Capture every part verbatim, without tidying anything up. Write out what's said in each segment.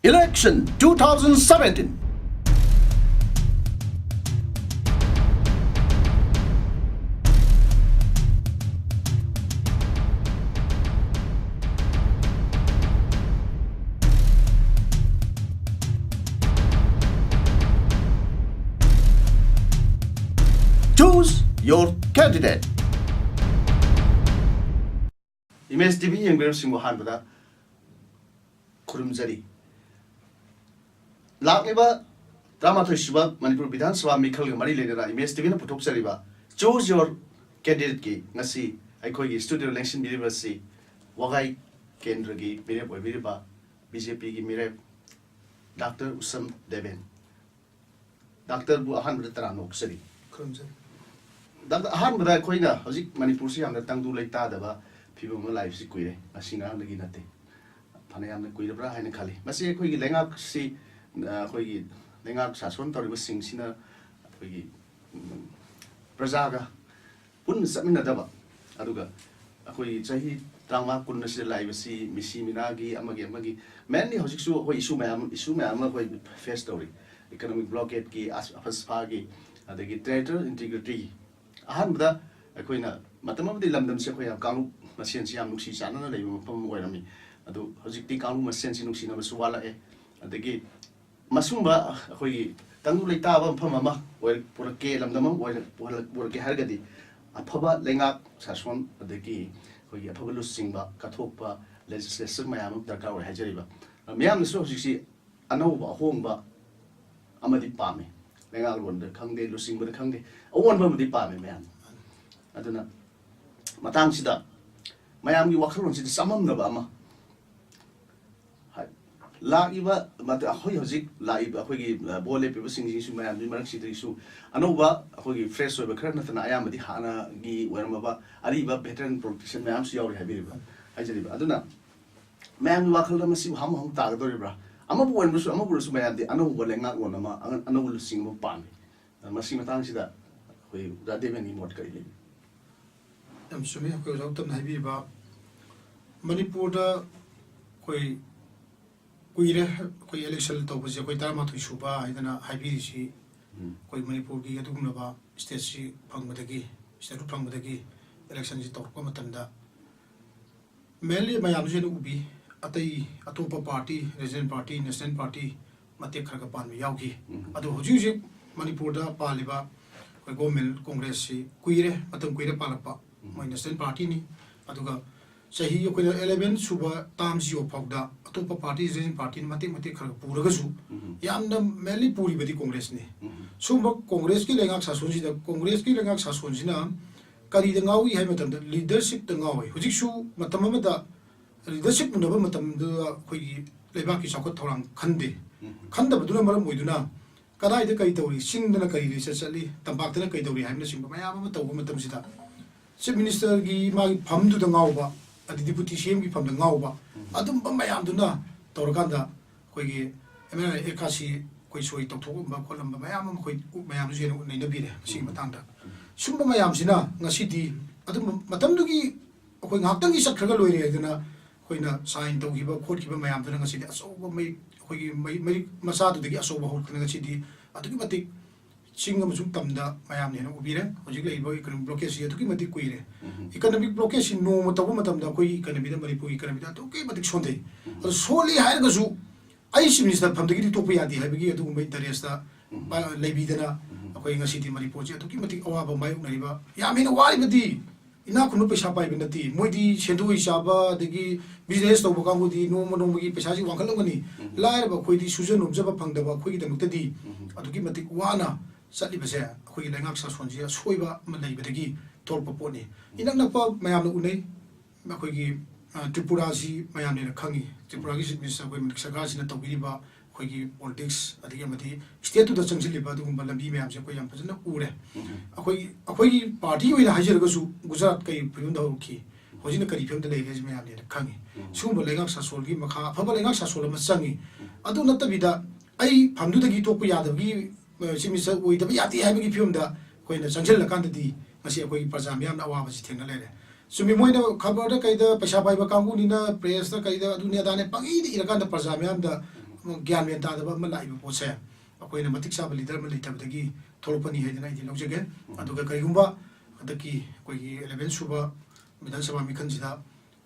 Election two thousand seventeen. Choose your candidate. Image T V ꯌꯦꯡꯕꯤꯔꯕꯁꯤꯡꯕꯨ ꯑꯍꯥꯟꯕꯗ ꯈꯨꯔꯨꯝꯖꯔꯤ꯫ ꯂꯥꯛꯂꯤꯕ ꯇꯔꯥꯃꯥꯊꯣꯏ ꯁꯨꯕ ꯃꯅꯤꯄꯨꯔ ꯕꯤꯙꯥꯟ ꯁꯚꯥ ꯃꯤꯈꯜꯒ ꯃꯔꯤ ꯂꯩꯅꯅ Image T V ꯅ ꯄꯨꯊꯣꯛꯆꯔꯤꯕ Choose Your Candidate ꯀꯤ ꯉꯁꯤ ꯑꯩꯈꯣꯏꯒꯤ studio ꯂꯦꯡꯁꯤꯟꯕꯤꯔꯤꯕ ꯑꯁꯤ ꯋꯥꯒꯥꯏ ꯀꯦꯟꯗ꯭ꯔꯒꯤ ꯃꯤꯔꯦꯞ ꯑꯣꯏꯕꯤꯔꯤꯕ B J P ꯒꯤ ꯃꯤꯔꯦꯞ ꯗꯥꯛꯇꯔ ꯎꯁꯝ ꯗꯦꯕꯦꯟ꯫ ꯗꯥꯛꯇꯔꯕꯨ ꯑꯍꯥꯟꯕꯗ ꯇꯔꯥꯝꯅ ꯑꯣꯛꯆꯔꯤ꯫ ꯈꯨꯔꯨꯝꯖꯔꯤ꯫ ꯗꯥꯛꯇꯔ, ꯑꯍꯥꯟꯕꯗ ꯑꯩꯈꯣꯏꯅ ꯍꯧꯖꯤꯛ ꯃꯅꯤꯄꯨꯔꯁꯤ ꯌꯥꯝꯅ ꯇꯪꯗꯨ ꯂꯩꯇꯥꯗꯕ ꯐꯤꯕꯝ ꯑꯃ ꯂꯥꯛꯏꯕꯁꯤ ꯀꯨꯏꯔꯦ, ꯉꯁꯤ ꯉꯔꯥꯡꯗꯒꯤ ꯅꯠꯇꯦ, ꯐꯅ ꯌꯥꯝꯅ ꯀꯨꯏꯔꯕ꯭ꯔꯥ ꯍꯥꯏꯅ ꯈꯜꯂꯤ꯫ ꯃꯁꯤ ꯑꯩꯈꯣꯏꯒꯤ ꯂꯩꯉꯥꯛꯁꯤ, ꯑ, ꯑꯩꯈꯣꯏꯒꯤ ꯂꯩꯉꯥꯛ ꯁꯥꯁꯣꯟ ꯇꯧꯔꯤꯕꯁꯤꯡꯁꯤꯅ ꯑꯩꯈꯣꯏꯒꯤ, ꯎꯝ, ꯄ꯭ꯔꯖꯥꯒ ꯄꯨꯟꯅ ꯆꯠꯃꯤꯟꯅꯗꯕ, ꯑꯗꯨꯒ ꯑꯩꯈꯣꯏ ꯆꯍꯤ ꯇꯔꯥꯃꯉꯥ ꯀꯨꯟ ꯑꯁꯤꯗ ꯂꯥꯛꯏꯕꯁꯤ ꯃꯤꯁꯤ ꯃꯤꯅꯥꯒꯤ ꯑꯃꯒꯤ ꯑꯃꯒꯤ, mainly ꯍꯧꯖꯤꯛꯁꯨ ꯑꯩꯈꯣꯏ issue ꯃꯌꯥꯝ, issue ꯃꯌꯥꯝ ꯑꯃ ꯑꯩꯈꯣꯏ face ꯇꯧꯔꯤ꯫ Economic blockade ꯀꯤ, ꯑꯁ-, ꯑꯐꯁꯐꯥꯒꯤ, ꯑꯗꯒꯤ territorial integrity ꯒꯤ꯫ ꯑꯍꯥꯟꯕꯗ ꯑꯩꯈꯣꯏꯅ ꯃꯇꯝ ꯑꯃꯗꯤ ꯂꯝꯗꯝꯁꯤ ꯑꯩꯈꯣꯏ ꯌꯥꯝ ꯀꯥꯡꯂꯨꯞ ꯃꯁꯦꯟꯁꯤ ꯌꯥꯝ ꯅꯨꯡꯁꯤ ꯆꯥꯟꯅꯅ ꯂꯩꯕ ꯃꯐꯝ ꯑꯃ ꯑꯣꯏꯔꯝꯃꯤ꯫ ꯑꯗꯨ ꯍꯧꯖꯤꯛꯇꯤ ꯀꯥꯡꯂꯨꯞ ꯃꯁꯦꯟꯁꯤ ꯅꯨꯡꯁꯤꯅꯕꯁꯨ ꯋꯥꯠꯂꯛꯑꯦ꯫ ꯑꯗꯒꯤ ꯃꯁꯨꯝꯕ ꯑꯩꯈꯣꯏꯒꯤ ꯇꯪꯗꯨ ꯂꯩꯇꯥꯕ ꯃꯐꯝ ꯑꯃ ꯑꯣꯏ-, ꯄꯨꯔꯛꯀꯦ, ꯂꯝꯗꯝ ꯑꯃ ꯑꯣꯏꯅ ꯄꯨꯍꯜꯂꯛ-, ꯄꯨꯔꯛꯀꯦ ꯍꯥꯏꯔꯒꯗꯤ ꯑꯐꯕ ꯂꯩꯉꯥꯛ ꯁꯥꯁꯣꯟ, ꯑꯗꯒꯤ ꯑꯩꯈꯣꯏꯒꯤ ꯑꯐꯕ ꯂꯨꯆꯤꯡꯕ ꯀꯠꯊꯣꯛꯄ legislation ꯃꯌꯥꯝ ꯑꯃ ꯗꯔꯀꯥꯔ ꯑꯣꯏ ꯍꯥꯏꯖꯔꯤꯕ꯫ ꯃꯤꯌꯥꯝꯅꯁꯨ ꯍꯧꯖꯤꯛꯁꯤ ꯑꯅꯧꯕ ꯑꯍꯣꯡꯕ ꯑꯃꯗꯤ ꯄꯥꯝꯃꯤ꯫ ꯂꯩꯉꯥꯛꯂꯣꯟꯗ ꯈꯪꯗꯦ, ꯂꯨꯆꯤꯡꯕꯗ ꯈꯪꯗꯦ, ꯑꯑꯣꯟꯕ ꯑꯃꯗꯤ ꯄꯥꯝꯃꯤ ꯃꯌꯥꯝ꯫ ꯑꯗꯨꯅ ꯃꯇꯥꯡꯁꯤꯗ ꯃꯌꯥꯝꯒꯤ ꯋꯥꯈꯜꯂꯣꯟꯁꯤꯗ ꯆꯃꯝꯅꯕ ꯑꯃ, ꯍꯥꯏ-, ꯂꯥꯛꯏꯕ ꯃꯇ-, ꯑꯩꯈꯣꯏ ꯍꯧꯖꯤꯛ ꯂꯥꯛꯏꯕ ꯑꯩꯈꯣꯏꯒꯤ, ꯑ, ꯚꯣꯠ ꯂꯦꯞꯄꯤꯕꯁꯤꯡꯁꯤꯁꯨ ꯃꯌꯥꯝꯗꯨꯒꯤ ꯃꯔꯛꯁꯤꯗꯒꯤꯁꯨ ꯑꯅꯧꯕ ꯑꯩꯈꯣꯏꯒꯤ fresh ꯑꯣꯏꯕ ꯈꯔ ꯅꯠꯇꯅ ꯑꯌꯥꯝꯕꯗꯤ ꯍꯥꯟꯅꯒꯤ ꯑꯣꯏꯔꯝꯃꯕ ꯑꯔꯤꯕ veteran politician ꯃꯌꯥꯝꯁꯨ ꯌꯥꯎꯔꯤ ꯍꯥꯏꯕꯤꯔꯤꯕ, ꯍꯥꯏꯖꯔꯤꯕ꯫ ꯑꯗꯨꯅ ꯃꯌꯥꯝꯒꯤ ꯋꯥꯈꯜꯗ ꯃꯁꯤꯕꯨ ꯍꯝ ꯍꯝ ꯇꯥꯒꯗꯧꯔꯤꯕ꯭ꯔꯥ? ꯑꯃꯕꯨ ꯑꯣꯏꯔꯕꯁꯨ, ꯑꯃꯕꯨ ꯑꯣꯏꯔꯁꯨ ꯃꯌꯥꯝꯗꯤ ꯑꯅꯧꯕ ꯂꯩꯉꯥꯛꯂꯣꯟ ꯑꯃ, ꯑꯉ-, ꯑꯅꯧꯕ ꯂꯨꯆꯤꯡꯕ ꯑꯃ ꯄꯥꯝꯃꯤ꯫ ꯑꯗꯨꯅ ꯃꯁꯤ ꯃꯇꯥꯡꯁꯤꯗ ꯑꯩꯈꯣꯏ ꯑꯣꯖꯥ ꯗꯦꯕꯦꯟꯒꯤ ꯃꯣꯠ ꯀꯔꯤ ꯂꯩ? ꯌꯥꯝ ꯆꯨꯝꯃꯤ ꯑꯩꯈꯣꯏ ꯑꯣꯖꯥ ꯎꯇꯝꯅ ꯍꯥꯏꯕꯤꯕ꯫ ꯃꯅꯤꯄꯨꯔꯗ ꯑꯩꯈꯣꯏ ꯀꯨꯏꯔꯦ ꯑꯩꯈꯣꯏ election ꯇꯧꯕꯁꯦ, ꯑꯩꯈꯣꯏ ꯇꯔꯥꯃꯥꯊꯣꯏ ꯁꯨꯕ ꯍꯥꯏꯗꯅ ꯍꯥꯏꯕꯤꯔꯤꯁꯤ꯫ ꯑꯩꯈꯣꯏ ꯃꯅꯤꯄꯨꯔꯒꯤ ꯑꯗꯨꯒꯨꯝꯂꯕ stateꯁꯤ ꯐꯪꯕꯗꯒꯤ, statehood ꯐꯪꯕꯗꯒꯤ electionꯁꯤ ꯇꯧꯔꯛꯄ ꯃꯇꯝꯗ mainly ꯃꯌꯥꯝꯁꯨ ꯍꯦꯟꯅ ꯎꯕꯤ, ꯑꯇꯩ ꯑꯇꯣꯞꯄ party, regional party, national party ꯃꯇꯦꯛ ꯈꯔ ꯈꯔ ꯄꯥꯟꯕ ꯌꯥꯎꯈꯤ꯫ ꯑꯗꯣ ꯍꯧꯖꯤꯛ ꯍꯧꯖꯤꯛ ꯃꯅꯤꯄꯨꯔꯗ ꯄꯥꯜꯂꯤꯕ ꯑꯩꯈꯣꯏ government Congressꯁꯤ ꯀꯨꯏꯔꯦ, ꯃꯇꯝ ꯀꯨꯏꯔꯦ ꯄꯥꯜꯂꯛꯄ꯫ ꯃꯣꯏ national partyꯅꯤ꯫ ꯑꯗꯨꯒ ꯆꯍꯤ ꯑꯩꯈꯣꯏꯅ eleven ꯁꯨꯕ termꯁꯤ ꯌꯧ ꯐꯥꯎꯗ ꯑꯇꯣꯞꯄ party, regional partyꯅ ꯃꯇꯦꯛ ꯃꯇꯦꯛ ꯈꯔ ꯈꯔ ꯄꯨꯔꯒꯁꯨ ꯌꯥꯝꯅ mainly ꯄꯨꯔꯤꯕꯗꯤ Congressꯅꯤ꯫ ꯁꯨꯝꯕ Congressꯀꯤ ꯂꯩꯉꯥꯛ ꯁꯥꯁꯣꯟꯁꯤꯗ, Congressꯀꯤ ꯂꯩꯉꯥꯛ ꯁꯥꯁꯣꯟꯁꯤꯅ ꯀꯔꯤꯗ ꯉꯥꯎꯏ ꯍꯥꯏꯕ ꯃꯇꯝꯗ leadershipꯇ ꯉꯥꯎꯏ꯫ ꯍꯧꯖꯤꯛꯁꯨ ꯃꯇꯝ ꯑꯃꯗ leadership ꯎꯅꯕ ꯃꯇꯝꯗꯨꯗ ꯑꯩꯈꯣꯏꯒꯤ ꯂꯩꯕꯥꯛꯀꯤ ꯆꯥꯎꯈꯠ ꯊꯧꯔꯥꯡ ꯈꯟꯗꯦ꯫ ꯈꯟꯗꯕꯗꯨꯅ ꯃꯔꯝ ꯑꯣꯏꯗꯨꯅ ꯀꯗꯥꯏꯗ ꯀꯔꯤ ꯇꯧꯔꯤ, ꯆꯤꯡꯗꯅ ꯀꯔꯤ research ꯆꯠꯂꯤ, ꯇꯝꯄꯥꯛꯇꯅ ꯀꯔꯤ ꯇꯧꯔꯤ ꯍꯥꯏꯕꯅꯆꯤꯡꯕ ꯃꯌꯥꯝ ꯑꯃ ꯇꯧꯕ ꯃꯇꯝꯁꯤꯗ Chief Ministerꯒꯤ ꯃꯥꯒꯤ ꯐꯝꯗꯨꯗ ꯉꯥꯎꯕ, ꯑꯗꯩ Deputy CMꯒꯤ ꯐꯝꯗ ꯉꯥꯎꯕ, ꯑꯗꯨꯝꯕ ꯃꯌꯥꯝꯗꯨꯅ ꯇꯧꯔꯀꯥꯟꯗ ꯑꯩꯈꯣꯏꯒꯤ MLA ꯑꯦꯀꯥꯁꯤ ꯑꯩꯈꯣꯏ ꯁꯣꯏ ꯇꯧꯊꯣꯛꯂꯝꯕ ꯈꯣꯠꯂꯝꯕ ꯃꯌꯥꯝ ꯑꯃ ꯑꯩꯈꯣꯏ ꯃꯌꯥꯝꯁꯨ ꯍꯦꯟꯅ ꯅꯩꯅꯕꯤꯔꯦ꯫ ꯃꯁꯤꯒꯤ ꯃꯇꯥꯡꯗ ꯁꯨꯝꯕ ꯃꯌꯥꯝꯁꯤꯅ ꯉꯁꯤꯗꯤ ꯑꯗꯨꯝꯕ ꯃꯇꯝꯗꯨꯒꯤ ꯑꯩꯈꯣꯏ ꯉꯥꯏꯍꯥꯛꯇꯪꯒꯤ ꯆꯠꯈ꯭ꯔꯒ ꯂꯣꯏꯔꯦ ꯍꯥꯏꯗꯅ ꯑꯩꯈꯣꯏꯅ sign ꯇꯧꯈꯤꯕ ꯈꯣꯠꯈꯤꯕ ꯃꯌꯥꯝꯗꯨꯅ ꯉꯁꯤꯗꯤ ꯑꯆꯧꯕ ꯃꯩ, ꯑꯩꯈꯣꯏꯒꯤ ꯃꯩ, ꯃꯔꯤꯛ ꯃꯆꯥꯗꯨꯗꯒꯤ ꯑꯆꯧꯕ ꯍꯧꯔꯛꯇꯅ ꯉꯁꯤꯗꯤ ꯑꯗꯨꯛꯀꯤ ꯃꯇꯤꯛ ꯆꯤꯡ ꯑꯃꯁꯨꯡ ꯇꯝꯗ ꯃꯌꯥꯝꯅ ꯍꯦꯟꯅ ꯎꯕꯤꯔꯦ꯫ ꯍꯧꯖꯤꯛ ꯂꯩꯔꯤꯕ economic blockadeꯁꯤ ꯑꯗꯨꯛꯀꯤ ꯃꯇꯤꯛ ꯀꯨꯏꯔꯦ꯫ Economic blockadeꯁꯤ ꯅꯣꯡꯃ ꯇꯧꯕ ꯃꯇꯝꯗ ꯑꯩꯈꯣꯏꯒꯤ economyꯗ, ꯃꯅꯤꯄꯨꯔꯒꯤ economyꯗ ꯑꯗꯨꯛꯀꯤ ꯃꯇꯤꯛ ꯁꯣꯟꯊꯩ꯫ ꯑꯗꯨ ꯁꯣꯜꯂꯤ ꯍꯥꯏꯔꯒꯁꯨ ꯑꯩ Chief Minister ꯐꯝꯗꯒꯤꯗꯤ ꯇꯣꯛꯄ ꯌꯥꯗꯦ ꯍꯥꯏꯕꯒꯤ ꯑꯗꯨꯒꯨꯝꯕ interestꯇ ꯄ-, ꯂꯩꯕꯤꯗꯅ ꯑꯩꯈꯣꯏ ꯉꯁꯤꯗꯤ ꯃꯅꯤꯄꯨꯔꯁꯤ ꯑꯗꯨꯛꯀꯤ ꯃꯇꯤꯛ ꯑꯋꯥꯕ ꯃꯥꯌꯣꯛꯅꯔꯤꯕ, ꯌꯥꯝ ꯍꯦꯟꯅ ꯋꯥꯔꯤꯕꯗꯤ ꯏꯅꯥꯛ ꯈꯨꯟꯕ ꯄꯩꯁꯥ ꯄꯥꯏꯕ ꯅꯠꯇꯦ꯫ ꯃꯣꯏꯗꯤ ꯁꯦꯟꯗꯣꯏ ꯆꯥꯕ, ꯑꯗꯒꯤ business ꯇꯧꯕ ꯀꯥꯡꯕꯨꯗꯤ ꯅꯣꯡꯃ ꯅꯣꯡꯃꯒꯤ ꯄꯩꯁꯥꯁꯤ ꯋꯥꯡꯈꯠꯂꯝꯒꯅꯤ꯫ ꯂꯥꯏꯔꯕ ꯑꯩꯈꯣꯏꯗꯤ ꯁꯨꯖ ꯅꯣꯝꯖꯕ ꯐꯪꯗꯕ ꯑꯩꯈꯣꯏꯒꯤꯗꯃꯛꯇꯗꯤ ꯑꯗꯨꯛꯀꯤ ꯃꯇꯤꯛ ꯋꯥꯅ ꯆꯠꯂꯤꯕꯁꯦ ꯑꯩꯈꯣꯏꯒꯤ ꯂꯩꯉꯥꯛ ꯁꯥꯁꯣꯟꯁꯤ ꯑꯁꯣꯏꯕ ꯑꯃ ꯂꯩꯕꯗꯒꯤ ꯊꯣꯛꯂꯛꯄ ꯄꯣꯠꯅꯤ꯫ ꯏꯅꯛ ꯅꯛꯄ ꯃꯌꯥꯝꯅ ꯎꯅꯩ꯫ ꯑꯩꯈꯣꯏꯒꯤ, ꯑ, ꯇ꯭ꯔꯤꯄꯨꯔꯥꯁꯤ ꯃꯌꯥꯝꯅ ꯍꯦꯟꯅ ꯈꯪꯉꯤ꯫ ꯇ꯭ꯔꯤꯄꯨꯔꯥꯒꯤ Chief Minister ꯑꯩꯈꯣꯏ ꯃꯅꯤꯄꯨꯔ ꯁꯔꯀꯥꯔꯁꯤꯅ ꯇꯧꯕꯤꯔꯤꯕ ꯑꯩꯈꯣꯏꯒꯤ politics ꯑꯗꯒꯤ ꯑꯃꯗꯤ stateꯇꯨꯗ ꯆꯪꯁꯤꯜꯂꯤꯕ ꯑꯗꯨꯒꯨꯝꯕ ꯂꯝꯕꯤ ꯃꯌꯥꯝꯁꯦ ꯑꯩꯈꯣꯏ ꯌꯥꯝ ꯐꯖꯅ ꯎꯔꯦ꯫ ꯑꯩꯈꯣꯏ, ꯑꯩꯈꯣꯏꯒꯤ partyꯒꯤ ꯑꯣꯏꯅ ꯍꯥꯏꯖꯔꯒꯁꯨ ꯒꯨꯖꯔꯥꯠ ꯀꯩ ꯐꯤꯕꯝꯗ ꯍꯧꯔꯛꯈꯤ, ꯍꯧꯖꯤꯛꯅ ꯀꯔꯤ ꯐꯤꯕꯝꯗ ꯂꯩꯔꯦ ꯍꯥꯏꯁꯤ ꯃꯌꯥꯝꯅ ꯍꯦꯟꯅ ꯈꯪꯉꯤ꯫ ꯁꯤꯒꯨꯝꯕ ꯂꯩꯉꯥꯛ ꯁꯥꯁꯣꯜꯒꯤ ꯃꯈꯥ ꯑꯐꯕ ꯂꯩꯉꯥꯛ ꯁꯥꯁꯣꯜ ꯑꯃ ꯆꯪꯉꯤ꯫ ꯑꯗꯨ ꯅꯠꯇꯕꯤꯗ ꯑꯩ ꯐꯝꯗꯨꯗꯒꯤ ꯊꯣꯛꯄ ꯌꯥꯗꯕꯒꯤ, ꯑ, Chief Minister ꯑꯣꯏꯗꯕ ꯌꯥꯗꯦ ꯍꯥꯏꯕꯒꯤ ꯐꯤꯕꯝꯗ ꯑꯩꯈꯣꯏꯅ ꯆꯪꯁꯤꯜꯂꯀꯥꯟꯗꯗꯤ ꯉꯁꯤ ꯑꯩꯈꯣꯏꯒꯤ ꯄ꯭ꯔꯖꯥ ꯃꯤꯌꯥꯝꯅ ꯑꯋꯥꯕꯁꯤ ꯊꯦꯡꯅ ꯂꯩꯔꯦ꯫ ꯆꯨꯝꯃꯤ, ꯃꯣꯏꯅ ꯈꯕꯔꯗ ꯀꯩꯗ ꯄꯩꯁꯥ ꯄꯥꯏꯕ ꯀꯥꯡꯕꯨꯅꯤꯅ ꯄ꯭ꯔꯦꯁꯇ ꯀꯩꯗ ꯑꯗꯨꯅꯤ ꯑꯗꯥꯅꯦ ꯄꯪꯏꯗ ꯏꯔꯀꯥꯟꯗ ꯄ꯭ꯔꯖꯥ ꯃꯌꯥꯝꯗ ꯒ꯭ꯌꯥꯟ ꯃꯦꯟ ꯇꯥꯗꯕ ꯑꯃ ꯂꯥꯛꯏꯕ ꯄꯣꯠꯁꯦ, ꯑꯩꯈꯣꯏꯅ ꯃꯇꯤꯛ ꯆꯥꯕ ꯂꯤꯗꯔ ꯑꯃ ꯂꯩꯇꯕꯗꯒꯤ ꯊꯣꯛꯂꯛꯄꯅꯤ ꯍꯥꯏꯗꯅ ꯑꯩꯗꯤ ꯂꯧꯖꯒꯦ꯫ ꯑꯗꯨꯒ ꯀꯔꯤꯒꯨꯝꯕ ꯍꯟꯗꯛꯀꯤ ꯑꯩꯈꯣꯏꯒꯤ eleven ꯁꯨꯕ ꯕꯤꯙꯥꯟ ꯁꯚꯥ ꯃꯤꯈꯜꯁꯤꯗ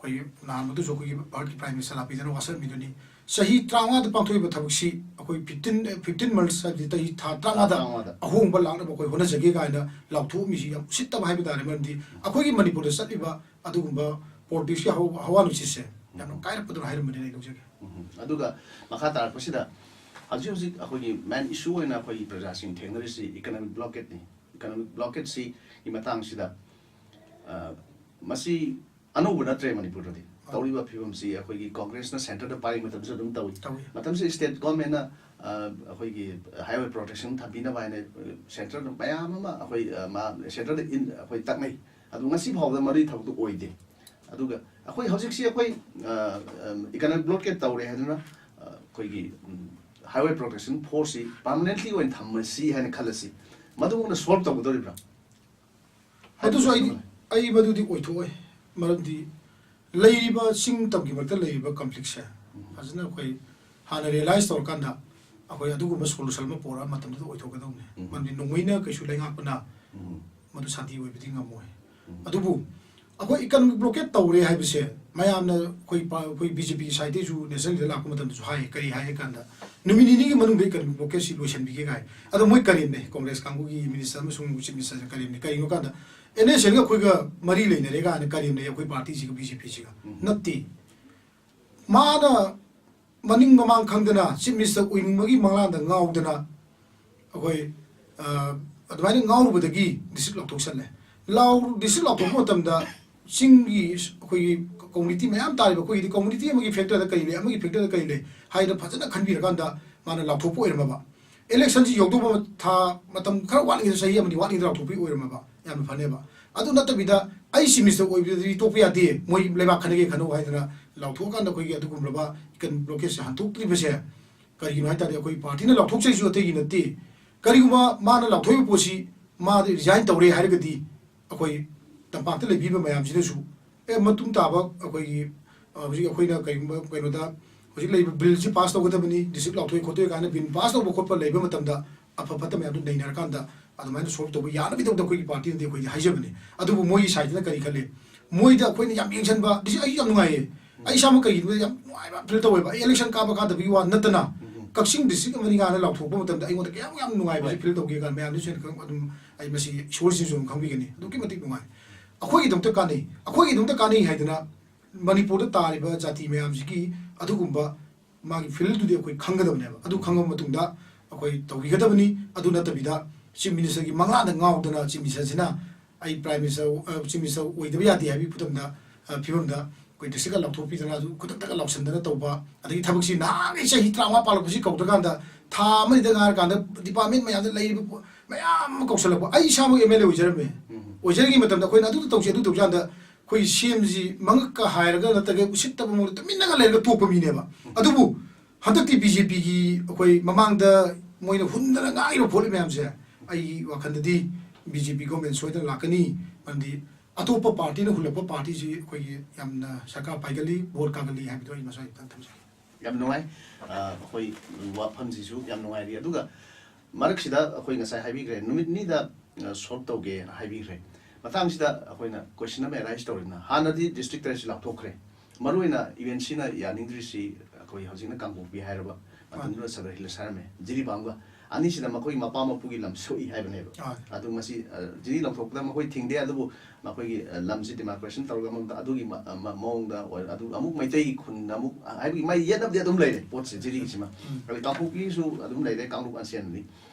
ꯑꯩꯈꯣꯏ ꯅꯍꯥꯟ ꯑꯗꯨꯁꯨ ꯑꯩꯈꯣꯏꯒꯤ ꯚꯥꯔꯠꯀꯤ Prime Minister ꯂꯥꯛꯄꯤꯗꯅ ꯋꯥꯁꯛꯃꯤꯗꯨꯅꯤ꯫ ꯆꯍꯤ ꯇꯔꯥꯃꯉꯥꯗ ꯄꯥꯡꯊꯣꯛꯏꯕ ꯊꯕꯛꯁꯤ ꯑꯩꯈꯣꯏ fifteen, fifteen months, ꯍꯥꯏꯕꯗꯤ ꯆꯍꯤ ꯊꯥ ꯇꯔꯥꯃꯉꯥꯗ ꯇꯔꯥꯃꯉꯥꯗ꯫ ꯑꯍꯣꯡꯕ ꯂꯥꯛꯅꯕ ꯑꯩꯈꯣꯏ ꯍꯣꯠꯅꯖꯒꯦ ꯀꯥꯏꯅ ꯂꯥꯎꯊꯣꯛꯑꯝꯃꯤꯁꯤ ꯌꯥꯝ ꯎꯁꯤꯠꯇꯕ ꯍꯥꯏꯕ ꯇꯥꯔꯦ꯫ ꯃꯔꯝꯗꯤ ꯑꯩꯈꯣꯏꯒꯤ ꯃꯅꯤꯄꯨꯔꯗ ꯆꯠꯂꯤꯕ ꯑꯗꯨꯒꯨꯝꯕ politics ꯀꯤ ꯍꯧ-, ꯍꯋꯥ ꯅꯨꯡꯁꯤꯠꯁꯦ ꯌꯥꯝꯅ ꯀꯥꯏꯔꯛꯄꯗꯨꯅ ꯍꯥꯏꯔꯝꯕꯅꯤꯅ ꯑꯩ ꯂꯧꯖꯒꯦ꯫ ꯎꯝ꯫ ꯑꯗꯨꯒ ꯃꯈꯥ ꯇꯥꯔꯛꯄꯁꯤꯗ ꯍꯧꯖꯤꯛ ꯍꯧꯖꯤꯛ ꯑꯩꯈꯣꯏꯒꯤ main issue ꯑꯣꯏꯅ ꯑꯩꯈꯣꯏꯒꯤ ꯄ꯭ꯔꯖꯥꯁꯤꯡ ꯊꯦꯡꯅꯔꯤꯁꯤ economic blockade ꯅꯤ꯫ Economic blockade ꯁꯤꯒꯤ ꯃꯇꯥꯡꯁꯤꯗ, ꯑ, ꯃꯁꯤ ꯑꯅꯧꯕ ꯅꯠꯇ꯭ꯔꯦ ꯃꯅꯤꯄꯨꯔꯗꯗꯤ꯫ ꯑꯥ꯫ ꯇꯧꯔꯤꯕ ꯐꯤꯕꯝꯁꯤ ꯑꯩꯈꯣꯏꯒꯤ Congress ꯅ centre ꯗ ꯄꯥꯏꯔꯤ ꯃꯇꯝꯗꯁꯨ ꯑꯗꯨꯝ ꯇꯧꯏ꯫ ꯇꯧꯏ꯫ ꯃꯇꯝꯁꯤꯗ state government ꯅ, ꯑ, ꯑꯩꯈꯣꯏꯒꯤ highway protection ꯊꯝꯕꯤꯅꯕ ꯍꯥꯏꯅ, ꯑ, centre ꯗ ꯃꯌꯥꯝ ꯑꯃ ꯑꯩꯈꯣꯏ, ꯑ, ꯃꯥ-, centre ꯗ ꯏꯟ-, ꯑꯩꯈꯣꯏ ꯇꯛꯅꯩ꯫ ꯑꯗꯨ ꯉꯁꯤ ꯐꯥꯎꯕꯗ ꯃꯗꯨꯒꯤ ꯊꯕꯛꯇꯨ ꯑꯣꯏꯗꯦ꯫ ꯑꯗꯨꯒ ꯑꯩꯈꯣꯏ ꯍꯧꯖꯤꯛꯁꯤ ꯑꯩꯈꯣꯏ, ꯑ, ꯑ, economic blockade ꯇꯧꯔꯦ ꯍꯥꯏꯗꯨꯅ, ꯑ, ꯑꯩꯈꯣꯏꯒꯤ, ꯎꯝ, highway protection force ꯁꯤ permanently ꯑꯣꯏꯅ ꯊꯝꯃꯁꯤ ꯍꯥꯏꯅ ꯈꯜꯂꯁꯤ꯫ ꯃꯗꯨꯃꯛꯅ solve ꯇꯧꯒꯗꯧꯔꯤꯕ꯭ꯔꯥ? ꯑꯗꯨꯁꯨ ꯑꯩꯗꯤ, ꯑꯩ ꯃꯗꯨꯗꯤ ꯑꯣꯏꯊꯣꯛꯑꯣꯏ꯫ ꯃꯔꯝꯗꯤ ꯂꯩꯔꯤꯕ ꯆꯤꯡ ꯇꯝꯒꯤ ꯃꯔꯛꯇ ꯂꯩꯔꯤꯕ conflict ꯁꯦ ꯎꯝ꯫ ꯐꯖꯅ ꯑꯩꯈꯣꯏ ꯍꯥꯟꯅ realize ꯇꯧꯔꯀꯥꯟꯗ ꯑꯩꯈꯣꯏ ꯑꯗꯨꯒꯨꯝꯕ solution ꯑꯃ ꯄꯨꯔꯛꯑ ꯃꯇꯝꯗꯨꯗ ꯑꯣꯏꯊꯣꯛꯀꯗꯧꯅꯤ꯫ ꯎꯝ꯫ ꯃꯔꯝꯗꯤ ꯅꯣꯡꯃꯩꯅ ꯀꯩꯁꯨ ꯂꯩꯉꯥꯛꯄꯅ ꯎꯝ꯫ ꯃꯗꯨ ꯁꯥꯟꯇꯤ ꯑꯣꯏꯕꯗꯤ ꯉꯝꯃꯣꯏ꯫ ꯎꯝ꯫ ꯑꯗꯨꯕꯨ ꯑꯩꯈꯣꯏ economic blockade ꯇꯧꯔꯦ ꯍꯥꯏꯕꯁꯦ ꯃꯌꯥꯝꯅ ꯑꯩꯈꯣꯏ ꯄ-, ꯑꯩꯈꯣꯏ BJP ꯒꯤ side ꯇꯩꯁꯨ national leader ꯂꯥꯛꯄ ꯃꯇꯝꯗꯁꯨ ꯍꯥꯏ, ꯀꯔꯤ ꯍꯥꯏ ꯀꯥꯟꯗ ꯅꯨꯃꯤꯠ ꯅꯤꯅꯤꯒꯤ ꯃꯅꯨꯡꯗ economic blockade ꯁꯤ ꯂꯣꯏꯁꯤꯟꯕꯤꯒꯦ ꯀꯥꯏ꯫ ꯑꯗꯣ ꯃꯣꯏ ꯀꯔꯦꯝꯅꯩ, Congress ꯀꯥꯡꯕꯨꯒꯤ minister ꯑꯃꯁꯨꯡ chief minister ꯁꯤꯅ ꯀꯔꯦꯝꯅꯩ꯫ ꯀꯔꯤꯒꯤꯅꯣ ꯀꯥꯟꯗ NSCN ꯒ ꯑꯩꯈꯣꯏꯒ ꯃꯔꯤ ꯂꯩꯅꯔꯦ ꯀꯥꯏꯅ ꯀꯔꯦꯝꯅꯩ ꯑꯩꯈꯣꯏ party ꯁꯤꯒ, BJP ꯁꯤꯒ꯫ ꯎꯝ꯫ ꯅꯠꯇꯦ꯫ ꯃꯥꯅ ꯃꯅꯤꯡ ꯃꯃꯥꯡ ꯈꯪꯗꯅ chief minister ꯑꯣꯏꯅꯤꯡꯕꯒꯤ ꯃꯪꯂꯥꯟꯗ ꯉꯥꯎꯗꯅ ꯑꯩꯈꯣꯏ, ꯑ, ꯑꯗꯨꯃꯥꯏꯅ ꯉꯥꯎꯔꯨꯕꯗꯒꯤ district ꯂꯥꯎꯊꯣꯛꯆꯜꯂꯦ꯫ ꯂꯥꯎ-, district ꯂꯥꯎꯊꯣꯛꯄ ꯃꯇꯝꯗ ꯆꯤꯡꯒꯤ ꯑꯩꯈꯣꯏꯒꯤ community ꯃꯌꯥꯝ ꯇꯥꯔꯤꯕ ꯑꯩꯈꯣꯏꯒꯤꯗꯤ community ꯑꯃꯒꯤ factor ꯗ ꯀꯔꯤ ꯂꯩ, ꯑꯃꯒꯤ factor ꯗ ꯀꯔꯤ ꯂꯩ ꯍꯥꯏꯗꯅ ꯐꯖꯅ ꯈꯟꯕꯤꯔꯀꯥꯟꯗ ꯃꯥꯅ ꯂꯥꯎꯊꯣꯛꯄ ꯑꯣꯏꯔꯝꯃꯕ꯫ Election ꯁꯤ ꯌꯧꯗꯧꯕ ꯊꯥ ꯃꯇꯝ ꯈꯔ ꯋꯥꯠꯂꯤꯉꯩꯗ, ꯆꯍꯤ ꯑꯃꯅꯤ ꯋꯥꯠꯂꯤꯉꯩꯗ ꯂꯥꯎꯊꯣꯛꯄꯒꯤ ꯑꯣꯏꯔꯝꯃꯕ ꯌꯥꯝꯅ ꯐꯅꯦꯕ꯫ ꯑꯗꯨ ꯅꯠꯇꯕꯤꯗ ꯑꯩ chief minister ꯑꯣꯏꯕꯗꯗꯤ ꯇꯣꯛꯄ ꯌꯥꯗꯦ, ꯃꯣꯏ ꯂꯩꯕꯥꯛ ꯈꯟꯅꯒꯦ ꯈꯟꯅꯧ ꯍꯥꯏꯗꯅ ꯂꯥꯎꯊꯣꯛꯑꯀꯥꯟꯗ ꯑꯩꯈꯣꯏꯒꯤ ꯑꯗꯨꯒꯨꯝꯂꯕ economic blockade ꯁꯦ ꯍꯟꯗꯣꯛꯇ꯭ꯔꯤꯕꯁꯦ ꯀꯔꯤꯒꯤꯅꯣ ꯍꯥꯏ ꯇꯥꯔꯗꯤ ꯑꯩꯈꯣꯏ party ꯅ ꯂꯥꯎꯊꯣꯛꯆꯩꯁꯨ ꯑꯇꯩꯒꯤ ꯅꯠꯇꯦ꯫ ꯀꯔꯤꯒꯨꯝꯕ ꯃꯥꯅ ꯂꯥꯎꯊꯣꯛꯏꯕ ꯄꯣꯠꯁꯤ ꯃꯥꯗꯤ resign ꯇꯧꯔꯦ ꯍꯥꯏꯔꯒꯗꯤ ꯑꯩꯈꯣꯏ ꯇꯝꯄꯥꯛꯇ ꯂꯩꯕꯤꯕ ꯃꯌꯥꯝꯁꯤꯅꯁꯨ ꯑꯦ ꯃꯇꯨꯡ ꯇꯥꯕ ꯑꯩꯈꯣꯏꯒꯤ ꯍꯧꯖꯤꯛ ꯑꯩꯈꯣꯏꯅ ꯀꯔꯤꯒꯨꯝꯕ ꯀꯩꯅꯣꯗ ꯍꯧꯖꯤꯛ ꯂꯩꯔꯤꯕ ꯕꯤꯜꯁꯤ ꯄꯥꯁ ꯇꯧꯒꯗꯕꯅꯤ, ꯗꯤꯁꯇ꯭ꯔꯤꯛ ꯂꯥꯎꯊꯣꯛꯑꯦ ꯈꯣꯠꯇꯣꯛꯑꯦ ꯀꯥꯏꯅ ꯕꯤꯜ ꯄꯥꯁ ꯇꯧꯕ ꯈꯣꯠꯄ ꯂꯩꯕ ꯃꯇꯝꯗ ꯑꯐ ꯐꯠꯇ ꯃꯌꯥꯝꯗꯨ ꯅꯩꯅꯔꯀꯥꯟꯗ ꯑꯗꯨꯃꯥꯏꯅ ꯁꯣꯜꯕ ꯇꯧꯕ ꯌꯥꯅꯕꯒꯤꯗꯃꯛꯇ ꯑꯩꯈꯣꯏꯒꯤ ꯄꯥꯔꯇꯤꯅꯗꯤ ꯑꯩꯈꯣꯏꯗꯤ ꯍꯥꯏꯖꯕꯅꯤ꯫ ꯑꯗꯨꯕꯨ ꯃꯣꯏꯒꯤ ꯁꯥꯏꯠꯇꯅ ꯀꯔꯤ ꯈꯜꯂꯤ? ꯃꯣꯏꯗ ꯑꯩꯈꯣꯏꯅ ꯌꯥꯝ ꯌꯦꯡꯁꯤꯟꯕ, ꯗꯤ ꯑꯩ ꯌꯥꯝ ꯅꯨꯡꯉꯥꯏꯌꯦ꯫ ꯑꯩ ꯏꯁꯥꯃꯛ ꯀꯩꯒꯤꯅꯣꯗ ꯌꯥꯝ ꯅꯨꯡꯉꯥꯏꯕ ꯐꯤꯜ ꯇꯧꯋꯦꯕ꯫ ꯑꯩ ꯏꯂꯦꯛꯁꯟ ꯀꯥꯕ ꯀꯥꯗꯕꯒꯤ ꯋꯥ ꯅꯠꯇꯅ ꯀꯛꯆꯤꯡ ꯗꯤꯁꯇ꯭ꯔꯤꯛ ꯑꯃꯅꯤ ꯀꯥꯏꯅ ꯂꯥꯎꯊꯣꯛꯄ ꯃꯇꯝꯗ ꯑꯩꯉꯣꯟꯗ ꯀꯌꯥꯝ ꯌꯥꯝ ꯅꯨꯡꯉꯥꯏꯕꯁꯦ ꯐꯤꯜ ꯇꯧꯒꯦ ꯀꯥꯏꯅ ꯃꯌꯥꯝꯅꯁꯨ ꯍꯦꯟꯅ ꯈꯪ-, ꯑꯗꯨꯝ ꯑꯩ ꯃꯁꯤ ꯏꯁꯣꯔꯁꯤꯅꯁꯨ ꯑꯗꯨꯝ ꯈꯪꯕꯤꯒꯅꯤ꯫ ꯑꯗꯨꯛꯀꯤ ꯃꯇꯤꯛ ꯅꯨꯡꯉꯥꯏ꯫ ꯑꯩꯈꯣꯏꯒꯤꯗꯃꯛꯇ ꯀꯥꯟꯅꯩ, ꯑꯩꯈꯣꯏꯒꯤꯗꯃꯛꯇ ꯀꯥꯟꯅꯩ ꯍꯥꯏꯗꯅ ꯃꯅꯤꯄꯨꯔꯗ ꯇꯥꯔꯤꯕ ꯖꯥꯇꯤ ꯃꯌꯥꯝꯁꯤꯒꯤ ꯑꯗꯨꯒꯨꯝꯕ ꯃꯥꯒꯤ ꯐꯤꯜꯗꯨꯗꯤ ꯑꯩꯈꯣꯏ ꯈꯪꯒꯗꯕꯅꯦꯕ꯫ ꯑꯗꯨ ꯈꯪꯉꯕ ꯃꯇꯨꯡꯗ ꯑꯩꯈꯣꯏ ꯇꯧꯕꯤꯒꯗꯕꯅꯤ꯫ ꯑꯗꯨ ꯅꯠꯇꯕꯤꯗ ꯆꯤꯐ ꯃꯤꯅꯤꯁꯇꯔꯒꯤ ꯃꯪꯂꯥꯟꯗ ꯉꯥꯎꯗꯅ ꯆꯤꯐ ꯃꯤꯅꯤꯁꯇꯔꯁꯤꯅ ꯑꯩ ꯄ꯭ꯔꯥꯏꯝ ꯃꯤꯅꯤꯁꯇꯔ, ꯑ, ꯆꯤꯐ ꯃꯤꯅꯤꯁꯇꯔ ꯑꯣꯏꯗꯕ ꯌꯥꯗꯦ ꯍꯥꯏꯕꯒꯤ ꯈꯨꯗꯝꯗ, ꯑ, ꯐꯤꯕꯝꯗ ꯑꯩꯈꯣꯏ ꯗꯤꯁꯇ꯭ꯔꯤꯛꯀ ꯂꯥꯎꯊꯣꯛꯄꯤꯗꯅ ꯑꯗꯨ ꯈꯨꯗꯛꯇꯒ ꯂꯥꯎꯁꯟꯗꯅ ꯇꯧꯕ, ꯑꯗꯒꯤ ꯊꯕꯛꯁꯤ ꯅꯍꯥꯟꯒꯤ ꯆꯍꯤ ꯇꯔꯥꯃꯉꯥ ꯄꯥꯜꯂꯛꯄꯁꯤ ꯀꯧꯗ꯭ꯔꯀꯥꯟꯗ ꯊꯥ ꯑꯃꯅꯤꯗ ꯉꯥꯏꯔꯀꯥꯟꯗ ꯗꯤꯄꯥꯔꯠꯃꯦꯟ ꯃꯌꯥꯝꯗ ꯂꯩꯔꯤꯕ ꯄꯣ-, ꯃꯌꯥꯝ ꯑꯃ ꯀꯧꯁꯜꯂꯛꯄ꯫ ꯑꯩ ꯏꯁꯥꯃꯛ ꯑꯦꯝ ꯑꯦꯜ ꯑꯦ ꯑꯣꯏꯖꯔꯝꯃꯦ꯫ ꯑꯣꯏꯖꯔꯤꯉꯩ ꯃꯇꯝꯗ ꯑꯩꯈꯣꯏꯅ ꯑꯗꯨ ꯇꯧꯁꯤ, ꯑꯗꯨ ꯇꯧꯁꯤ ꯍꯥꯏꯅ ꯑꯩꯈꯣꯏ ꯁꯤ ꯑꯦꯝꯁꯤ ꯃꯉꯛꯀ ꯍꯥꯏꯔꯒ ꯅꯠꯇ꯭ꯔꯒ ꯎꯁꯤꯠꯇꯕ ꯃꯑꯣꯡꯗ ꯇꯨꯃꯤꯟꯅꯒ ꯂꯩꯔꯒ ꯇꯣꯛꯄ ꯃꯤꯅꯦꯕ꯫ ꯑꯗꯨꯕꯨ ꯍꯟꯗꯛꯇꯤ ꯕꯤ ꯖꯦ ꯄꯤꯒꯤ ꯑꯩꯈꯣꯏ ꯃꯃꯥꯡꯗ ꯃꯣꯏꯅ ꯍꯨꯟꯗꯅ ꯉꯥꯡꯉꯤꯕ ꯈꯣꯠꯂꯤ ꯃꯌꯥꯝꯁꯦ ꯑꯩꯒꯤ ꯋꯥꯈꯜꯗꯗꯤ ꯕꯤ ꯖꯦ ꯄꯤ ꯒꯣꯔꯃꯦꯟ ꯁꯣꯏꯗꯅ ꯂꯥꯛꯀꯅꯤ꯫ ꯃꯔꯝꯗꯤ ꯑꯇꯣꯞꯄ ꯄꯥꯔꯇꯤꯅ ꯍꯨꯜꯂꯛꯄ ꯄꯥꯔꯇꯤꯁꯤ ꯑꯩꯈꯣꯏꯒꯤ ꯌꯥꯝꯅ ꯁꯔꯀꯥꯔ ꯄꯥꯏꯒꯜꯂꯤ, ꯚꯣꯠ ꯀꯥꯒꯜꯂꯤ ꯍꯥꯏꯕꯗꯣ ꯑꯩ ꯃꯁꯥ ꯈꯤꯇꯪ ꯊꯝꯖꯒꯦ꯫ ꯌꯥꯝ ꯅꯨꯡꯉꯥꯏ꯫ ꯑ, ꯑꯩꯈꯣꯏ ꯋꯥꯐꯝꯁꯤꯁꯨ ꯌꯥꯝ ꯅꯨꯡꯉꯥꯏꯔꯤ꯫ ꯑꯗꯨꯒ ꯃꯔꯛꯁꯤꯗ ꯑꯩꯈꯣꯏ ꯉꯁꯥꯏ ꯍꯥꯏꯕꯤꯈ꯭ꯔꯦ, ꯅꯨꯃꯤꯠ ꯅꯤꯅꯤꯗ, ꯑ, ꯁꯣꯜꯕ ꯇꯧꯒꯦꯅ ꯍꯥꯏꯕꯤꯈ꯭ꯔꯦ꯫ ꯃꯇꯥꯡꯁꯤꯗ ꯑꯩꯈꯣꯏꯅ ꯀꯣꯏꯁꯟ ꯑꯃ ꯑꯦꯔꯥꯏꯁ ꯇꯧꯔꯤꯅ, ꯍꯥꯟꯅꯗꯤ ꯗꯤꯁꯇ꯭ꯔꯤꯛ ꯇꯔꯦꯠꯁꯤ ꯂꯥꯎꯊꯣꯛꯈ꯭ꯔꯦ꯫ ꯃꯔꯨꯑꯣꯏꯅ ꯌꯨ ꯑꯦꯟ ꯁꯤꯅ ꯌꯥꯅꯤꯡꯗ꯭ꯔꯤꯁꯤ ꯑꯩꯈꯣꯏ ꯍꯧꯖꯤꯛꯅ ꯀꯥꯡꯄꯣꯛꯄꯤ ꯍꯥꯏꯔꯕ, ꯃꯇꯝꯗꯨꯗ ꯁꯗꯔ ꯍꯤꯜꯁ ꯍꯥꯏꯔꯝꯃꯦ, ꯖꯤꯔꯤꯕꯥꯝꯒ꯫ ꯑꯅꯤꯁꯤꯗ ꯃꯈꯣꯏꯒꯤ ꯃꯄꯥ ꯃꯄꯨꯒꯤ ꯂꯝ ꯁꯣꯛꯏ ꯍꯥꯏꯕꯅꯦꯕ꯫ ꯑꯥ꯫ ꯑꯗꯨ ꯃꯁꯤ, ꯑ, ꯖꯤꯔꯤ ꯂꯧꯊꯣꯛꯄꯗ ꯃꯈꯣꯏ ꯊꯤꯡꯗꯦ, ꯑꯗꯨꯕꯨ ꯃꯈꯣꯏꯒꯤ, ꯑ, ꯂꯝꯁꯤ ꯗꯤꯃꯥꯔꯀꯦꯁꯟ ꯇꯧꯔꯒ ꯑꯃꯨꯛ ꯑꯗꯨꯒꯤ ꯃ-, ꯑ, ꯃ-, ꯃꯑꯣꯡꯗ ꯑꯣꯏ-, ꯑꯗꯨ ꯑꯃꯨꯛ ꯃꯩꯇꯩꯒꯤ ꯈꯨꯟꯗ ꯑꯃꯨꯛ, ꯑ, ꯍꯥꯏꯕꯗꯤ ꯃꯥꯏ ꯌꯦꯠꯅꯕꯗꯤ ꯑꯗꯨꯝ ꯂꯩꯔꯦ ꯄꯣꯠꯁꯦ, ꯖꯤꯔꯤꯒꯤꯁꯤꯃ꯫ ꯎꯝ꯫ ꯑꯗꯩ ꯀꯥꯡꯄꯣꯛꯄꯤꯒꯤꯁꯨ ꯑꯗꯨꯝ ꯂꯩꯔꯦ, ꯀꯥꯡꯂꯨꯞ ꯑꯟꯁꯤꯌꯟꯅꯤ꯫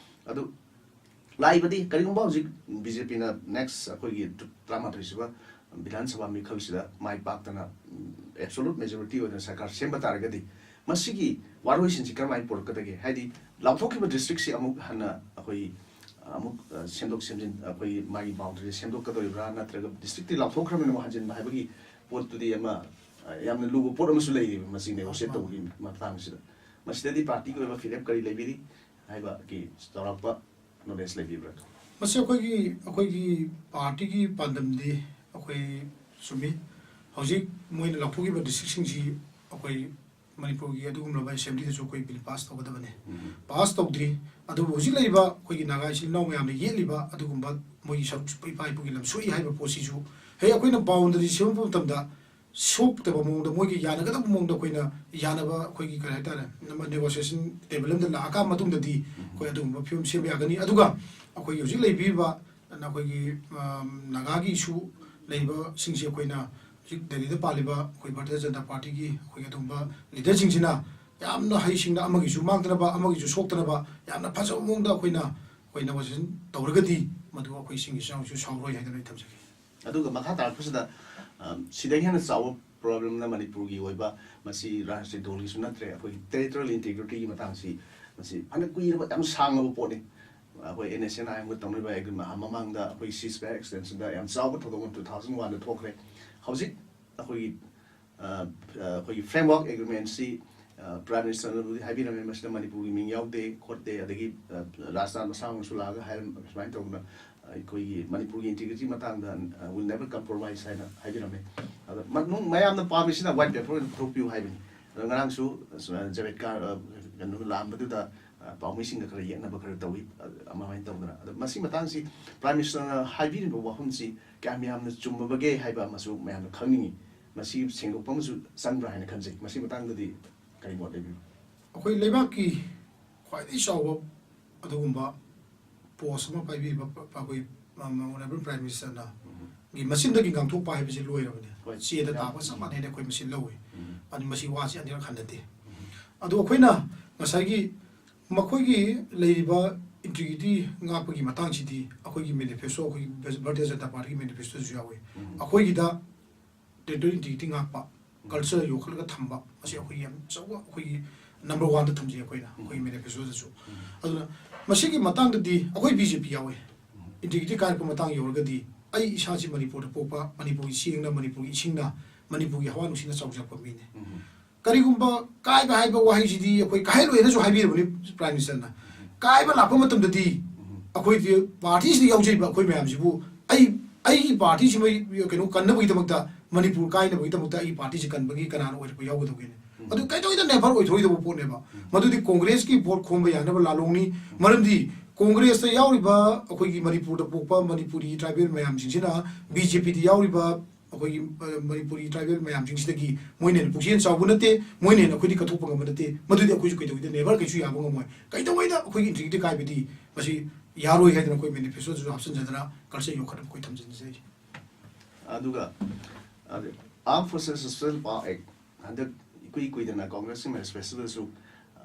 ꯑꯗꯨ ꯂꯥꯛꯏꯕꯗꯤ ꯀꯔꯤꯒꯨꯝꯕ ꯍꯧꯖꯤꯛ ꯕꯤ ꯖꯦ ꯄꯤꯅ ꯅꯦꯛꯁ ꯑꯩꯈꯣꯏꯒꯤ ꯇꯔꯥꯃꯥꯊꯣꯏꯁꯨꯕ ꯕꯤꯙꯥꯟ ꯁꯚꯥ ꯃꯤꯈꯜꯁꯤꯗ ꯃꯥꯏ ꯄꯥꯛꯇꯅ, ꯎꯝ, ꯑꯦꯕꯁꯣꯂꯨꯠ ꯃꯦꯖꯣꯔꯤꯇꯤ ꯑꯣꯏꯅ ꯁꯔꯀꯥꯔ ꯁꯦꯝꯕ ꯇꯥꯔꯒꯗꯤ ꯃꯁꯤꯒꯤ ꯋꯥꯔꯣꯏꯁꯤꯟꯁꯤ ꯀꯔꯝꯍꯥꯏꯅ ꯄꯨꯔꯛꯀꯗꯒꯦ? ꯍꯥꯏꯗꯤ ꯂꯥꯎꯊꯣꯛꯈꯤꯕ ꯗꯤꯁꯇ꯭ꯔꯤꯛꯁꯤ ꯑꯃꯨꯛ ꯍꯟꯅ ꯑꯩꯈꯣꯏ ꯑꯃꯨꯛ, ꯑ, ꯁꯦꯝꯗꯣꯛ ꯁꯦꯝꯖꯤꯟ, ꯑꯩꯈꯣꯏ ꯃꯥꯒꯤ ꯕꯥꯎꯟꯗꯔꯤ ꯁꯦꯝꯗꯣꯛꯀꯗꯧꯔꯤꯕ꯭ꯔꯥ, ꯅꯠꯇ꯭ꯔꯒ ꯗꯤꯁꯇ꯭ꯔꯤꯛꯇꯤ ꯂꯥꯎꯊꯣꯛꯈ꯭ꯔꯕꯅꯤꯅ ꯑꯃꯨꯛ ꯍꯟꯖꯤꯟꯕ ꯍꯥꯏꯕꯒꯤ ꯄꯣꯠꯇꯨꯗꯤ ꯑꯃ, ꯑ, ꯌꯥꯝꯅ ꯂꯨꯕ ꯄꯣꯠ ꯑꯃꯁꯨ ꯂꯩꯔꯤꯕ, ꯃꯁꯤ ꯅꯦꯒꯣꯁꯤꯌꯦꯠ ꯇꯧꯕꯒꯤ ꯃꯇꯥꯡꯁꯤꯗ꯫ ꯃꯁꯤꯗꯗꯤ ꯄꯥꯔꯇꯤꯒꯤ ꯑꯣꯏꯕ ꯐꯤꯔꯦꯞ ꯀꯔꯤ ꯂꯩꯕꯤꯔꯤ ꯍꯥꯏꯕꯒꯤ ꯆꯥꯎꯔꯥꯛꯄ ꯅꯣꯂꯦꯖ ꯂꯩꯕꯤꯕ꯭ꯔꯥ? ꯃꯁꯤ ꯑꯩꯈꯣꯏꯒꯤ, ꯑꯩꯈꯣꯏꯒꯤ ꯄꯥꯔꯇꯤꯒꯤ ꯄꯥꯟꯗꯝꯗꯤ ꯑꯩꯈꯣꯏ ꯆꯨꯝꯃꯤ꯫ ꯍꯧꯖꯤꯛ ꯃꯣꯏꯅ ꯂꯥꯎꯊꯣꯛꯈꯤꯕ ꯗꯤꯁꯇ꯭ꯔꯤꯛꯁꯤꯡꯁꯤ ꯑꯩꯈꯣꯏ ꯃꯅꯤꯄꯨꯔꯒꯤ ꯑꯗꯨꯒꯨꯝꯂꯕ ꯑꯦꯁꯦꯝꯕ꯭ꯂꯤꯗꯁꯨ ꯑꯩꯈꯣꯏ ꯕꯤꯜ ꯄꯥꯁ ꯇꯧꯒꯗꯕꯅꯤ꯫ ꯄꯥꯁ ꯇꯧꯗ꯭ꯔꯤ꯫ ꯑꯗꯨꯕꯨ ꯍꯧꯖꯤꯛ ꯂꯩꯔꯤꯕ ꯑꯩꯈꯣꯏꯒꯤ ꯅꯥꯒꯥ ꯏꯆꯤꯜ ꯏꯅꯥꯎ ꯃꯌꯥꯝꯅ ꯌꯦꯠꯂꯤꯕ ꯑꯗꯨꯒꯨꯝꯕ ꯃꯣꯏꯒꯤ ꯁꯔꯨꯛ ꯏꯄꯥ ꯏꯄꯨꯒꯤ ꯂꯝ ꯁꯣꯛꯏ ꯍꯥꯏꯕ ꯄꯣꯠꯁꯤꯁꯨ ꯍꯦꯛ ꯑꯩꯈꯣꯏꯅ ꯕꯥꯎꯟꯗꯔꯤ ꯁꯦꯝꯃꯛꯄ ꯃꯇꯝꯗ ꯁꯣꯛꯇꯕ ꯃꯑꯣꯡꯗ, ꯃꯣꯏꯒꯤ ꯌꯥꯅꯒꯗꯕ ꯃꯑꯣꯡꯗ ꯑꯩꯈꯣꯏꯅ ꯌꯥꯅꯕ, ꯑꯩꯈꯣꯏꯒꯤ ꯀꯔꯤ ꯍꯥꯏꯇꯥꯔꯦ, ꯅꯦꯒꯣꯁꯤꯌꯦꯁꯟ ꯇꯦꯕꯜ ꯑꯃꯗ ꯂꯥꯛꯑꯀꯥꯟ ꯃꯇꯨꯡꯗꯗꯤ ꯑꯩꯈꯣꯏ ꯑꯗꯨꯒꯨꯝꯕ ꯐꯤꯕꯝ ꯁꯦꯝꯕ ꯌꯥꯒꯅꯤ꯫ ꯑꯗꯨꯒ ꯑꯩꯈꯣꯏꯒꯤ ꯍꯧꯖꯤꯛ ꯂꯩꯕꯤꯔꯤꯕ ꯑꯩꯈꯣꯏꯒꯤ, ꯑꯝ, ꯅꯥꯒꯥꯒꯤ ꯏꯁꯨ ꯂꯩꯔꯤꯕꯁꯤꯡꯁꯤ ꯑꯩꯈꯣꯏꯅ ꯍꯧꯖꯤꯛ ꯗꯦꯜꯂꯤꯗ ꯄꯥꯜꯂꯤꯕ ꯑꯩꯈꯣꯏ ꯚꯥꯔꯇꯤꯌ ꯖꯅꯇꯥ ꯄꯥꯔꯇꯤꯒꯤ ꯑꯩꯈꯣꯏꯒꯤ ꯑꯗꯨꯒꯨꯝꯕ ꯂꯤꯗꯔꯁꯤꯡꯁꯤꯅ ꯌꯥꯝꯅ ꯍꯩꯁꯤꯡꯅ ꯑꯃꯒꯤꯁꯨ ꯃꯥꯡꯗꯅꯕ, ꯑꯃꯒꯤꯁꯨ ꯁꯣꯛꯇꯅꯕ ꯌꯥꯝꯅ ꯐꯖꯕ ꯃꯑꯣꯡꯗ ꯑꯩꯈꯣꯏꯅ, ꯑꯩꯈꯣꯏ ꯅꯦꯒꯣꯁꯤꯌꯦꯁꯟ ꯇꯧꯔꯒꯗꯤ ꯃꯗꯨ ꯑꯩꯈꯣꯏ ꯏꯁꯤꯡ ꯏꯆꯥꯎꯁꯨ ꯁꯥꯎꯔꯣꯏ ꯍꯥꯏꯗꯅ ꯑꯩ ꯊꯝꯖꯒꯦ꯫ ꯑꯗꯨꯒ ꯃꯈꯥ ꯇꯥꯔꯛꯄꯁꯤꯗ, ꯑꯝ, ꯁꯤꯗꯒꯤ ꯍꯦꯟꯅ ꯆꯥꯎꯕ ꯄ꯭ꯔꯣꯕ꯭ꯂꯦꯝꯅ ꯃꯅꯤꯄꯨꯔꯒꯤ ꯑꯣꯏꯕ, ꯃꯁꯤ ꯔꯥꯁꯇ꯭ꯔꯤꯌ ꯗꯣꯜꯒꯤꯁꯨ ꯅꯠꯇ꯭ꯔꯦ, ꯑꯩꯈꯣꯏꯒꯤ ꯇꯦꯔꯤꯇꯣꯔꯤꯌꯦꯜ ꯏꯟꯇꯤꯒ꯭ꯔꯤꯇꯤꯒꯤ ꯃꯇꯥꯡꯁꯤ, ꯃꯁꯤ ꯐꯅ ꯀꯨꯏꯔꯕ, ꯌꯥꯝ ꯁꯥꯡꯂꯕ ꯄꯣꯠꯅꯤ꯫ ꯑꯩꯈꯣꯏ ꯑꯦꯟ ꯑꯦꯁ ꯑꯦꯟ ꯑꯥꯏ ꯑꯦꯝꯒ ꯇꯧꯅꯔꯤꯕ ꯑꯦꯒ꯭ꯔꯤꯃꯦꯟ ꯃꯃꯥꯡꯗ ꯑꯩꯈꯣꯏ ꯁꯤꯁ ꯐꯥꯌꯔ ꯑꯦꯛꯁꯇꯦꯟꯁꯟꯗ ꯌꯥꯝ ꯆꯥꯎꯕ ꯊꯧꯗꯣꯛ ꯑꯃ ꯇꯨ ꯊꯥꯎꯖꯟ ꯋꯥꯟꯗ ꯊꯣꯛꯈ꯭ꯔꯦ꯫ ꯍꯧꯖꯤꯛ ꯑꯩꯈꯣꯏꯒꯤ, ꯑ, ꯑ, ꯑꯩꯈꯣꯏꯒꯤ ꯐ꯭ꯔꯦꯝꯋꯥꯔꯛ ꯑꯦꯒ꯭ꯔꯤꯃꯦꯟꯁꯤ, ꯑ, ꯄ꯭ꯔꯥꯏꯝ ꯃꯤꯅꯤꯁꯇꯔꯅꯕꯨꯗꯤ ꯍꯥꯏꯕꯤꯔꯝꯃꯦ, ꯃꯁꯤꯗ ꯃꯅꯤꯄꯨꯔꯒꯤ ꯃꯤꯡ ꯌꯥꯎꯗꯦ ꯈꯣꯠꯇꯦ, ꯑꯗꯒꯤ, ꯑ, ꯔꯥꯖꯅꯥꯊ ꯃꯁꯥꯃꯛꯁꯨ ꯂꯥꯛꯑꯒ ꯍꯥꯏꯔꯝ-, ꯁꯨꯃꯥꯏꯅ ꯇꯧꯗꯅ, ꯑ, ꯑꯩꯈꯣꯏꯒꯤ ꯃꯅꯤꯄꯨꯔꯒꯤ ꯏꯟꯇꯤꯒ꯭ꯔꯤꯇꯤ ꯃꯇꯥꯡꯗ, ꯑ, will never compromise ꯍꯥꯏꯅ ꯍꯥꯏꯕꯤꯔꯝꯃꯦ꯫ ꯑꯗꯣ ꯃꯅꯨꯡ ꯃꯌꯥꯝꯅ ꯄꯥꯝꯃꯤꯁꯤꯅ ꯋꯥꯏꯠ ꯄꯦꯄꯔ ꯑꯣꯏꯅ ꯄꯨꯊꯣꯛꯄꯤꯌꯨ ꯍꯥꯏꯕꯅꯤ꯫ ꯑꯗꯣ ꯉꯔꯥꯡꯁꯨ, ꯑ, ꯖꯥꯕꯦꯗꯀꯥꯔ, ꯑ, ꯀꯩꯅꯣ ꯂꯥꯛꯑꯝꯕꯗꯨꯗ, ꯑ, ꯄꯥꯎꯃꯤꯁꯤꯡꯒ ꯈꯔ ꯌꯦꯠꯅꯕ ꯈꯔ ꯇꯧꯏ, ꯑ, ꯑꯗꯨꯃꯥꯏꯅ ꯇꯧꯗꯅ꯫ ꯑꯗꯣ ꯃꯁꯤ ꯃꯇꯥꯡꯁꯤ ꯄ꯭ꯔꯥꯏꯝ ꯃꯤꯅꯤꯁꯇꯔꯅ ꯍꯥꯏꯕꯤꯔꯤꯕ ꯋꯥꯐꯝꯁꯤ ꯀꯌꯥꯝ ꯌꯥꯝꯅ ꯆꯨꯝꯃꯕꯒꯦ ꯍꯥꯏꯕ ꯑꯃꯁꯨ ꯃꯌꯥꯝꯅ ꯈꯪꯅꯤꯡꯉꯤ꯫ ꯃꯁꯤ ꯁꯦꯡꯗꯣꯛꯄ ꯑꯃꯁꯨ ꯆꯪꯕ꯭ꯔꯥ ꯍꯥꯏꯅ ꯈꯟꯖꯩ꯫ ꯃꯁꯤ ꯃꯇꯥꯡꯗꯗꯤ ꯀꯔꯤ ꯃꯣꯠ ꯂꯩꯕꯤꯕ? ꯑꯩꯈꯣꯏ ꯂꯩꯕꯥꯛꯀꯤ ꯈ꯭ꯋꯥꯏꯗꯒꯤ ꯆꯥꯎꯕ ꯑꯗꯨꯒꯨꯝꯕ ꯄꯣꯁ ꯑꯃ ꯄꯥꯏꯕꯤꯕ ꯄ-, ꯄ-, ꯑꯩꯈꯣꯏ, ꯑ, ꯑꯣꯅꯔꯦꯕꯜ ꯄ꯭ꯔꯥꯏꯝ ꯃꯤꯅꯤꯁꯇꯔꯅ ꯒꯤ ꯃꯆꯤꯟꯗꯒꯤ ꯉꯥꯡꯊꯣꯛꯄ ꯍꯥꯏꯕꯁꯤ ꯂꯣꯏꯔꯕꯅꯤ꯫ ꯍꯣꯏ꯫ ꯆꯦꯗ ꯌꯥꯝ ꯇꯥꯕ ꯆꯞ ꯃꯥꯟꯅꯩꯅ ꯑꯩꯈꯣꯏ ꯃꯁꯤ ꯂꯧꯏ꯫ ꯑꯗꯨ ꯃꯁꯤ ꯋꯥꯁꯤ ꯑꯅꯤꯔꯛ ꯍꯟꯅꯗꯦ꯫ ꯑꯗꯣ ꯑꯩꯈꯣꯏꯅ ꯉꯁꯥꯏꯒꯤ ꯃꯈꯣꯏꯒꯤ ꯂꯩꯔꯤꯕ ꯏꯟꯇꯤꯒ꯭ꯔꯤꯇꯤ ꯉꯥꯛꯄꯒꯤ ꯃꯇꯥꯡꯁꯤꯗꯤ ꯑꯩꯈꯣꯏꯒꯤ ꯃꯦꯅꯤꯐꯦꯁꯇꯣ, ꯑꯩꯈꯣꯏꯒꯤ ꯚꯥꯔꯇꯤꯌ ꯖꯅꯇꯥ ꯄꯥꯔꯇꯤꯒꯤ ꯃꯦꯅꯤꯐꯦꯁꯇꯣꯗꯁꯨ ꯌꯥꯎꯏ꯫ ꯑꯩꯈꯣꯏꯒꯤꯗ ꯇꯦꯔꯤꯇꯣꯔꯤ ꯏꯟꯇꯤꯒ꯭ꯔꯤꯇꯤ ꯉꯥꯛꯄ, ꯀꯜꯆꯔ ꯌꯣꯛꯈꯠꯂꯒ ꯊꯝꯕ, ꯃꯁꯤ ꯑꯩꯈꯣꯏꯒꯤ ꯌꯥꯝ ꯑꯆꯧꯕ, ꯑꯩꯈꯣꯏꯒꯤ ꯅꯝꯕꯔ ꯋꯥꯟꯗ ꯊꯝꯖꯩ ꯑꯩꯈꯣꯏꯅ, ꯑꯩꯈꯣꯏꯒꯤ ꯃꯦꯅꯤꯐꯦꯁꯇꯣꯗꯁꯨ꯫ ꯑꯗꯨꯅ ꯃꯁꯤꯒꯤ ꯃꯇꯥꯡꯗꯗꯤ ꯑꯩꯈꯣꯏ ꯕꯤ ꯖꯦ ꯄꯤ ꯌꯥꯎꯋꯦ꯫ ꯏꯟꯇꯤꯒ꯭ꯔꯤꯇꯤ ꯀꯥꯏꯔꯛꯄ ꯃꯇꯥꯡ ꯌꯧꯔꯒꯗꯤ ꯑꯩ ꯏꯁꯥꯁꯤ ꯃꯅꯤꯄꯨꯔꯗ ꯄꯣꯛꯄ, ꯃꯅꯤꯄꯨꯔꯒꯤ ꯆꯦꯡꯅ, ꯃꯅꯤꯄꯨꯔꯒꯤ ꯏꯁꯤꯡꯅ, ꯃꯅꯤꯄꯨꯔꯒꯤ ꯍꯋꯥ ꯅꯨꯡꯁꯤꯠꯅ ꯆꯥꯎꯖꯔꯛꯄ ꯃꯤꯅꯤ꯫ ꯀꯔꯤꯒꯨꯝꯕ ꯀꯥꯏꯕ ꯍꯥꯏꯕ ꯋꯥꯍꯩꯁꯤꯗꯤ ꯑꯩꯈꯣꯏ ꯀꯥꯏꯍꯜꯂꯣꯏꯅꯁꯨ ꯍꯥꯏꯕꯤꯔꯕꯅꯤ ꯄ꯭ꯔꯥꯏꯝ ꯃꯤꯅꯤꯁꯇꯔꯅ꯫ ꯀꯥꯏꯕ ꯂꯥꯛꯄ ꯃꯇꯝꯗꯗꯤ ꯑꯩꯈꯣꯏꯗꯤ ꯄꯥꯔꯇꯤꯁꯤꯗ ꯌꯥꯎꯖꯔꯤꯕ ꯑꯩꯈꯣꯏ ꯃꯌꯥꯝꯁꯤꯕꯨ ꯑꯩ ꯑꯩꯒꯤ ꯄꯥꯔꯇꯤꯁꯤꯃ ꯀꯩꯅꯣ ꯀꯟꯅꯕꯒꯤꯗꯃꯛꯇ, ꯃꯅꯤꯄꯨꯔ ꯀꯥꯏꯅꯕꯒꯤꯗꯃꯛꯇ ꯑꯩꯒꯤ ꯄꯥꯔꯇꯤꯁꯤ ꯀꯟꯕꯒꯤ ꯀꯅꯥꯅ ꯑꯣꯏꯔꯛꯄ ꯌꯥꯎꯒꯗꯧꯒꯦꯅꯦ? ꯎꯝ꯫ ꯑꯗꯨ ꯀꯩꯗꯧꯉꯩꯗ ꯅꯦꯚꯔ ꯑꯣꯏꯊꯣꯛꯑꯣꯏꯗꯕ ꯄꯣꯠꯅꯦꯕ꯫ ꯎꯝ꯫ ꯃꯗꯨꯗꯤ ꯀꯣꯡꯒ꯭ꯔꯦꯁꯀꯤ ꯚꯣꯠ ꯈꯣꯝꯕ ꯌꯥꯅꯕ ꯂꯥꯂꯣꯡꯅꯤ꯫ ꯎꯝ꯫ ꯃꯔꯝꯗꯤ ꯀꯣꯡꯒ꯭ꯔꯦꯁꯇ ꯌꯥꯎꯔꯤꯕ ꯑꯩꯈꯣꯏꯒꯤ ꯃꯅꯤꯄꯨꯔꯗ ꯄꯣꯛꯄ ꯃꯅꯤꯄꯨꯔꯤ ꯇ꯭ꯔꯥꯏꯕꯦꯜ ꯃꯌꯥꯝꯁꯤꯡꯁꯤꯅ ꯕꯤ ꯖꯦ ꯄꯤꯗ ꯌꯥꯎꯔꯤꯕ ꯑꯩꯈꯣꯏꯒꯤ, ꯑ, ꯃꯅꯤꯄꯨꯔꯤ ꯇ꯭ꯔꯥꯏꯕꯦꯜ ꯃꯌꯥꯝꯁꯤꯡꯁꯤꯗꯒꯤ ꯃꯣꯏꯅ ꯍꯦꯟꯅ ꯄꯨꯛꯆꯦꯜ ꯆꯥꯎꯕ ꯅꯠꯇꯦ, ꯃꯣꯏꯅ ꯍꯦꯟꯅ ꯑꯩꯈꯣꯏꯗꯤ ꯀꯠꯊꯣꯛꯄ ꯉꯝꯕ ꯅꯠꯇꯦ꯫ ꯃꯗꯨꯗꯤ ꯑꯩꯈꯣꯏꯁꯨ ꯀꯩꯗꯧꯉꯩꯗ ꯅꯦꯚꯔ ꯀꯩꯁꯨ ꯌꯥꯕ ꯉꯝꯃꯣꯏ꯫ ꯀꯩꯗꯧꯉꯩꯗ ꯑꯩꯈꯣꯏꯒꯤ ꯏꯟꯇꯤꯒ꯭ꯔꯤꯇꯤ ꯀꯥꯏꯕꯗꯤ ꯃꯁꯤ ꯌꯥꯔꯣꯏ ꯍꯥꯏꯗꯅ ꯑꯩꯈꯣꯏ ꯃꯦꯅꯤꯐꯦꯁꯇꯣꯗꯁꯨ ꯍꯥꯞꯆꯤꯟꯖꯗꯅ ꯀꯜꯆꯔ ꯌꯣꯛꯈꯠꯅꯕ ꯑꯩꯈꯣꯏ ꯊꯝꯖꯤꯟꯖꯔꯤ꯫ ꯑꯗꯨꯒ, ꯑꯗꯨ, Armed Forces Special Power Act ꯍꯟꯗꯛ ꯏꯀꯨꯏ ꯀꯨꯏꯗꯅ ꯀꯣꯡꯒ꯭ꯔꯦꯁꯀꯤ ꯃꯦꯅꯤꯐꯦꯁꯇꯣꯗꯁꯨ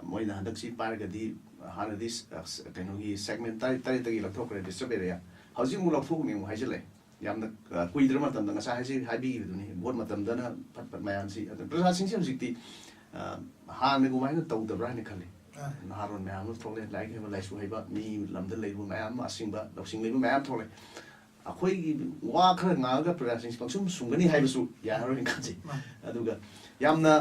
ꯃꯣꯏꯅ ꯍꯟꯗꯛꯁꯤ ꯄꯥꯏꯔꯒꯗꯤ ꯍꯥꯟꯅꯗꯤ ꯁ-, ꯑ, ꯀꯩꯅꯣꯒꯤ ꯁꯦꯒꯃꯦꯟ ꯇꯔꯦꯠ, ꯇꯔꯦꯠꯇꯒꯤ ꯂꯧꯊꯣꯛꯈ꯭ꯔꯦ, ꯗꯤꯁꯇ꯭ꯔꯤꯛ ꯑꯦꯔꯤꯌꯥ꯫ ꯍꯧꯖꯤꯛ ꯑꯃꯨꯛ ꯂꯧꯊꯣꯛꯅꯤ ꯑꯃꯨꯛ ꯍꯥꯏꯖꯤꯜꯂꯦ꯫ ꯌꯥꯝꯅ, ꯑ, ꯀꯨꯏꯗ꯭ꯔ ꯃꯇꯝꯗ ꯉꯁꯥꯏ ꯍꯥꯏꯖ-, ꯍꯥꯏꯕꯤꯈꯤꯕꯗꯨꯅꯤ, ꯚꯣꯠ ꯃꯇꯝꯗꯅ ꯐꯠ ꯐꯠ ꯃꯌꯥꯝꯁꯤ, ꯑꯗꯨ ꯄ꯭ꯔꯖꯥꯁꯤꯡꯁꯤ ꯍꯧꯖꯤꯛꯇꯤ, ꯑ, ꯍꯥꯟꯅꯒꯨꯝꯃꯥꯏꯅ ꯇꯧꯗꯕ꯭ꯔꯥ ꯍꯥꯏꯅ ꯈꯜꯂꯤ꯫ ꯑ꯫ ꯅꯍꯥꯔꯣꯟ ꯃꯌꯥꯝ ꯑꯃ ꯊꯣꯛꯂꯦ, ꯂꯥꯏꯔꯤꯛ ꯍꯩꯕ, ꯂꯥꯏꯁꯨ ꯍꯩꯕ, ꯃꯤ ꯂꯝꯗ ꯂꯩꯕ ꯃꯌꯥꯝ ꯑꯃ, ꯑꯁꯤꯡꯕ, ꯂꯧꯁꯤꯡ ꯂꯩꯕ ꯃꯌꯥꯝ ꯊꯣꯛꯂꯦ꯫ ꯑꯩꯈꯣꯏꯒꯤ ꯋꯥ ꯈꯔ ꯉꯥꯡꯉꯒ ꯄ꯭ꯔꯖꯥꯁꯤꯡꯁꯤ ꯄꯪꯁꯨꯝ ꯁꯨꯝꯒꯅꯤ ꯍꯥꯏꯕꯁꯨ ꯌꯥꯔꯔꯣꯏꯅ ꯈꯟꯖꯩ꯫ ꯃꯥꯅꯤ꯫ ꯑꯗꯨꯒ ꯌꯥꯝꯅ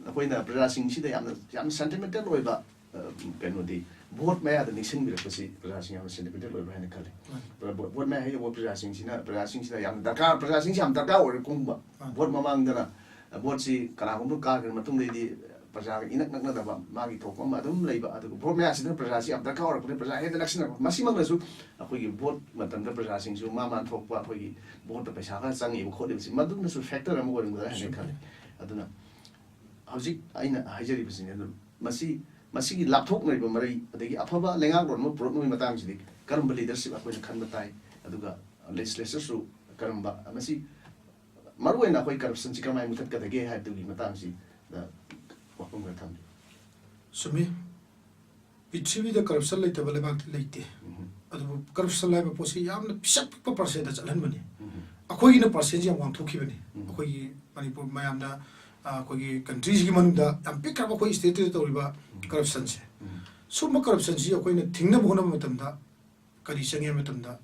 ꯑꯩꯈꯣꯏꯅ ꯄ꯭ꯔꯖꯥꯁꯤꯡꯁꯤꯗ ꯌꯥꯝꯅ, ꯌꯥꯝꯅ ꯁꯦꯟꯇꯤꯃꯦꯟꯇꯦꯜ ꯑꯣꯏꯕ, ꯑ, ꯀꯩꯅꯣꯗꯤ, ꯚꯣꯠ ꯃꯌꯥꯗ ꯅꯤꯡꯁꯤꯡꯕꯤꯔꯛꯄꯁꯤ ꯄ꯭ꯔꯖꯥꯁꯤꯡ ꯌꯥꯝꯅ ꯁꯦꯟꯇꯤꯃꯦꯟꯇꯦꯜ ꯑꯣꯏꯕ꯭ꯔꯥ ꯍꯥꯏꯅ ꯈꯜꯂꯤ꯫ ꯃꯥꯅꯤ꯫ ꯄ꯭ꯔ-, ꯚꯣꯠ, ꯚꯣꯠ ꯃꯌꯥ ꯍꯥꯏꯁꯦ ꯄ꯭ꯔꯖꯥꯁꯤꯡꯁꯤꯅ, ꯄ꯭ꯔꯖꯥꯁꯤꯡꯁꯤꯅ ꯌꯥꯝꯅ ꯗꯔꯀꯥꯔ, ꯄ꯭ꯔꯖꯥꯁꯤꯡꯁꯤ ꯌꯥꯝ ꯗꯔꯀꯥꯔ ꯑꯣꯏꯔꯦ ꯀꯨꯝꯕ꯫ ꯃꯥꯅꯤ꯫ ꯚꯣꯠ ꯃꯃꯥꯡꯗꯅ, ꯑ, ꯚꯣꯠꯁꯤ ꯀꯅꯥꯒꯨꯝꯕ ꯀꯥꯈ꯭ꯔ ꯃꯇꯨꯡꯗꯩꯗꯤ ꯄ꯭ꯔꯖꯥꯒ ꯏꯅꯛ ꯅꯛꯅꯗꯕ, ꯃꯥꯒꯤ ꯊꯣꯛꯄ ꯑꯃ ꯑꯗꯨꯝ ꯂꯩꯕ, ꯑꯗꯨꯒ ꯚꯣꯠ ꯃꯌꯥꯁꯤꯗꯅ ꯄ꯭ꯔꯖꯥꯁꯤ ꯌꯥꯝ ꯗꯔꯀꯥꯔ ꯑꯣꯏꯔꯛꯄꯅꯤ, ꯄ꯭ꯔꯖꯥ ꯍꯦꯟꯅ ꯅꯛꯁꯤꯟꯅꯔꯛꯄ꯫ ꯃꯁꯤꯃꯛꯅꯁꯨ ꯑꯩꯈꯣꯏꯒꯤ ꯚꯣꯠ ꯃꯇꯝꯗ ꯄ꯭ꯔꯖꯥꯁꯤꯡꯁꯨ ꯃꯥ ꯃꯥꯟ ꯊꯣꯛꯄ ꯑꯩꯈꯣꯏꯒꯤ ꯚꯣꯠꯇ ꯄꯩꯁꯥ ꯈꯔ ꯆꯪꯉꯤꯕ ꯈꯣꯠꯂꯤꯕꯁꯤ, ꯃꯗꯨꯅꯁꯨ ꯐꯦꯛꯇꯔ ꯑꯃ ꯑꯣꯏꯔꯝꯒꯗ꯭ꯔꯥ ꯍꯥꯏꯅ ꯆꯨꯝꯃꯤ꯫ ꯈꯜꯂꯤ꯫ ꯑꯗꯨꯅ ꯍꯧꯖꯤꯛ ꯑꯩꯅ ꯍꯥꯏꯖꯔꯤꯕꯁꯤꯅꯤ꯫ ꯑꯗꯨ ꯃꯁꯤ, ꯃꯁꯤꯒꯤ ꯂꯥꯞꯊꯣꯛꯅꯔꯤꯕ ꯃꯔꯤ, ꯑꯗꯒꯤ ꯑꯐꯕ ꯂꯩꯉꯥꯛꯂꯣꯟ ꯑꯃ ꯄꯨꯔꯛꯅꯕꯒꯤ ꯃꯇꯥꯡꯁꯤꯗꯤ ꯀꯔꯝꯕ ꯂꯤꯗꯔꯁꯤꯞ ꯑꯩꯈꯣꯏꯅ ꯈꯟꯕ ꯇꯥꯏ, ꯑꯗꯨꯒ ꯂꯦꯖꯤꯁꯂꯦꯆꯔꯁꯨ ꯀꯔꯝꯕ, ꯃꯁꯤ ꯃꯔꯨꯑꯣꯏꯅ ꯑꯩꯈꯣꯏ ꯀꯔꯞꯁꯟꯁꯤ ꯀꯃꯥꯏꯅ ꯃꯨꯊꯠꯀꯗꯒꯦ ꯍꯥꯏꯕꯗꯨꯒꯤ ꯃꯇꯥꯡꯁꯤꯗ ꯋꯥꯐꯝ ꯈꯔ ꯊꯝꯕꯤꯌꯨ꯫ ꯆꯨꯝꯃꯤ꯫ ꯄ꯭ꯔꯤꯊꯤꯕꯤꯗ ꯀꯔꯞꯁꯟ ꯂꯩꯇꯕ ꯂꯩꯕꯥꯛꯇꯤ ꯂꯩꯇꯦ꯫ ꯎꯝ꯫ ꯑꯗꯨꯕꯨ ꯀꯔꯞꯁꯟ ꯍꯥꯏꯕ ꯄꯣꯠꯁꯤ ꯌꯥꯝꯅ ꯄꯤꯁꯛ ꯄꯤꯛꯄ ꯄꯥꯔꯁꯦꯟꯗ ꯆꯠꯍꯟꯕꯅꯤ꯫ ꯎꯝ꯫ ꯑꯩꯈꯣꯏꯒꯤꯅ ꯄꯥꯔꯁꯦꯟꯁꯤ ꯌꯥꯝ ꯋꯥꯡꯊꯣꯛꯈꯤꯕꯅꯤ꯫ ꯎꯝ꯫ ꯑꯩꯈꯣꯏꯒꯤ ꯃꯅꯤꯄꯨꯔ ꯃꯌꯥꯝꯅ, ꯑ, ꯑꯩꯈꯣꯏꯒꯤ ꯀꯟꯇ꯭ꯔꯤꯁꯤꯒꯤ ꯃꯅꯨꯡꯗ ꯌꯥꯝ ꯄꯤꯛꯈ꯭ꯔꯕ ꯑꯩꯈꯣꯏ ꯁ꯭ꯇꯦꯠꯇꯨꯗ ꯇꯧꯔꯤꯕ ꯎꯝ꯫ ꯀꯔꯞꯁꯟꯁꯦ꯫ ꯎꯝ꯫ ꯁꯨꯝꯕ ꯀꯔꯞꯁꯟꯁꯤ ꯑꯩꯈꯣꯏꯅ ꯊꯤꯡꯅꯕ ꯍꯣꯠꯅꯕ ꯃꯇꯝꯗ ꯀꯔꯤ ꯆꯪꯉꯦ ꯍꯥꯏꯕ ꯃꯇꯝꯗ,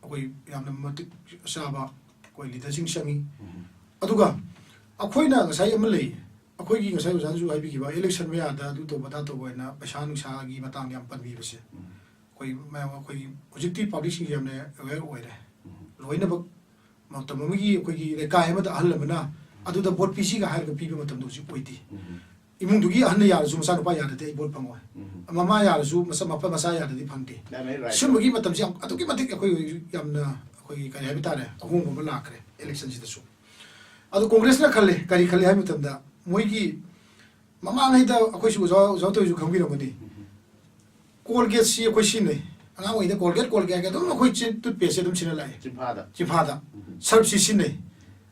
ꯑꯩꯈꯣꯏ ꯌꯥꯝꯅ ꯃꯇꯤꯛ ꯆꯥꯕ ꯑꯩꯈꯣꯏ ꯂꯤꯗꯔꯁꯤꯡ ꯆꯪꯉꯤ꯫ ꯎꯝ꯫ ꯑꯗꯨꯒ ꯑꯩꯈꯣꯏꯅ ꯉꯁꯥꯏ ꯑꯃ ꯂꯩ, ꯑꯩꯈꯣꯏꯒꯤ ꯉꯁꯥꯏ ꯑꯣꯖꯥꯅꯁꯨ ꯍꯥꯏꯕꯤꯈꯤꯕ, ꯏꯂꯦꯛꯁꯟ ꯃꯌꯥꯗ ꯑꯗꯨ ꯇꯧꯕ ꯑꯗꯥ ꯇꯧꯕ ꯍꯥꯏꯅ ꯄꯩꯁꯥ ꯅꯨꯡꯁꯥꯒꯤ ꯃꯇꯥꯡꯗ ꯌꯥꯝ ꯄꯟꯕꯤꯕꯁꯦ, ꯎꯝ꯫ ꯑꯩꯈꯣꯏ ꯃꯌꯥꯝ, ꯑꯩꯈꯣꯏꯒꯤ ꯍꯧꯖꯤꯛꯇꯤ ꯄꯕ꯭ꯂꯤꯛꯁꯤꯡꯁꯦ ꯌꯥꯝꯅ ꯑꯦꯋꯦꯌꯔ ꯑꯣꯏꯔꯦ꯫ ꯎꯝ꯫ ꯂꯣꯏꯅꯃꯛ ꯃꯇꯝ ꯑꯃꯒꯤ ꯑꯩꯈꯣꯏꯒꯤ ꯂꯩꯀꯥꯏ ꯑꯃꯗ ꯑꯍꯜ ꯑꯃꯅ ꯑꯗꯨꯗ ꯚꯣꯠ ꯄꯤꯁꯤꯒ ꯍꯥꯏꯔꯒ ꯄꯤꯕ ꯃꯇꯝꯗꯣ ꯍꯧꯖꯤꯛ ꯑꯣꯏꯗꯦ꯫ ꯎꯝ꯫ ꯏꯃꯨꯡꯗꯨꯒꯤ ꯑꯍꯟꯅ ꯌꯥꯔꯁꯨ ꯃꯆꯥꯅꯨꯄꯥ ꯌꯥꯗ꯭ꯔꯗꯤ ꯑꯩ ꯚꯣꯠ ꯐꯪꯉꯣꯏ꯫ ꯎꯝ꯫ ꯃꯃꯥ ꯌꯥꯔꯁꯨ ꯃꯆꯥ, ꯃꯄꯥ ꯃꯆꯥ ꯌꯥꯗ꯭ꯔꯗꯤ ꯐꯪꯗꯦ꯫ ꯌꯥꯝꯅ right꯫ ꯁꯤꯒꯨꯝꯕꯒꯤ ꯃꯇꯝꯁꯦ ꯌꯥꯝ ꯑꯗꯨꯛꯀꯤ ꯃꯇꯤꯛ ꯑꯩꯈꯣꯏ ꯍꯧꯖꯤꯛ ꯌꯥꯝꯅ ꯑꯩꯈꯣꯏꯒꯤ ꯀꯔꯤ ꯍꯥꯏꯕ ꯇꯥꯔꯦ, ꯑꯍꯣꯡꯕ ꯑꯃ ꯂꯥꯛꯈ꯭ꯔꯦ ꯏꯂꯦꯛꯁꯟꯁꯤꯗꯁꯨ꯫ ꯑꯗꯣ ꯀꯣꯡꯒ꯭ꯔꯦꯁꯅ ꯈꯜꯂꯦ, ꯀꯔꯤ ꯈꯜꯂꯤ ꯍꯥꯏꯕ ꯃꯇꯝꯗ, ꯃꯣꯏꯒꯤ ꯃꯃꯥꯡꯉꯩꯗ ꯑꯩꯈꯣꯏꯁꯨ ꯑꯣꯖꯥ, ꯑꯣꯖꯥ ꯇꯧꯔꯤꯁꯨ ꯈꯪꯕꯤꯔꯝꯒꯅꯤ꯫ ꯎꯝ꯫ ꯀꯣꯜꯒꯦꯠꯁꯤ ꯑꯩꯈꯣꯏ ꯁꯤꯖꯤꯟꯅꯩ꯫ ꯑꯉꯥꯡ ꯑꯣꯏꯔꯤꯉꯩꯗ ꯀꯣꯜꯒꯦꯠ, ꯀꯣꯜꯒꯦꯠ ꯍꯥꯏꯔꯒ ꯑꯗꯨꯝ ꯑꯩꯈꯣꯏ ꯆꯤꯟ, ꯇꯨꯠꯄꯦꯁꯁꯦ ꯑꯗꯨꯝ ꯁꯤꯖꯤꯟꯅꯔꯛꯑꯦ꯫ ꯆꯤꯟꯐꯥꯗ꯫ ꯆꯤꯟꯐꯥꯗ꯫ ꯎꯝ꯫ ꯁꯔꯞꯁꯤ ꯁꯤꯖꯤꯟꯅꯩ꯫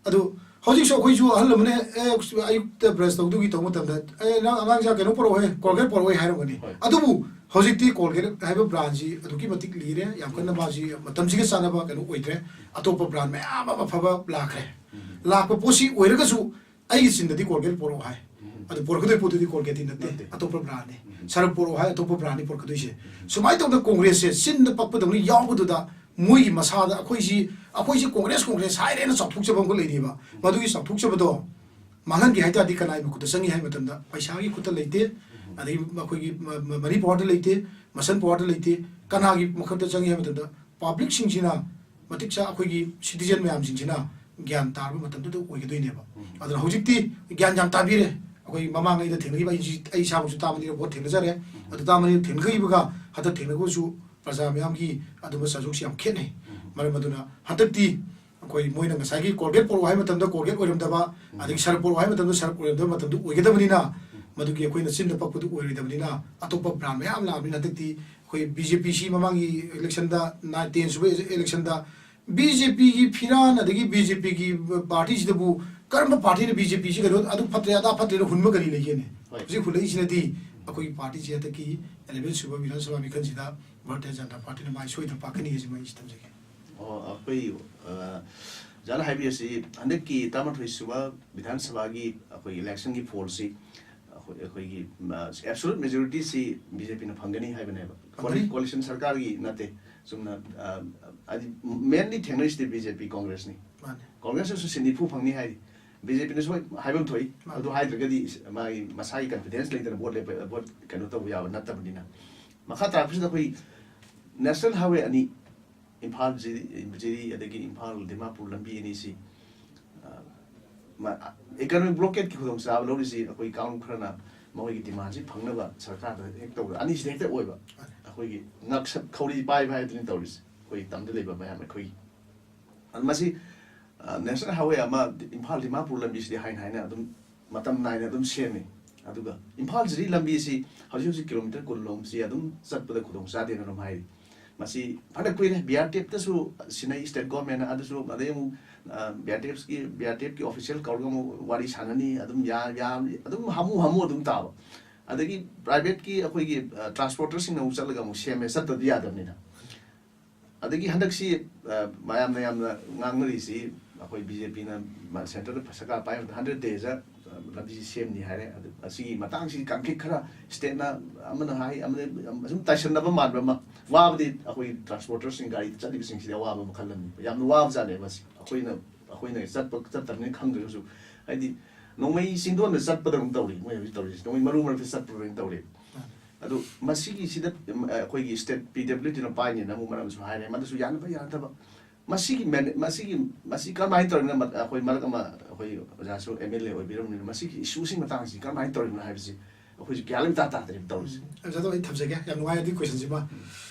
ꯑꯗꯨ ꯍꯧꯖꯤꯛꯁꯨ ꯑꯩꯈꯣꯏꯁꯨ ꯑꯍꯜ ꯑꯃꯅ, "ꯑꯦ, ꯑꯌꯨꯛꯇ ꯕ꯭ꯔꯁ ꯇꯧꯗꯨꯒꯤ ꯇꯧꯕ ꯃꯇꯝꯗ, 'ꯑꯦ, ꯅꯪ ꯑꯉꯥꯡꯁꯦ ꯀꯩꯅꯣ ꯄꯨꯔꯛꯑꯣꯍꯦ, ꯀꯣꯜꯒꯦꯠ ꯄꯨꯔꯛꯑꯣꯍꯦ' ꯍꯥꯏꯔꯝꯒꯅꯤ꯫ ꯍꯣꯏ꯫ ꯑꯗꯨꯕꯨ ꯍꯧꯖꯤꯛꯇꯤ ꯀꯣꯜꯒꯦꯠ ꯍꯥꯏꯕ ꯕ꯭ꯔꯥꯟꯁꯤ ꯑꯗꯨꯛꯀꯤ ꯃꯇꯤꯛ ꯂꯤꯔꯦ, ꯌꯥꯝ ꯀꯟꯅ ꯃꯥꯁꯤ ꯃꯇꯝꯁꯤꯒ ꯆꯥꯟꯅꯕ ꯀꯩꯅꯣ ꯑꯣꯏꯗ꯭ꯔꯦ꯫ ꯑꯇꯣꯞꯄ ꯕ꯭ꯔꯥꯟ ꯃꯌꯥꯝ ꯑꯃ ꯑꯐꯕ ꯂꯥꯛꯈ꯭ꯔꯦ꯫ ꯎꯝ꯫ ꯂꯥꯛꯄ ꯄꯣꯠꯁꯤ ꯑꯣꯏꯔꯒꯁꯨ ꯑꯩꯒꯤ ꯆꯤꯟꯗꯗꯤ ꯀꯣꯜꯒꯦꯠ ꯄꯨꯔꯛꯑꯣ ꯍꯥꯏ꯫ ꯎꯝ꯫ ꯑꯗꯨ ꯄꯨꯔꯛꯀꯗꯣꯏ ꯄꯣꯠꯇꯨꯗꯤ ꯀꯣꯜꯒꯦꯠꯇꯤ ꯅꯠꯇꯦ, ꯅꯠꯇꯦ꯫ ꯑꯇꯣꯞꯄ ꯕ꯭ꯔꯥꯟꯅꯤ꯫ ꯎꯝ꯫ ꯁꯔꯞ ꯄꯨꯔꯛꯑꯣ ꯍꯥꯏ, ꯑꯇꯣꯞꯄ ꯕ꯭ꯔꯥꯟꯅꯤ ꯄꯨꯔꯛꯀꯗꯣꯏꯁꯦ꯫ ꯎꯝ꯫ ꯁꯨꯃꯥꯏꯅ ꯇꯧꯗꯅ ꯀꯣꯡꯒ꯭ꯔꯦꯁꯁꯦ ꯆꯤꯟꯗ ꯄꯛꯄꯗꯧꯅ ꯌꯥꯎꯕꯗꯨꯗ ꯃꯣꯏꯒꯤ ꯃꯁꯥꯗ ꯑꯩꯈꯣꯏꯁꯤ, ꯑꯩꯈꯣꯏꯁꯤ ꯀꯣꯡꯒ꯭ꯔꯦꯁ, ꯀꯣꯡꯒ꯭ꯔꯦꯁ ꯍꯥꯏꯔꯦꯅ ꯆꯥꯎꯊꯣꯛꯆꯕ ꯑꯃꯈꯛ ꯂꯩꯔꯤꯕ꯫ ꯎꯝ꯫ ꯃꯗꯨꯒꯤ ꯆꯥꯎꯊꯣꯛꯆꯕꯗꯣ ꯃꯥꯡꯍꯟꯒꯦ ꯍꯥꯏ ꯇꯥꯔꯗꯤ ꯀꯅꯥꯒꯤ ꯃꯈꯨꯠꯇ ꯆꯪꯉꯤ ꯍꯥꯏꯕ ꯃꯇꯝꯗ ꯄꯩꯁꯥꯒꯤ ꯈꯨꯠꯇ ꯂꯩꯇꯦ, ꯎꯝ꯫ ꯑꯗꯒꯤ ꯑꯩꯈꯣꯏꯒꯤ ꯃ-, ꯃ-, money powerꯗ ꯂꯩꯇꯦ, muscle powerꯗ ꯂꯩꯇꯦ꯫ ꯀꯅꯥꯒꯤ ꯃꯈꯨꯠꯇ ꯆꯪꯉꯤ ꯍꯥꯏꯕ ꯃꯇꯝꯗ ꯄꯕ꯭ꯂꯤꯛꯁꯤꯡꯁꯤꯅ ꯃꯇꯤꯛ ꯆꯥ ꯑꯩꯈꯣꯏꯒꯤ ꯁꯤꯇꯤꯖꯦꯟ ꯃꯌꯥꯝꯁꯤꯡꯁꯤꯅ ꯒ꯭ꯌꯥꯟ ꯇꯥꯔꯕ ꯃꯇꯝꯗꯨꯗ ꯑꯣꯏꯒꯗꯣꯏꯅꯦꯕ꯫ ꯎꯝ꯫ ꯑꯗꯨꯅ ꯍꯧꯖꯤꯛꯇꯤ ꯒ꯭ꯌꯥꯟ ꯌꯥꯝ ꯇꯥꯕꯤꯔꯦ꯫ ꯑꯩꯈꯣꯏ ꯃꯃꯥꯡꯉꯩꯗ ꯊꯦꯡꯅꯈꯤꯕ, ꯑꯩꯁꯤ, ꯑꯩ ꯏꯁꯥꯃꯛꯁꯨ ꯇꯥ ꯃꯅꯤꯔꯛ ꯚꯣꯠ ꯊꯦꯡꯅꯖꯔꯦ꯫ ꯎꯝ꯫ ꯑꯗꯨ ꯇꯥ ꯃꯅꯤꯔꯛ ꯊꯦꯡꯅꯈꯤꯕꯒ ꯍꯟꯗꯛ ꯊꯦꯡꯅꯕꯁꯨ ꯄ꯭ꯔꯖꯥ ꯃꯌꯥꯝꯒꯤ ꯑꯗꯨꯝꯕ ꯁꯔꯨꯛꯁꯤ ꯌꯥꯝ ꯈꯦꯠꯅꯩ꯫ ꯎꯝ꯫ ꯃꯔꯝ ꯑꯗꯨꯅ ꯍꯟꯗꯛꯇꯤ ꯑꯩꯈꯣꯏ ꯃꯣꯏꯅ ꯉꯁꯥꯏꯒꯤ ꯀꯣꯜꯒꯦꯠ ꯄꯣꯔꯛꯑꯣ ꯍꯥꯏꯕ ꯃꯇꯝꯗ ꯀꯣꯜꯒꯦꯠ ꯑꯣꯏꯔꯝꯗꯕ, ꯎꯝ꯫ ꯑꯗꯒꯤ ꯁꯔꯞ ꯄꯣꯔꯛꯑꯣ ꯍꯥꯏꯕ ꯃꯇꯝꯗ ꯁꯔꯞ ꯑꯣꯏꯔꯝꯗꯕ ꯃꯇꯝꯗꯨ ꯑꯣꯏꯒꯗꯕꯅꯤꯅ, ꯎꯝ꯫ ꯃꯗꯨꯒꯤ ꯑꯩꯈꯣꯏꯅ ꯆꯤꯟꯗ ꯄꯛꯄꯗꯨ ꯑꯣꯏꯔꯣꯏꯗꯕꯅꯤꯅ ꯑꯇꯣꯞꯄ ꯕ꯭ꯔꯥꯟ ꯃꯌꯥꯝ ꯂꯥꯛꯑꯕꯅꯤꯅ ꯍꯟꯗꯛꯇꯤ ꯑꯩꯈꯣꯏ ꯕꯤ ꯖꯦ ꯄꯤꯁꯤ ꯃꯃꯥꯡꯒꯤ ꯏꯂꯦꯛꯁꯟꯗ, ꯅꯥꯏꯟ, ꯇꯦꯟ ꯁꯨꯕ ꯏꯂꯦꯛꯁꯟꯗ ꯕꯤ ꯖꯦ ꯄꯤꯒꯤ ꯐꯤꯔꯥꯟ ꯑꯗꯒꯤ ꯕꯤ ꯖꯦ ꯄꯤꯒꯤ ꯄꯥꯔꯇꯤꯁꯤꯗꯕꯨ ꯀꯔꯝꯕ ꯄꯥꯔꯇꯤꯅ ꯕꯤ ꯖꯦ ꯄꯤꯁꯤ ꯀꯩꯅꯣ ꯑꯗꯨ ꯐꯠꯇ꯭ꯔꯦ ꯑꯗꯥ ꯐꯠꯇ꯭ꯔꯦꯅ ꯍꯨꯟꯕ ꯀꯔꯤ ꯂꯩꯒꯦꯅꯦ? ꯍꯣꯏ꯫ ꯍꯧꯖꯤꯛ ꯍꯨꯜꯂꯛꯏꯁꯤꯅꯗꯤ ꯑꯩꯈꯣꯏꯒꯤ ꯄꯥꯔꯇꯤꯁꯤ ꯍꯟꯗꯛꯀꯤ ꯑꯦꯂꯦꯚꯦꯟ ꯁꯨꯕ ꯕꯤꯙꯥꯟ ꯁꯚꯥ ꯃꯤꯈꯜꯁꯤꯗ ꯚꯥꯔꯇꯤꯌ ꯖꯅꯇꯥ ꯄꯥꯔꯇꯤꯅ ꯃꯥꯏ ꯁꯣꯏꯗꯅ ꯄꯥꯛꯀꯅꯤ ꯍꯥꯏꯁꯤ ꯑꯩ ꯊꯝꯖꯒꯦ꯫ ꯑꯣ, ꯑꯩꯈꯣꯏ, ꯑ, ꯑꯣꯖꯥꯅ ꯍꯥꯏꯕꯤꯔꯤꯁꯤ ꯍꯟꯗꯛꯀꯤ ꯇꯔꯥꯃꯥꯊꯣꯏ ꯁꯨꯕ ꯕꯤꯙꯥꯟ ꯁꯚꯥꯒꯤ ꯑꯩꯈꯣꯏ ꯏꯂꯦꯛꯁꯟꯒꯤ ꯐꯣꯜꯁꯤ ꯑꯩꯈꯣꯏ, ꯑꯩꯈꯣꯏꯒꯤ, ꯑ, absolute majorityꯁꯤ ꯕꯤ ꯖꯦ ꯄꯤꯅ ꯐꯪꯒꯅꯤ ꯍꯥꯏꯕꯅꯦꯕ꯫ ꯐꯪꯒꯅꯤ꯫ Coali-, coalition ꯁꯔꯀꯥꯔꯒꯤ ꯅꯠꯇꯦ꯫ ꯆꯨꯝꯅ, ꯑ, ꯍꯥꯏꯗꯤ mainly ꯊꯦꯡꯅꯔꯤꯁꯤꯗꯤ ꯕꯤ ꯖꯦ ꯄꯤ, ꯀꯣꯡꯒ꯭ꯔꯦꯁꯅꯤ꯫ ꯃꯥꯅꯦ꯫ ꯀꯣꯡꯒ꯭ꯔꯦꯁꯅꯁꯨ ꯁꯤꯠ ꯅꯤꯐꯨ ꯐꯪꯅꯤ ꯍꯥꯏꯔꯤ꯫ ꯕꯤ ꯖꯦ ꯄꯤꯅꯁꯨ ꯍꯣꯏ ꯍꯥꯏꯐꯝ ꯊꯣꯛꯏ꯫ ꯃꯥꯅꯦ꯫ ꯑꯗꯨ ꯍꯥꯏꯗ꯭ꯔꯒꯗꯤ ꯃꯥꯒꯤ ꯃꯁꯥꯒꯤ confidence ꯂꯩꯇꯅ ꯚꯣꯠ ꯂꯦꯞꯄ, ꯚꯣꯠ ꯀꯩꯅꯣ ꯇꯧꯕ ꯌꯥꯕ ꯅꯠꯇꯕꯅꯤꯅ꯫ ꯃꯈꯥ ꯇꯥꯔꯛꯄꯁꯤꯗ ꯑꯩꯈꯣꯏ national highway ꯑꯅꯤ ꯏꯝꯐꯥꯜ ꯖꯤꯔꯤ, ꯖꯤꯔꯤ ꯑꯗꯒꯤ ꯏꯝꯐꯥꯜ ꯗꯤꯃꯥꯄꯨꯔ ꯂꯝꯕꯤ ꯑꯅꯤꯁꯤ, ꯑ, ꯃ-, economic blockade ꯀꯤ ꯈꯨꯗꯣꯡꯆꯥꯕ ꯂꯧꯔꯤꯁꯤ ꯑꯩꯈꯣꯏ ꯀꯥꯡꯂꯨꯞ ꯈꯔꯅ ꯃꯈꯣꯏꯒꯤ demand ꯁꯤ ꯐꯪꯅꯕ ꯁꯔꯀꯥꯔꯗ ꯍꯦꯛ ꯇꯧꯕ, ꯑꯅꯤꯁꯤꯗ ꯍꯦꯛꯇ ꯑꯣꯏꯕ꯫ ꯑꯩꯈꯣꯏꯒꯤ ꯉꯛꯁꯝ ꯈꯧꯔꯤ ꯄꯥꯏꯕ ꯍꯥꯏꯗꯨꯅꯤ ꯇꯧꯔꯤꯁꯦ, ꯑꯩꯈꯣꯏ ꯇꯝꯗ ꯂꯩꯕ ꯃꯌꯥꯝ ꯑꯩꯈꯣꯏꯒꯤ꯫ ꯑꯗꯨ ꯃꯁꯤ, ꯑ, national highway ꯑꯃ ꯏꯝꯐꯥꯜ ꯗꯤꯃꯥꯄꯨꯔ ꯂꯝꯕꯤꯁꯤꯗꯤ ꯍꯥꯏꯅ ꯍꯥꯏꯅ ꯑꯗꯨꯝ ꯃꯇꯝ ꯅꯥꯏꯅ ꯑꯗꯨꯝ ꯁꯦꯝꯃꯤ꯫ ꯑꯗꯨꯒ ꯏꯝꯐꯥꯜ ꯖꯤꯔꯤ ꯂꯝꯕꯤꯁꯤ ꯍꯧꯖꯤꯛ ꯍꯧꯖꯤꯛ kilometre ꯀꯨꯟ ꯂꯣꯝꯁꯤ ꯑꯗꯨꯝ ꯆꯠꯄꯗ ꯈꯨꯗꯣꯡ ꯆꯥꯗꯦꯅ ꯑꯗꯨꯝ ꯍꯥꯏꯔꯤ꯫ ꯃꯁꯤ ꯐꯅ ꯀꯨꯏꯔꯦ, ꯕꯤ ꯑꯥꯔ ꯇꯤ ꯑꯦꯐꯇꯁꯨ ꯁꯤꯟꯅꯩ state government ꯅ, ꯑꯗꯨꯁꯨ ꯑꯗꯩ ꯑꯃꯨꯛ, ꯑ, ꯕꯤ ꯑꯥꯔ ꯇꯤ ꯑꯦꯐꯀꯤ, ꯕꯤ ꯑꯥꯔ ꯇꯤ ꯑꯦꯐꯀꯤ official ꯀꯧꯔꯒ ꯑꯃꯨꯛ ꯋꯥꯔꯤ ꯁꯥꯟꯅꯅꯤ, ꯑꯗꯨꯝ ꯌꯥ-, ꯌꯥ-, ꯑꯗꯨꯝ ꯍꯥꯃꯨ ꯍꯥꯃꯨ ꯑꯗꯨꯝ ꯇꯥꯕ꯫ ꯑꯗꯒꯤ private ꯀꯤ ꯑꯩꯈꯣꯏꯒꯤ, ꯑ, transporter ꯁꯤꯡꯅ ꯑꯃꯨꯛ ꯆꯠꯂꯒ ꯑꯃꯨꯛ ꯁꯦꯝꯃꯦ, ꯆꯠꯇꯕꯗꯤ ꯌꯥꯗꯕꯅꯤꯅ꯫ ꯑꯗꯒꯤ ꯍꯟꯗꯛꯁꯤ, ꯑ, ꯃꯌꯥꯝꯅ ꯌꯥꯝꯅ ꯉꯥꯡꯅꯔꯤꯁꯤ, ꯑꯩꯈꯣꯏ ꯕꯤ ꯖꯦ ꯄꯤꯅ ꯃ-, centre ꯗ ꯁꯔꯀꯥꯔ ꯄꯥꯏꯕꯗ hundred days ꯗ, ꯑ, ꯂꯝꯕꯤꯁꯤ ꯁꯦꯝꯅꯤ ꯍꯥꯏꯔꯦ꯫ ꯑꯗꯨ ꯑꯁꯤꯒꯤ ꯃꯇꯥꯡꯁꯤ ꯀꯥꯡꯈꯤꯠ ꯈꯔ state ꯅ ꯑꯃꯅ ꯍꯥꯏ, ꯑꯃꯅ ꯁꯨꯝ ꯇꯥꯏꯁꯟꯅꯕ ꯃꯥꯟꯕ ꯑꯃ, ꯋꯥꯕꯗꯤ ꯑꯩꯈꯣꯏ transporter ꯁꯤꯡ, ꯒꯥꯔꯤꯗ ꯆꯠꯂꯤꯕꯁꯤꯡꯁꯤꯗꯤ ꯑꯋꯥꯕ ꯃꯈꯜ ꯑꯃꯅꯤ꯫ ꯌꯥꯝꯅ ꯋꯥꯕ ꯖꯥꯠꯅꯦ ꯃꯁꯤ꯫ ꯑꯩꯈꯣꯏꯅ, ꯑꯩꯈꯣꯏꯅ ꯆꯠꯄ ꯆꯠꯇꯕꯅꯤꯅ ꯈꯪꯗ꯭ꯔꯒꯁꯨ, ꯍꯥꯏꯗꯤ ꯅꯣꯡꯃꯩ ꯆꯤꯡꯗꯣꯟꯗ ꯆꯠꯄꯗꯧꯅ ꯇꯧꯔꯤ ꯃꯣꯏ ꯍꯧꯖꯤꯛ ꯇꯧꯔꯤꯁꯤ, ꯅꯣꯡꯃꯩ ꯃꯔꯨ ꯃꯔꯛꯇ ꯆꯠꯄꯗꯧꯅ ꯇꯧꯔꯤ꯫ ꯑꯗꯨ ꯃꯁꯤꯒꯤꯁꯤꯗ, ꯎꯝ, ꯑꯩꯈꯣꯏꯒꯤ state ꯄꯤ ꯗꯕ꯭ꯂꯤꯎ ꯗꯤꯅ ꯄꯥꯏꯅꯦꯅ ꯑꯃꯨꯛ ꯃꯔꯝꯁꯨ ꯍꯥꯏꯔꯦ, ꯃꯗꯨꯁꯨ ꯌꯥꯅꯕ ꯌꯥꯅꯗꯕ꯫ ꯃꯁꯤꯒꯤ ꯃꯦꯅꯦ-, ꯃꯁꯤꯒꯤ, ꯃꯁꯤ ꯀꯔꯝꯍꯥꯏꯅ ꯇꯧꯔꯤꯅꯣ? ꯃ-, ꯑꯩꯈꯣꯏ ꯃꯔꯛ ꯑꯃ ꯑꯩꯈꯣꯏ ꯑꯣꯖꯥꯁꯨ ꯑꯦꯝ ꯑꯦꯜ ꯑꯦ ꯑꯣꯏꯕꯤꯔꯝꯕꯅꯤꯅ, ꯃꯁꯤꯒꯤ issue ꯁꯤꯒꯤ ꯃꯇꯥꯡꯁꯤ ꯀꯔꯝꯍꯥꯏꯅ ꯇꯧꯔꯤꯅꯣ ꯍꯥꯏꯕꯁꯤ ꯑꯩꯈꯣꯏꯁꯨ ꯒ꯭ꯌꯥꯟ ꯑꯃ ꯏꯇꯥ ꯇꯥꯗ꯭ꯔꯦꯕ ꯇꯧꯔꯤꯁꯦ꯫ ꯎꯝ, ꯑꯣꯖꯥꯗ ꯑꯩ ꯊꯝꯖꯒꯦ, ꯌꯥꯝ ꯅꯨꯡꯉꯥꯏ ꯑꯗꯨꯒꯤ question ꯁꯤꯃ꯫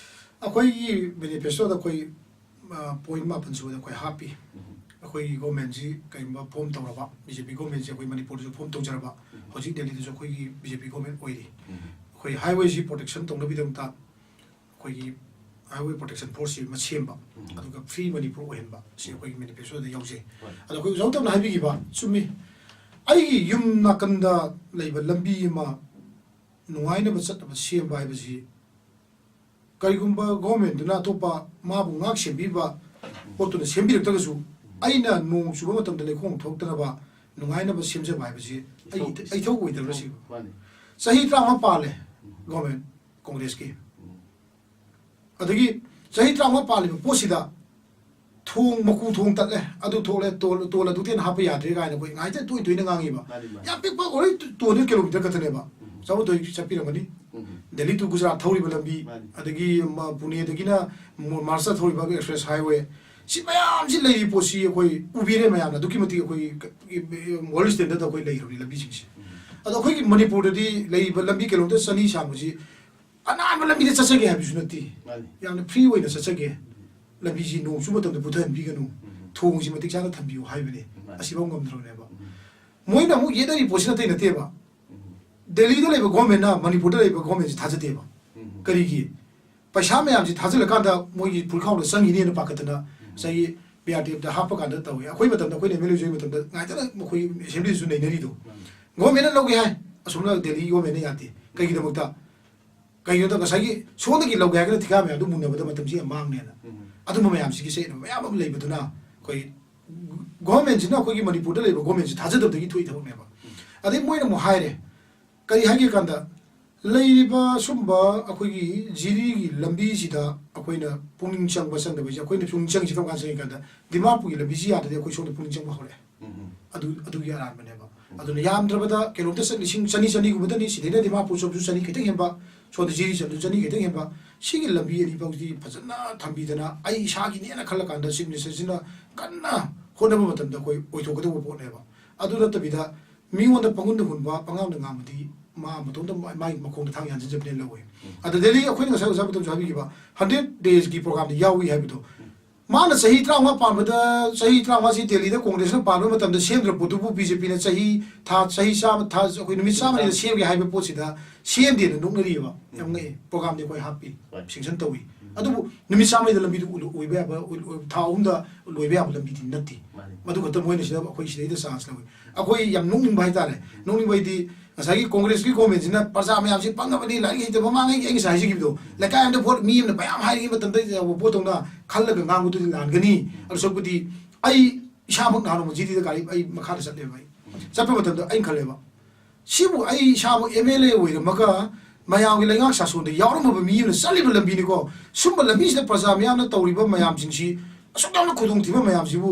ꯑꯩꯈꯣꯏꯒꯤ manifesto ꯗ ꯑꯩꯈꯣꯏ, ꯑ, point ꯃꯥꯄꯟ ꯁꯨꯕꯗ ꯑꯩꯈꯣꯏ ꯍꯥꯞꯄꯤ꯫ ꯎꯝ꯫ ꯑꯩꯈꯣꯏꯒꯤ government ꯁꯤ ꯀꯔꯤꯒꯨꯝꯕ form ꯇꯧꯔꯕ, ꯕꯤ ꯖꯦ ꯄꯤ government ꯁꯤ ꯑꯩꯈꯣꯏ ꯃꯅꯤꯄꯨꯔꯗꯁꯨ form ꯇꯧꯖꯔꯕ, ꯎꯝ꯫ ꯍꯧꯖꯤꯛ ꯗꯦꯜꯂꯤꯗꯁꯨ ꯑꯩꯈꯣꯏꯒꯤ ꯕꯤ ꯖꯦ ꯄꯤ government ꯑꯣꯏꯔꯤ꯫ ꯎꯝ꯫ ꯑꯩꯈꯣꯏ highway ꯁꯤ protection ꯇꯧꯅꯕꯒꯤꯗꯃꯛꯇ ꯑꯩꯈꯣꯏꯒꯤ highway protection force ꯁꯤ ꯑꯃ ꯁꯦꯝꯕ, ꯎꯝ꯫ ꯑꯗꯨꯒ free ꯃꯅꯤꯄꯨꯔ ꯑꯣꯏꯍꯟꯕ, ꯁꯤ ꯑꯩꯈꯣꯏꯒꯤ manifesto ꯗ ꯌꯥꯎꯖꯩ꯫ ꯍꯣꯏ꯫ ꯑꯗꯣ ꯑꯩꯈꯣꯏ ꯑꯣꯖꯥ ꯎꯇꯝꯅ ꯍꯥꯏꯕꯤꯈꯤꯕ ꯆꯨꯝꯃꯤ꯫ ꯑꯩꯒꯤ ꯌꯨꯝ ꯅꯥꯀꯟꯗ ꯂꯩꯕ ꯂꯝꯕꯤ ꯑꯃ ꯅꯨꯡꯉꯥꯏꯅꯕ ꯆꯠꯅꯕ ꯁꯦꯝꯕ ꯍꯥꯏꯕꯁꯤ, ꯀꯔꯤꯒꯨꯝꯕ government ꯇꯨꯅ ꯑꯇꯣꯞꯄ ꯃꯥꯕꯨ ꯉꯥꯛ ꯁꯦꯟꯕꯤꯕ ꯄꯣꯠꯇꯨꯅ ꯁꯦꯝꯕꯤꯔꯛꯇ꯭ꯔꯒꯁꯨ, ꯑꯩꯅ ꯅꯣꯡ ꯆꯨꯕ ꯃꯇꯝꯗ ꯂꯩꯈꯣꯝ ꯊꯣꯛꯇꯅꯕ ꯅꯨꯡꯉꯥꯏꯅꯕ ꯁꯦꯝꯖꯕ ꯍꯥꯏꯕꯁꯤ ꯑꯩ ꯏꯊꯧ, ꯏꯊꯧ ꯑꯣꯏꯗꯕ꯭ꯔꯥ ꯁꯤꯕꯨ? ꯃꯥꯅꯤ꯫ ꯆꯍꯤ ꯇꯔꯥꯃꯉꯥ ꯄꯥꯜꯂꯦ ꯎꯝ꯫ Government, Congress ꯀꯤ꯫ ꯎꯝ꯫ ꯑꯗꯒꯤ ꯆꯍꯤ ꯇꯔꯥꯃꯉꯥ ꯄꯥꯜꯂꯤꯕ ꯄꯣꯠꯁꯤꯗ ꯊꯣꯡ, ꯃꯀꯨ ꯊꯣꯡ ꯇꯠꯂꯦ, ꯑꯗꯨ ꯊꯣꯛꯂꯦ, ꯇꯣꯜ, ꯇꯣꯜ ꯑꯗꯨ ꯇꯦꯟ ꯍꯥꯞꯄ ꯌꯥꯗ꯭ꯔꯦ ꯀꯥꯏꯅ ꯑꯩꯈꯣꯏ ꯉꯥꯏꯇ ꯇꯣꯏ ꯇꯣꯏꯅ ꯉꯥꯡꯉꯤꯕ꯫ ꯃꯥꯅꯤ, ꯃꯥꯅꯤ꯫ ꯌꯥꯝ ꯄꯤꯛꯄ already ꯇꯣꯜꯗꯤ kilometre ꯈꯛꯇꯅꯦꯕ꯫ ꯎꯝ꯫ ꯆꯥꯎꯕ ꯊꯣꯏ ꯆꯠꯄꯤꯔꯝꯒꯅꯤ꯫ ꯎꯝ꯫ ꯗꯦꯜꯂꯤ to ꯒꯨꯖꯔꯥꯠ ꯊꯧꯔꯤꯕ ꯂꯝꯕꯤ, ꯃꯥꯅꯤ꯫ ꯑꯗꯒꯤ ꯃ-, ꯄꯨꯅꯦꯗꯒꯤꯅ ꯃ-, ꯃꯍꯥꯔꯥꯁꯇ꯭ꯔ ꯊꯧꯔꯤꯕ express highway, ꯁꯤ ꯃꯌꯥꯝꯁꯤ ꯂꯩꯔꯤ ꯄꯣꯠꯁꯤ ꯑꯩꯈꯣꯏ ꯎꯕꯤꯔꯦ ꯃꯌꯥꯝꯅ꯫ ꯑꯗꯨꯛꯀꯤ ꯃꯇꯤꯛ ꯑꯩꯈꯣꯏ ꯀ-, ꯏ-, ꯏ-, world standard ꯑꯩꯈꯣꯏ ꯂꯩꯔꯕꯅꯤ ꯂꯝꯕꯤꯁꯤꯡꯁꯤ꯫ ꯎꯝ꯫ ꯑꯗꯣ ꯑꯩꯈꯣꯏꯒꯤ ꯃꯅꯤꯄꯨꯔꯗꯗꯤ ꯂꯩꯔꯤꯕ ꯂꯝꯕꯤ kilometre ꯆꯅꯤ ꯁꯥꯡꯕꯁꯤ ꯑꯅꯥꯟꯕ ꯂꯝꯕꯤꯗ ꯆꯠꯆꯒꯦ ꯍꯥꯏꯕꯁꯨ ꯅꯠꯇꯦ꯫ ꯃꯥꯅꯤ꯫ ꯌꯥꯝꯅ free ꯑꯣꯏꯅ ꯆꯠꯆꯒꯦ꯫ ꯂꯝꯕꯤꯁꯤ ꯅꯣꯡ ꯆꯨꯕ ꯃꯇꯝꯗ ꯄꯨꯊꯍꯟꯕꯤꯒꯅꯨ꯫ ꯎꯝ꯫ ꯊꯣꯡꯁꯤ ꯃꯇꯤꯛ ꯆꯥꯅ ꯊꯝꯕꯤꯌꯨ ꯍꯥꯏꯕꯅꯤ꯫ ꯃꯥꯅꯤ꯫ ꯑꯁꯤꯐꯥꯎ ꯉꯝꯗ꯭ꯔꯕꯅꯦꯕ꯫ ꯎꯝ꯫ ꯃꯣꯏꯅ ꯑꯃꯨꯛ ꯌꯦꯠꯅꯔꯤ ꯄꯣꯠꯁꯤ ꯑꯇꯩ ꯅꯠꯇꯦꯕ꯫ ꯎꯝ꯫ ꯗꯦꯜꯂꯤꯗ ꯂꯩꯕ governmentꯅ ꯃꯅꯤꯄꯨꯔꯗ ꯂꯩꯕ governmentꯁꯤ ꯊꯥꯖꯗꯦꯕ꯫ ꯎꯝ꯫ ꯀꯔꯤꯒꯤ? ꯄꯩꯁꯥ ꯃꯌꯥꯝꯁꯤ ꯊꯥꯖꯤꯜꯂꯀꯥꯟꯗ ꯃꯣꯏꯒꯤ ꯐꯨꯔꯤꯠꯈꯥꯎꯗ ꯆꯪꯈꯤꯅꯤꯅ ꯄꯥꯈꯠꯇꯅ ꯎꯝ꯫ ꯉꯁꯥꯏꯒꯤ B R T Fꯇ ꯍꯥꯞꯄ ꯀꯥꯟꯗ ꯇꯧꯏ꯫ ꯑꯩꯈꯣꯏ ꯃꯇꯝꯗ, ꯑꯩꯈꯣꯏꯅ M L A ꯑꯣꯏꯕ ꯃꯇꯝꯗ ꯉꯥꯏꯇꯅ ꯃꯈꯣꯏ assemblyꯗꯁꯨ ꯅꯩꯅꯔꯤꯗꯣ꯫ ꯎꯝ꯫ Governmentꯅ ꯂꯧꯒꯦ ꯍꯥꯏ, ꯑꯁꯣꯝꯅ ꯗꯦꯜꯂꯤ governmentꯅ ꯌꯥꯗꯦ꯫ ꯀꯩꯒꯤꯗꯃꯛꯇ? ꯀꯩꯒꯤꯅꯣꯗ ꯉꯁꯥꯏꯒꯤ ꯁꯣꯝꯗꯒꯤ ꯂꯧꯒꯦ ꯍꯥꯏꯔꯒꯅ ꯊꯤꯀꯥ ꯃꯌꯥꯝꯗꯨ ꯃꯨꯟꯅꯕꯗ ꯃꯇꯝꯁꯤ ꯌꯥꯝ ꯃꯥꯡꯅꯦꯅ꯫ ꯎꯝ꯫ ꯑꯗꯨꯝꯕ ꯃꯌꯥꯝꯁꯤꯒꯤ ꯆꯌꯦꯠꯅꯕ ꯃꯌꯥꯝ ꯑꯃ ꯂꯩꯕꯗꯨꯅ ꯑꯩꯈꯣꯏ governmentꯁꯤꯅ ꯑꯩꯈꯣꯏꯒꯤ ꯃꯅꯤꯄꯨꯔꯗ ꯂꯩꯕ governmentꯁꯤ ꯊꯥꯖꯗꯕꯗꯒꯤ ꯊꯣꯛꯏ ꯊꯕꯛꯅꯦꯕ꯫ ꯎꯝ꯫ ꯑꯗꯩ ꯃꯣꯏꯅ ꯑꯃꯨꯛ ꯍꯥꯏꯔꯦ, ꯀꯔꯤ ꯍꯥꯏꯒꯦ ꯀꯥꯟꯗ, ꯂꯩꯔꯤꯕ ꯁꯨꯝꯕ ꯑꯩꯈꯣꯏꯒꯤ ꯖꯤꯔꯤꯒꯤ ꯂꯝꯕꯤꯁꯤꯗ ꯑꯩꯈꯣꯏꯅ ꯄꯨꯛꯅꯤꯡ ꯆꯪꯕ ꯆꯪꯗꯕꯁꯦ, ꯑꯩꯈꯣꯏꯅ ꯄꯨꯛꯅꯤꯡ ꯆꯪꯉꯤꯁꯤ ꯀꯔꯝ ꯀꯥꯟꯗ ꯆꯪꯉꯤ ꯀꯥꯟꯗ, ꯗꯤꯃꯥꯄꯨꯔꯒꯤ ꯂꯝꯕꯤꯁꯤ ꯌꯥꯗ꯭ꯔꯗꯤ ꯑꯩꯈꯣꯏ ꯁꯣꯝꯗ ꯄꯨꯛꯅꯤꯡ ꯆꯪꯕ ꯍꯧꯔꯛꯑꯦ꯫ ꯎꯝ꯫ ꯑꯗꯨ, ꯑꯗꯨꯒꯤ ꯑꯔꯥꯟꯕꯅꯦꯕ꯫ ꯎꯝ꯫ ꯑꯗꯨꯅ ꯌꯥꯝꯗ꯭ꯔꯕꯗ kilometre ꯆꯠ ꯂꯤꯁꯤꯡ ꯆꯅꯤ, ꯆꯅꯤꯒꯨꯝꯕꯗꯅꯤ, ꯁꯤꯗꯩꯅ ꯗꯤꯃꯥꯄꯨꯔ ꯆꯠꯄꯁꯨ ꯆꯅꯤ ꯈꯤꯇꯪ ꯍꯦꯟꯕ, ꯁꯣꯝꯗ ꯖꯤꯔꯤ ꯆꯠꯄꯁꯨ ꯆꯅꯤ ꯈꯤꯇꯪ ꯍꯦꯟꯕ, ꯁꯤꯒꯤ ꯂꯝꯕꯤ ꯑꯅꯤꯐꯥꯎꯁꯤ ꯐꯖꯅ ꯊꯝꯕꯤꯗꯅ, ꯑꯩ ꯏꯁꯥꯒꯤꯅꯦꯅ ꯈꯜꯂꯀꯥꯟꯗ Chief Ministerꯁꯤꯅ ꯀꯟꯅ ꯍꯣꯠꯅꯕ ꯃꯇꯝꯗ ꯑꯩꯈꯣꯏ ꯑꯣꯏꯊꯣꯛꯀꯗꯧꯕ ꯄꯣꯠꯅꯦꯕ꯫ ꯑꯗꯨ ꯅꯠꯇꯕꯤꯗ ꯃꯤꯉꯣꯟꯗ ꯄꯪꯍꯨꯟꯗ ꯍꯨꯟꯕ, ꯄꯉꯥꯡꯗ ꯉꯥꯡꯕꯗꯤ ꯃꯥ ꯃꯇꯣꯝꯇ ꯃꯥ-, ꯃꯥꯒꯤ ꯃꯈꯣꯡꯗ ꯊꯥꯡ ꯌꯥꯟꯁꯤꯟꯖꯕꯅꯦꯅ ꯂꯧꯋꯦ꯫ ꯎꯝ꯫ ꯑꯗ ꯗꯦꯜꯂꯤ ꯑꯩꯈꯣꯏꯅ ꯉꯁꯥꯏ ꯑꯣꯖꯥ ꯃꯇꯝꯁꯨ ꯍꯥꯏꯕꯤꯈꯤꯕ hundred daysꯀꯤ programꯗ ꯌꯥꯎꯏ ꯍꯥꯏꯕꯗꯣ, ꯎꯝ꯫ ꯃꯥꯅ ꯆꯍꯤ ꯇꯔꯥꯃꯉꯥ ꯄꯥꯟꯕꯗ, ꯆꯍꯤ ꯇꯔꯥꯃꯉꯥꯁꯤ ꯗꯦꯜꯂꯤꯗ Congressꯅ ꯄꯥꯟꯕ ꯃꯇꯝꯗ ꯁꯦꯝꯗ꯭ꯔ ꯄꯣꯠꯇꯨꯕꯨ BJPꯅ ꯆꯍꯤ, ꯊꯥ, ꯆꯍꯤ ꯆꯥꯝꯃ, ꯊꯥ, ꯑꯩꯈꯣꯏ ꯅꯨꯃꯤꯠ ꯆꯥꯝꯃꯅꯤꯗ ꯁꯦꯝꯒꯦ ꯍꯥꯏꯕ ꯄꯣꯠꯁꯤꯗ ꯁꯦꯝꯗꯦꯅ ꯅꯣꯛꯅꯔꯤꯑꯕ꯫ ꯌꯥꯝ ꯉꯛꯑꯦ꯫ Programꯗꯤ ꯑꯩꯈꯣꯏ ꯍꯥꯞꯄꯤ, ꯍꯣꯏ꯫ Sanction ꯇꯧꯏ꯫ ꯎꯝ꯫ ꯑꯗꯨꯕꯨ ꯅꯨꯃꯤꯠ ꯆꯥꯝꯃꯩꯗ ꯂꯝꯕꯤꯗꯨ ꯎ-, ꯑꯣꯏꯕ ꯌꯥꯕ, ꯎ-, ꯎ-, ꯊꯥ ꯑꯍꯨꯝꯗ ꯂꯣꯏꯕ ꯌꯥꯕ ꯂꯝꯕꯤꯗꯤ ꯅꯠꯇꯦ꯫ ꯃꯥꯅꯤ꯫ ꯃꯗꯨ ꯈꯛꯇ ꯃꯣꯏꯅ ꯁꯤꯗ ꯑꯩꯈꯣꯏ ꯁꯤꯗꯩꯗ chance ꯂꯧꯏ꯫ ꯑꯩꯈꯣꯏ ꯌꯥꯝ ꯅꯣꯛꯅꯤꯡꯕ ꯍꯥꯏꯇꯥꯔꯦ꯫ ꯅꯣꯛꯅꯤꯡꯕ ꯍꯥꯏꯗꯤ ꯉꯁꯥꯏꯒꯤ Congressꯀꯤ governmentꯁꯤꯅ ꯄ꯭ꯔꯖꯥ ꯃꯌꯥꯝꯁꯤ ꯄꯪꯉꯕꯅꯤ, ꯂꯥꯏꯔꯤꯛ ꯍꯩꯇꯕ ꯃꯃꯥꯡꯉꯩꯒꯤ ꯑꯩ ꯉꯁꯥꯏ ꯍꯥꯏꯖꯈꯤꯕꯗꯣ, ꯂꯩꯀꯥꯏ ꯑꯃꯗ vote ꯃꯤ ꯑꯃꯅ ꯃꯌꯥꯝ ꯍꯥꯏꯔꯤꯉꯩ ꯃꯇꯝꯗ ꯇꯧꯕ ꯄꯣꯠꯇꯧꯅ ꯈꯜꯂꯒ ꯉꯥꯡꯕꯗꯨꯗꯤ ꯂꯥꯟꯒꯅꯤ꯫ ꯑꯗꯨ ꯁꯔꯨꯛꯄꯨꯗꯤ ꯑꯩ ꯏꯁꯥꯃꯛ ꯅꯍꯥꯟ ꯅꯣꯡꯃ ꯖꯤꯔꯤꯗ ꯒꯥꯔꯤ ꯑꯩ ꯃꯈꯥꯗ ꯆꯠꯂꯦꯕ ꯑꯩ꯫ ꯆꯠꯄ ꯃꯇꯝꯗ ꯑꯩꯅ ꯈꯜꯂꯦꯕ, ꯁꯤꯕꯨ ꯑꯩ ꯏꯁꯥꯃꯛ MLA ꯑꯣꯏꯔꯝꯃꯒ ꯃꯌꯥꯝꯒꯤ ꯂꯩꯉꯥꯛ ꯁꯥꯁꯣꯟꯗ ꯌꯥꯎꯔꯝꯃꯕ ꯃꯤ ꯑꯃꯅ ꯆꯠꯂꯤꯕ ꯂꯝꯕꯤꯅꯤꯀꯣ꯫ ꯁꯨꯝꯕ ꯂꯝꯕꯤꯁꯤꯗ ꯄ꯭ꯔꯖꯥ ꯃꯌꯥꯝꯅ ꯇꯧꯔꯤꯕ ꯃꯌꯥꯝꯁꯤꯡꯁꯤ, ꯑꯁꯨꯛ ꯌꯥꯝꯅ ꯈꯨꯗꯣꯡꯊꯤꯕ ꯃꯌꯥꯝꯁꯤꯕꯨ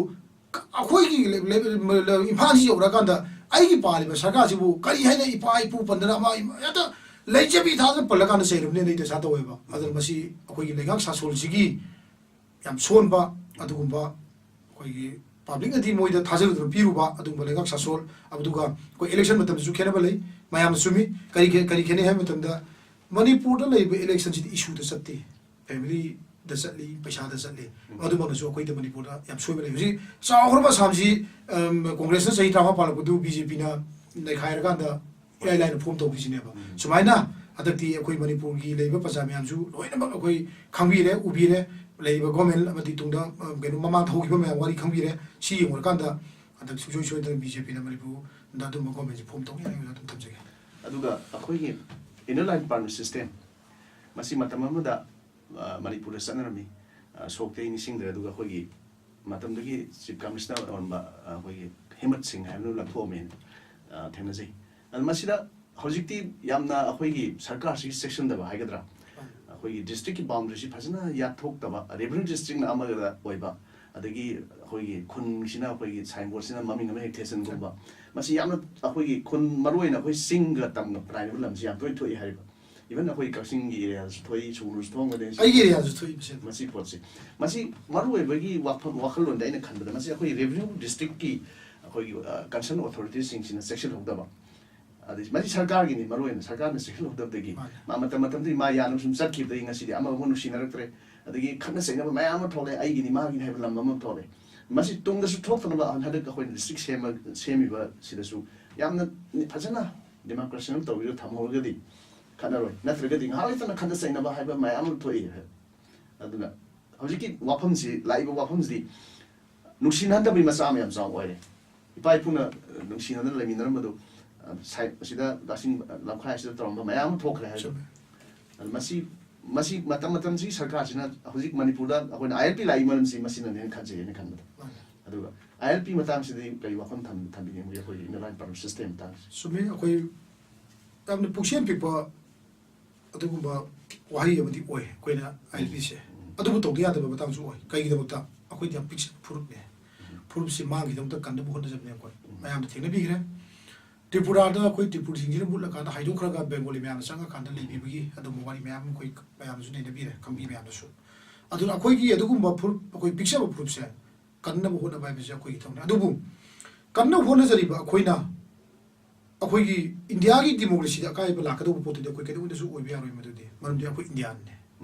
ꯀ-, ꯑꯩꯈꯣꯏꯒꯤ ꯂꯩ-, ꯂꯩ-, ꯂꯩ-, ꯏꯝꯐꯥꯜꯁꯤ ꯌꯧꯔꯛꯑꯀꯥꯟꯗ ꯑꯩꯒꯤ ꯄꯥꯜꯂꯤꯕ ꯁꯔꯀꯥꯔꯁꯤꯕꯨ ꯀꯔꯤ ꯍꯥꯏꯅ ꯏꯄꯥ ꯏꯄꯨ ꯄꯟꯗꯅ ꯑꯃ ꯏꯃ-, ꯍꯦꯛꯇ ꯂꯩꯖꯕꯤ ꯊꯥꯗꯅ ꯄꯜꯂꯀꯥꯟꯗ ꯆꯩꯔꯝꯅꯦꯅ ꯑꯩ ꯗꯁꯥ ꯇꯧꯋꯦꯕ꯫ ꯑꯗꯨꯅ ꯃꯁꯤ ꯑꯩꯈꯣꯏꯒꯤ ꯂꯩꯉꯥꯛ ꯁꯥꯁꯣꯜꯁꯤꯒꯤ ꯌꯥꯝ ꯁꯣꯟꯕ ꯑꯗꯨꯒꯨꯝꯕ, ꯑꯩꯈꯣꯏꯒꯤ ꯄꯕ꯭ꯂꯤꯛꯅꯗꯤ ꯃꯣꯏꯗ ꯊꯥꯖꯔꯨꯗꯅ ꯄꯤꯔꯨꯕ ꯑꯗꯨꯒꯨꯝꯕ ꯂꯩꯉꯥꯛ ꯁꯥꯁꯣꯜ꯫ ꯑꯗꯨꯒ ꯑꯩꯈꯣꯏ ꯏꯂꯦꯛꯁꯟ ꯃꯇꯝꯗꯁꯨ ꯈꯦꯠꯅꯕ ꯂꯩ꯫ ꯃꯌꯥꯝꯅ ꯆꯨꯝꯃꯤ꯫ ꯀꯔꯤ ꯈꯦ-, ꯀꯔꯤ ꯈꯦꯠꯅꯩ ꯍꯥꯏꯕ ꯃꯇꯝꯗ, ꯃꯅꯤꯄꯨꯔꯗ ꯂꯩꯔꯤꯕ ꯏꯂꯦꯛꯁꯟꯁꯤꯗꯤ ꯏꯁꯨꯗ ꯆꯠꯇꯦ, ꯐꯦꯃꯤꯂꯤꯗ ꯆꯠꯂꯤ, ꯄꯩꯁꯥꯗ ꯆꯠꯂꯤ꯫ ꯎꯝ꯫ ꯑꯗꯨꯃꯛꯅꯁꯨ ꯑꯩꯈꯣꯏꯗ ꯃꯅꯤꯄꯨꯔꯗ ꯌꯥꯝ ꯁꯣꯏꯕ ꯂꯩ꯫ ꯍꯧꯖꯤꯛ ꯆꯥꯎꯈ꯭ꯔꯕ ꯑꯁꯥꯝꯁꯤ, ꯑꯝ, ꯀꯣꯡꯒ꯭ꯔꯦꯁꯅ ꯆꯍꯤ ꯇꯔꯥꯃꯉꯥ ꯄꯥꯜꯂꯛꯄꯗꯨ ꯕꯤ ꯖꯦ ꯄꯤꯅ ꯅꯩꯈꯥꯏꯔꯀꯥꯟꯗ ꯏꯔꯥꯏ ꯂꯥꯏꯅ ꯐꯣꯝ ꯇꯧꯈꯤꯁꯤꯅꯦꯕ꯫ ꯎꯝ꯫ ꯁꯨꯃꯥꯏꯅ ꯍꯟꯗꯛꯇꯤ ꯑꯩꯈꯣꯏ ꯃꯅꯤꯄꯨꯔꯒꯤ ꯂꯩꯔꯤꯕ ꯄ꯭ꯔꯖꯥ ꯃꯌꯥꯝꯁꯨ ꯂꯣꯏꯅꯃꯛ ꯑꯩꯈꯣꯏ ꯈꯪꯕꯤꯔꯦ, ꯎꯕꯤꯔꯦ꯫ ꯂꯩꯔꯤꯕ ꯒꯣꯔꯃꯦꯟ ꯑꯃꯗꯤ ꯇꯨꯡꯗ, ꯑ, ꯀꯩꯅꯣ, ꯃꯃꯥꯡꯗ ꯍꯧꯈꯤꯕ ꯃꯌꯥꯝ ꯋꯥꯔꯤ ꯈꯪꯕꯤꯔꯦ꯫ ꯁꯤ ꯌꯦꯡꯉꯨꯔꯀꯥꯟꯗ ꯍꯟꯗꯛ ꯁꯨꯡꯁꯣꯏ ꯁꯣꯏꯗꯅ ꯕꯤ ꯖꯦ ꯄꯤꯅ ꯃꯅꯤꯄꯨꯔꯗ ꯑꯗꯨꯝꯕ ꯒꯣꯔꯃꯦꯟꯁꯦ ꯐꯣꯝ ꯇꯧꯅꯤ ꯍꯥꯏꯕꯗꯨ ꯑꯗꯨꯝ ꯊꯝꯖꯒꯦ꯫ ꯑꯗꯨꯒ ꯑꯩꯈꯣꯏꯒꯤ inner line permit system, ꯃꯁꯤ ꯃꯇꯝ ꯑꯃꯗ, ꯑ, ꯃꯅꯤꯄꯨꯔꯗ ꯆꯠꯅꯔꯝꯃꯤ꯫ ꯑ, ꯁꯣꯛꯇꯤ ꯑꯩ ꯅꯤꯡꯁꯤꯡꯗ꯭ꯔꯦ꯫ ꯑꯗꯨꯒ ꯑꯩꯈꯣꯏꯒꯤ ꯃꯇꯝꯗꯨꯒꯤ ꯆꯤꯐ ꯀꯃꯤꯁꯅꯔ ꯑꯣꯏꯔꯝꯕ, ꯑ, ꯑꯩꯈꯣꯏꯒꯤ ꯍꯦꯃꯠ ꯁꯤꯡ ꯍꯥꯏꯕꯗꯨ ꯂꯧꯊꯣꯛꯑꯝꯃꯦꯅ, ꯑ, ꯊꯦꯡꯅꯖꯩ꯫ ꯑꯗꯨ ꯃꯁꯤꯗ ꯍꯧꯖꯤꯛꯇꯤ ꯌꯥꯝꯅ ꯑꯩꯈꯣꯏꯒꯤ ꯁꯔꯀꯥꯔꯁꯤꯒꯤ ꯆꯦꯛꯁꯤꯟꯗꯕ ꯍꯥꯏꯒꯗ꯭ꯔꯥ, ꯑꯩꯈꯣꯏꯒꯤ ꯗꯤꯁꯇ꯭ꯔꯤꯛꯀꯤ ꯕꯥꯎꯟꯗꯔꯤꯁꯤ ꯐꯖꯅ ꯌꯥꯠꯊꯣꯛꯇꯕ, ꯔꯦꯚꯤꯅ꯭ꯌꯨ ꯗꯤꯁꯇ꯭ꯔꯤꯛꯅ ꯑꯃꯒ ꯑꯣꯏꯕ, ꯑꯗꯒꯤ ꯑꯩꯈꯣꯏꯒꯤ ꯈꯨꯟꯁꯤꯅ ꯑꯩꯈꯣꯏꯒꯤ ꯁꯥꯏꯟꯕꯣꯔꯗꯁꯤꯅ ꯃꯃꯤꯡ ꯑꯃ ꯍꯦꯛ ꯊꯦꯠꯆꯟꯒꯨꯝꯕ, ꯃꯁꯤ ꯌꯥꯝꯅ ꯑꯩꯈꯣꯏꯒꯤ ꯈꯨꯟ, ꯃꯔꯨꯑꯣꯏꯅ ꯑꯩꯈꯣꯏ ꯆꯤꯡꯒ ꯇꯝꯒ ꯄꯥꯏꯅꯕ ꯂꯝꯁꯤ ꯌꯥꯝ ꯇꯣꯏꯅ ꯊꯣꯛꯏ ꯍꯥꯏꯔꯤꯕ꯫ ꯏꯚꯟ ꯑꯩꯈꯣꯏ ꯀꯛꯆꯤꯡꯒꯤ ꯑꯦꯔꯤꯌꯥꯗꯁꯨ ꯊꯣꯛꯏ, ꯁꯨꯒꯅꯨꯁꯨ ꯊꯣꯛꯑꯝꯒꯅꯤ꯫ ꯑꯩꯒꯤ ꯑꯦꯔꯤꯌꯥꯁꯨ ꯊꯣꯛꯏ ꯃꯁꯤ꯫ ꯃꯁꯤ ꯄꯣꯠꯁꯤ, ꯃꯁꯤ ꯃꯔꯨꯑꯣꯏꯕꯒꯤ ꯋꯥꯐꯝ, ꯋꯥꯈꯜꯂꯣꯟꯗ ꯑꯩꯅ ꯈꯟꯕꯗ ꯃꯁꯤ ꯑꯩꯈꯣꯏ ꯔꯦꯚꯤꯅ꯭ꯌꯨ ꯗꯤꯁꯇ꯭ꯔꯤꯛꯀꯤ ꯑꯩꯈꯣꯏꯒꯤ, ꯑ, ꯀꯟꯁꯔꯟ ꯑꯣꯊꯣꯔꯤꯇꯤꯁꯤꯡꯁꯤꯅ ꯆꯦꯛꯁꯤꯜꯍꯧꯗꯕ꯫ ꯑꯗꯩ ꯃꯁꯤ ꯁꯔꯀꯥꯔꯒꯤꯅꯤ, ꯃꯔꯨꯑꯣꯏꯅ ꯁꯔꯀꯥꯔꯅ ꯆꯦꯛꯁꯤꯜꯍꯧꯗꯕꯗꯒꯤ ꯃꯥꯅꯦ꯫ ꯃꯥ ꯃꯇꯝ ꯃꯇꯝꯗꯨꯒꯤ ꯃꯥ ꯌꯥꯅꯕ ꯁꯨꯝ ꯆꯠꯈꯤꯕꯗꯒꯤ ꯉꯁꯤꯗꯤ ꯑꯃꯒ ꯑꯃꯒ ꯅꯨꯡꯁꯤꯅꯔꯛꯇ꯭ꯔꯦ꯫ ꯑꯗꯒꯤ ꯈꯠꯅ ꯆꯩꯅꯕ ꯃꯌꯥꯝ ꯑꯃ ꯊꯣꯛꯂꯛꯑꯦ, ꯑꯩꯒꯤꯅꯤ ꯃꯥꯒꯤꯅꯤ ꯍꯥꯏꯕ ꯂꯝ ꯑꯃ ꯊꯣꯛꯂꯛꯑꯦ꯫ ꯃꯁꯤ ꯇꯨꯡꯗꯁꯨ ꯊꯣꯛꯇꯅꯕ ꯍꯟꯗꯛ ꯑꯩꯈꯣꯏꯅ ꯗꯤꯁꯇ꯭ꯔꯤꯛ ꯁꯦꯝꯃ-, ꯁꯦꯝꯃꯤꯕ ꯁꯤꯗꯁꯨ ꯌꯥꯝꯅ ꯐꯖꯅ ꯗꯤꯃꯥꯔꯀꯦꯁꯟ ꯑꯃ ꯇꯧꯕꯤꯔ ꯊꯝꯍꯧꯔꯒꯗꯤ ꯈꯠꯅꯔꯣꯏ꯫ ꯅꯠꯇ꯭ꯔꯒꯗꯤ ꯉꯥꯏꯍꯥꯛ ꯂꯩꯇꯅ ꯈꯠꯅ ꯆꯩꯅꯕ ꯍꯥꯏꯕ ꯃꯌꯥꯝ ꯑꯃ ꯊꯣꯛꯏ꯫ ꯑꯗꯨꯅ ꯍꯧꯖꯤꯛꯀꯤ ꯋꯥꯐꯝꯁꯤ, ꯂꯥꯛꯏꯕ ꯋꯥꯐꯝꯁꯤꯗꯤ ꯅꯨꯡꯁꯤꯅꯍꯟꯗꯕꯒꯤ ꯃꯆꯥꯛ ꯑꯃ ꯌꯥꯝ ꯆꯥꯎꯅ ꯑꯣꯏꯔꯦ꯫ ꯏꯄꯥ ꯏꯄꯨꯅ, ꯑ, ꯅꯨꯡꯁꯤꯅꯗꯅ ꯂꯩꯃꯤꯟꯅꯔꯝꯕꯗꯨ, ꯑ, ꯁꯥꯏ-, ꯑꯁꯤꯗ ꯀꯛꯆꯤꯡ, ꯑ, ꯂꯝꯈꯥꯏ ꯑꯁꯤꯗ ꯇꯧꯔꯝꯕ ꯃꯌꯥꯝ ꯑꯃ ꯊꯣꯛꯈ꯭ꯔꯦ ꯍꯥꯏꯕ꯫ ꯆꯨꯝꯃꯦ꯫ ꯑꯗꯨ ꯃꯁꯤ, ꯃꯁꯤ ꯃꯇꯝ ꯃꯇꯝꯁꯤꯒꯤ ꯁꯔꯀꯥꯔꯁꯤꯅ ꯍꯧꯖꯤꯛ ꯃꯅꯤꯄꯨꯔꯗ ꯑꯩꯈꯣꯏꯅ ꯑꯥꯏ ꯑꯦꯜ ꯄꯤ ꯂꯥꯛꯏ ꯃꯔꯝꯁꯤ ꯃꯁꯤꯅꯅꯦꯅ ꯈꯟꯖꯩ, ꯑꯩꯅ ꯈꯟꯕꯗ꯫ ꯃꯥꯅꯦ꯫ ꯑꯗꯨꯒ ꯑꯥꯏ ꯑꯦꯜ ꯄꯤ ꯃꯇꯥꯡꯁꯤꯗꯤ ꯀꯔꯤ ꯋꯥꯐꯝ ꯊꯝ-, ꯊꯝꯕꯤꯅꯤꯡꯕꯒꯦ ꯑꯩꯈꯣꯏꯒꯤ inner line permit system ꯃꯇꯥꯡꯁꯦ? ꯆꯨꯝꯃꯦ, ꯑꯩꯈꯣꯏ ꯌꯥꯝꯅ ꯄꯨꯛꯆꯦꯜ ꯄꯤꯛꯄ ꯑꯗꯨꯒꯨꯝꯕ ꯋꯥꯍꯩ ꯑꯃꯗꯤ ꯑꯣꯏ ꯑꯩꯈꯣꯏꯅ ꯑꯥꯏ ꯑꯦꯜ ꯄꯤꯁꯦ꯫ ꯎꯝ꯫ ꯑꯗꯨꯕꯨ ꯇꯧꯗ ꯌꯥꯗꯕ ꯃꯇꯥꯡꯁꯨ ꯑꯣꯏ꯫ ꯀꯩꯒꯤꯗꯃꯛꯇ? ꯑꯩꯈꯣꯏꯗꯤ ꯌꯥꯝ ꯄꯤꯛꯆꯕ ꯐꯨꯔꯨꯞꯅꯦ꯫ ꯎꯝ꯫ ꯐꯨꯔꯨꯞꯁꯤ ꯃꯥꯡꯈꯤꯗꯃꯛꯇ ꯀꯟꯅꯕ ꯍꯣꯠꯅꯖꯕꯅꯦ ꯑꯩꯈꯣꯏ꯫ ꯎꯝ꯫ ꯃꯌꯥꯝꯗ ꯊꯦꯡꯅꯕꯤꯈ꯭ꯔꯦ꯫ ꯇ꯭ꯔꯤꯄꯨꯔꯥꯗ ꯑꯩꯈꯣꯏ ꯇ꯭ꯔꯤꯄꯨꯔꯁꯤꯡꯁꯤꯅ ꯃꯨꯠꯂꯀꯥꯟꯗ ꯍꯥꯏꯗꯣꯛꯈ꯭ꯔꯒ ꯕꯦꯡꯒꯣꯂꯤ ꯃꯌꯥꯝꯅ ꯆꯪꯉꯀꯥꯟꯗ ꯂꯩꯕꯤꯕꯒꯤ ꯑꯗꯨꯝꯕ ꯋꯥꯔꯤ ꯃꯌꯥꯝ ꯑꯩꯈꯣꯏ ꯃꯌꯥꯝꯅꯁꯨ ꯅꯩꯅꯕꯤꯔꯦ, ꯈꯪꯕꯤ ꯃꯌꯥꯝꯅꯁꯨ꯫ ꯑꯗꯨꯅ ꯑꯩꯈꯣꯏꯒꯤ ꯑꯗꯨꯒꯨꯝꯕ ꯐꯨꯔꯨꯞ, ꯑꯩꯈꯣꯏ ꯄꯤꯛꯆꯕ ꯐꯨꯔꯨꯞꯁꯦ ꯀꯟꯅꯕ ꯍꯣꯠꯅꯕ ꯍꯥꯏꯕꯁꯦ ꯑꯩꯈꯣꯏꯒꯤ ꯊꯧꯅꯥ꯫ ꯑꯗꯨꯕꯨ ꯀꯟꯅ ꯍꯣꯠꯅꯖꯔꯤꯕ ꯑꯩꯈꯣꯏꯅ ꯑꯩꯈꯣꯏꯒꯤ ꯏꯟꯗꯤꯌꯥꯒꯤ ꯗꯤꯃꯣꯀ꯭ꯔꯦꯁꯤꯗ ꯑꯀꯥꯏꯕ ꯂꯥꯛꯀꯗꯧꯕ ꯄꯣꯠꯇꯨꯗꯤ ꯑꯩꯈꯣꯏ ꯀꯩꯗꯧꯉꯩꯗꯁꯨ ꯑꯣꯏꯕ ꯌꯥꯔꯣꯏ꯫ ꯃꯗꯨꯗꯤ ꯃꯔꯝꯗꯤ ꯑꯩꯈꯣꯏ ꯏꯟꯗꯤꯌꯥꯅꯦ꯫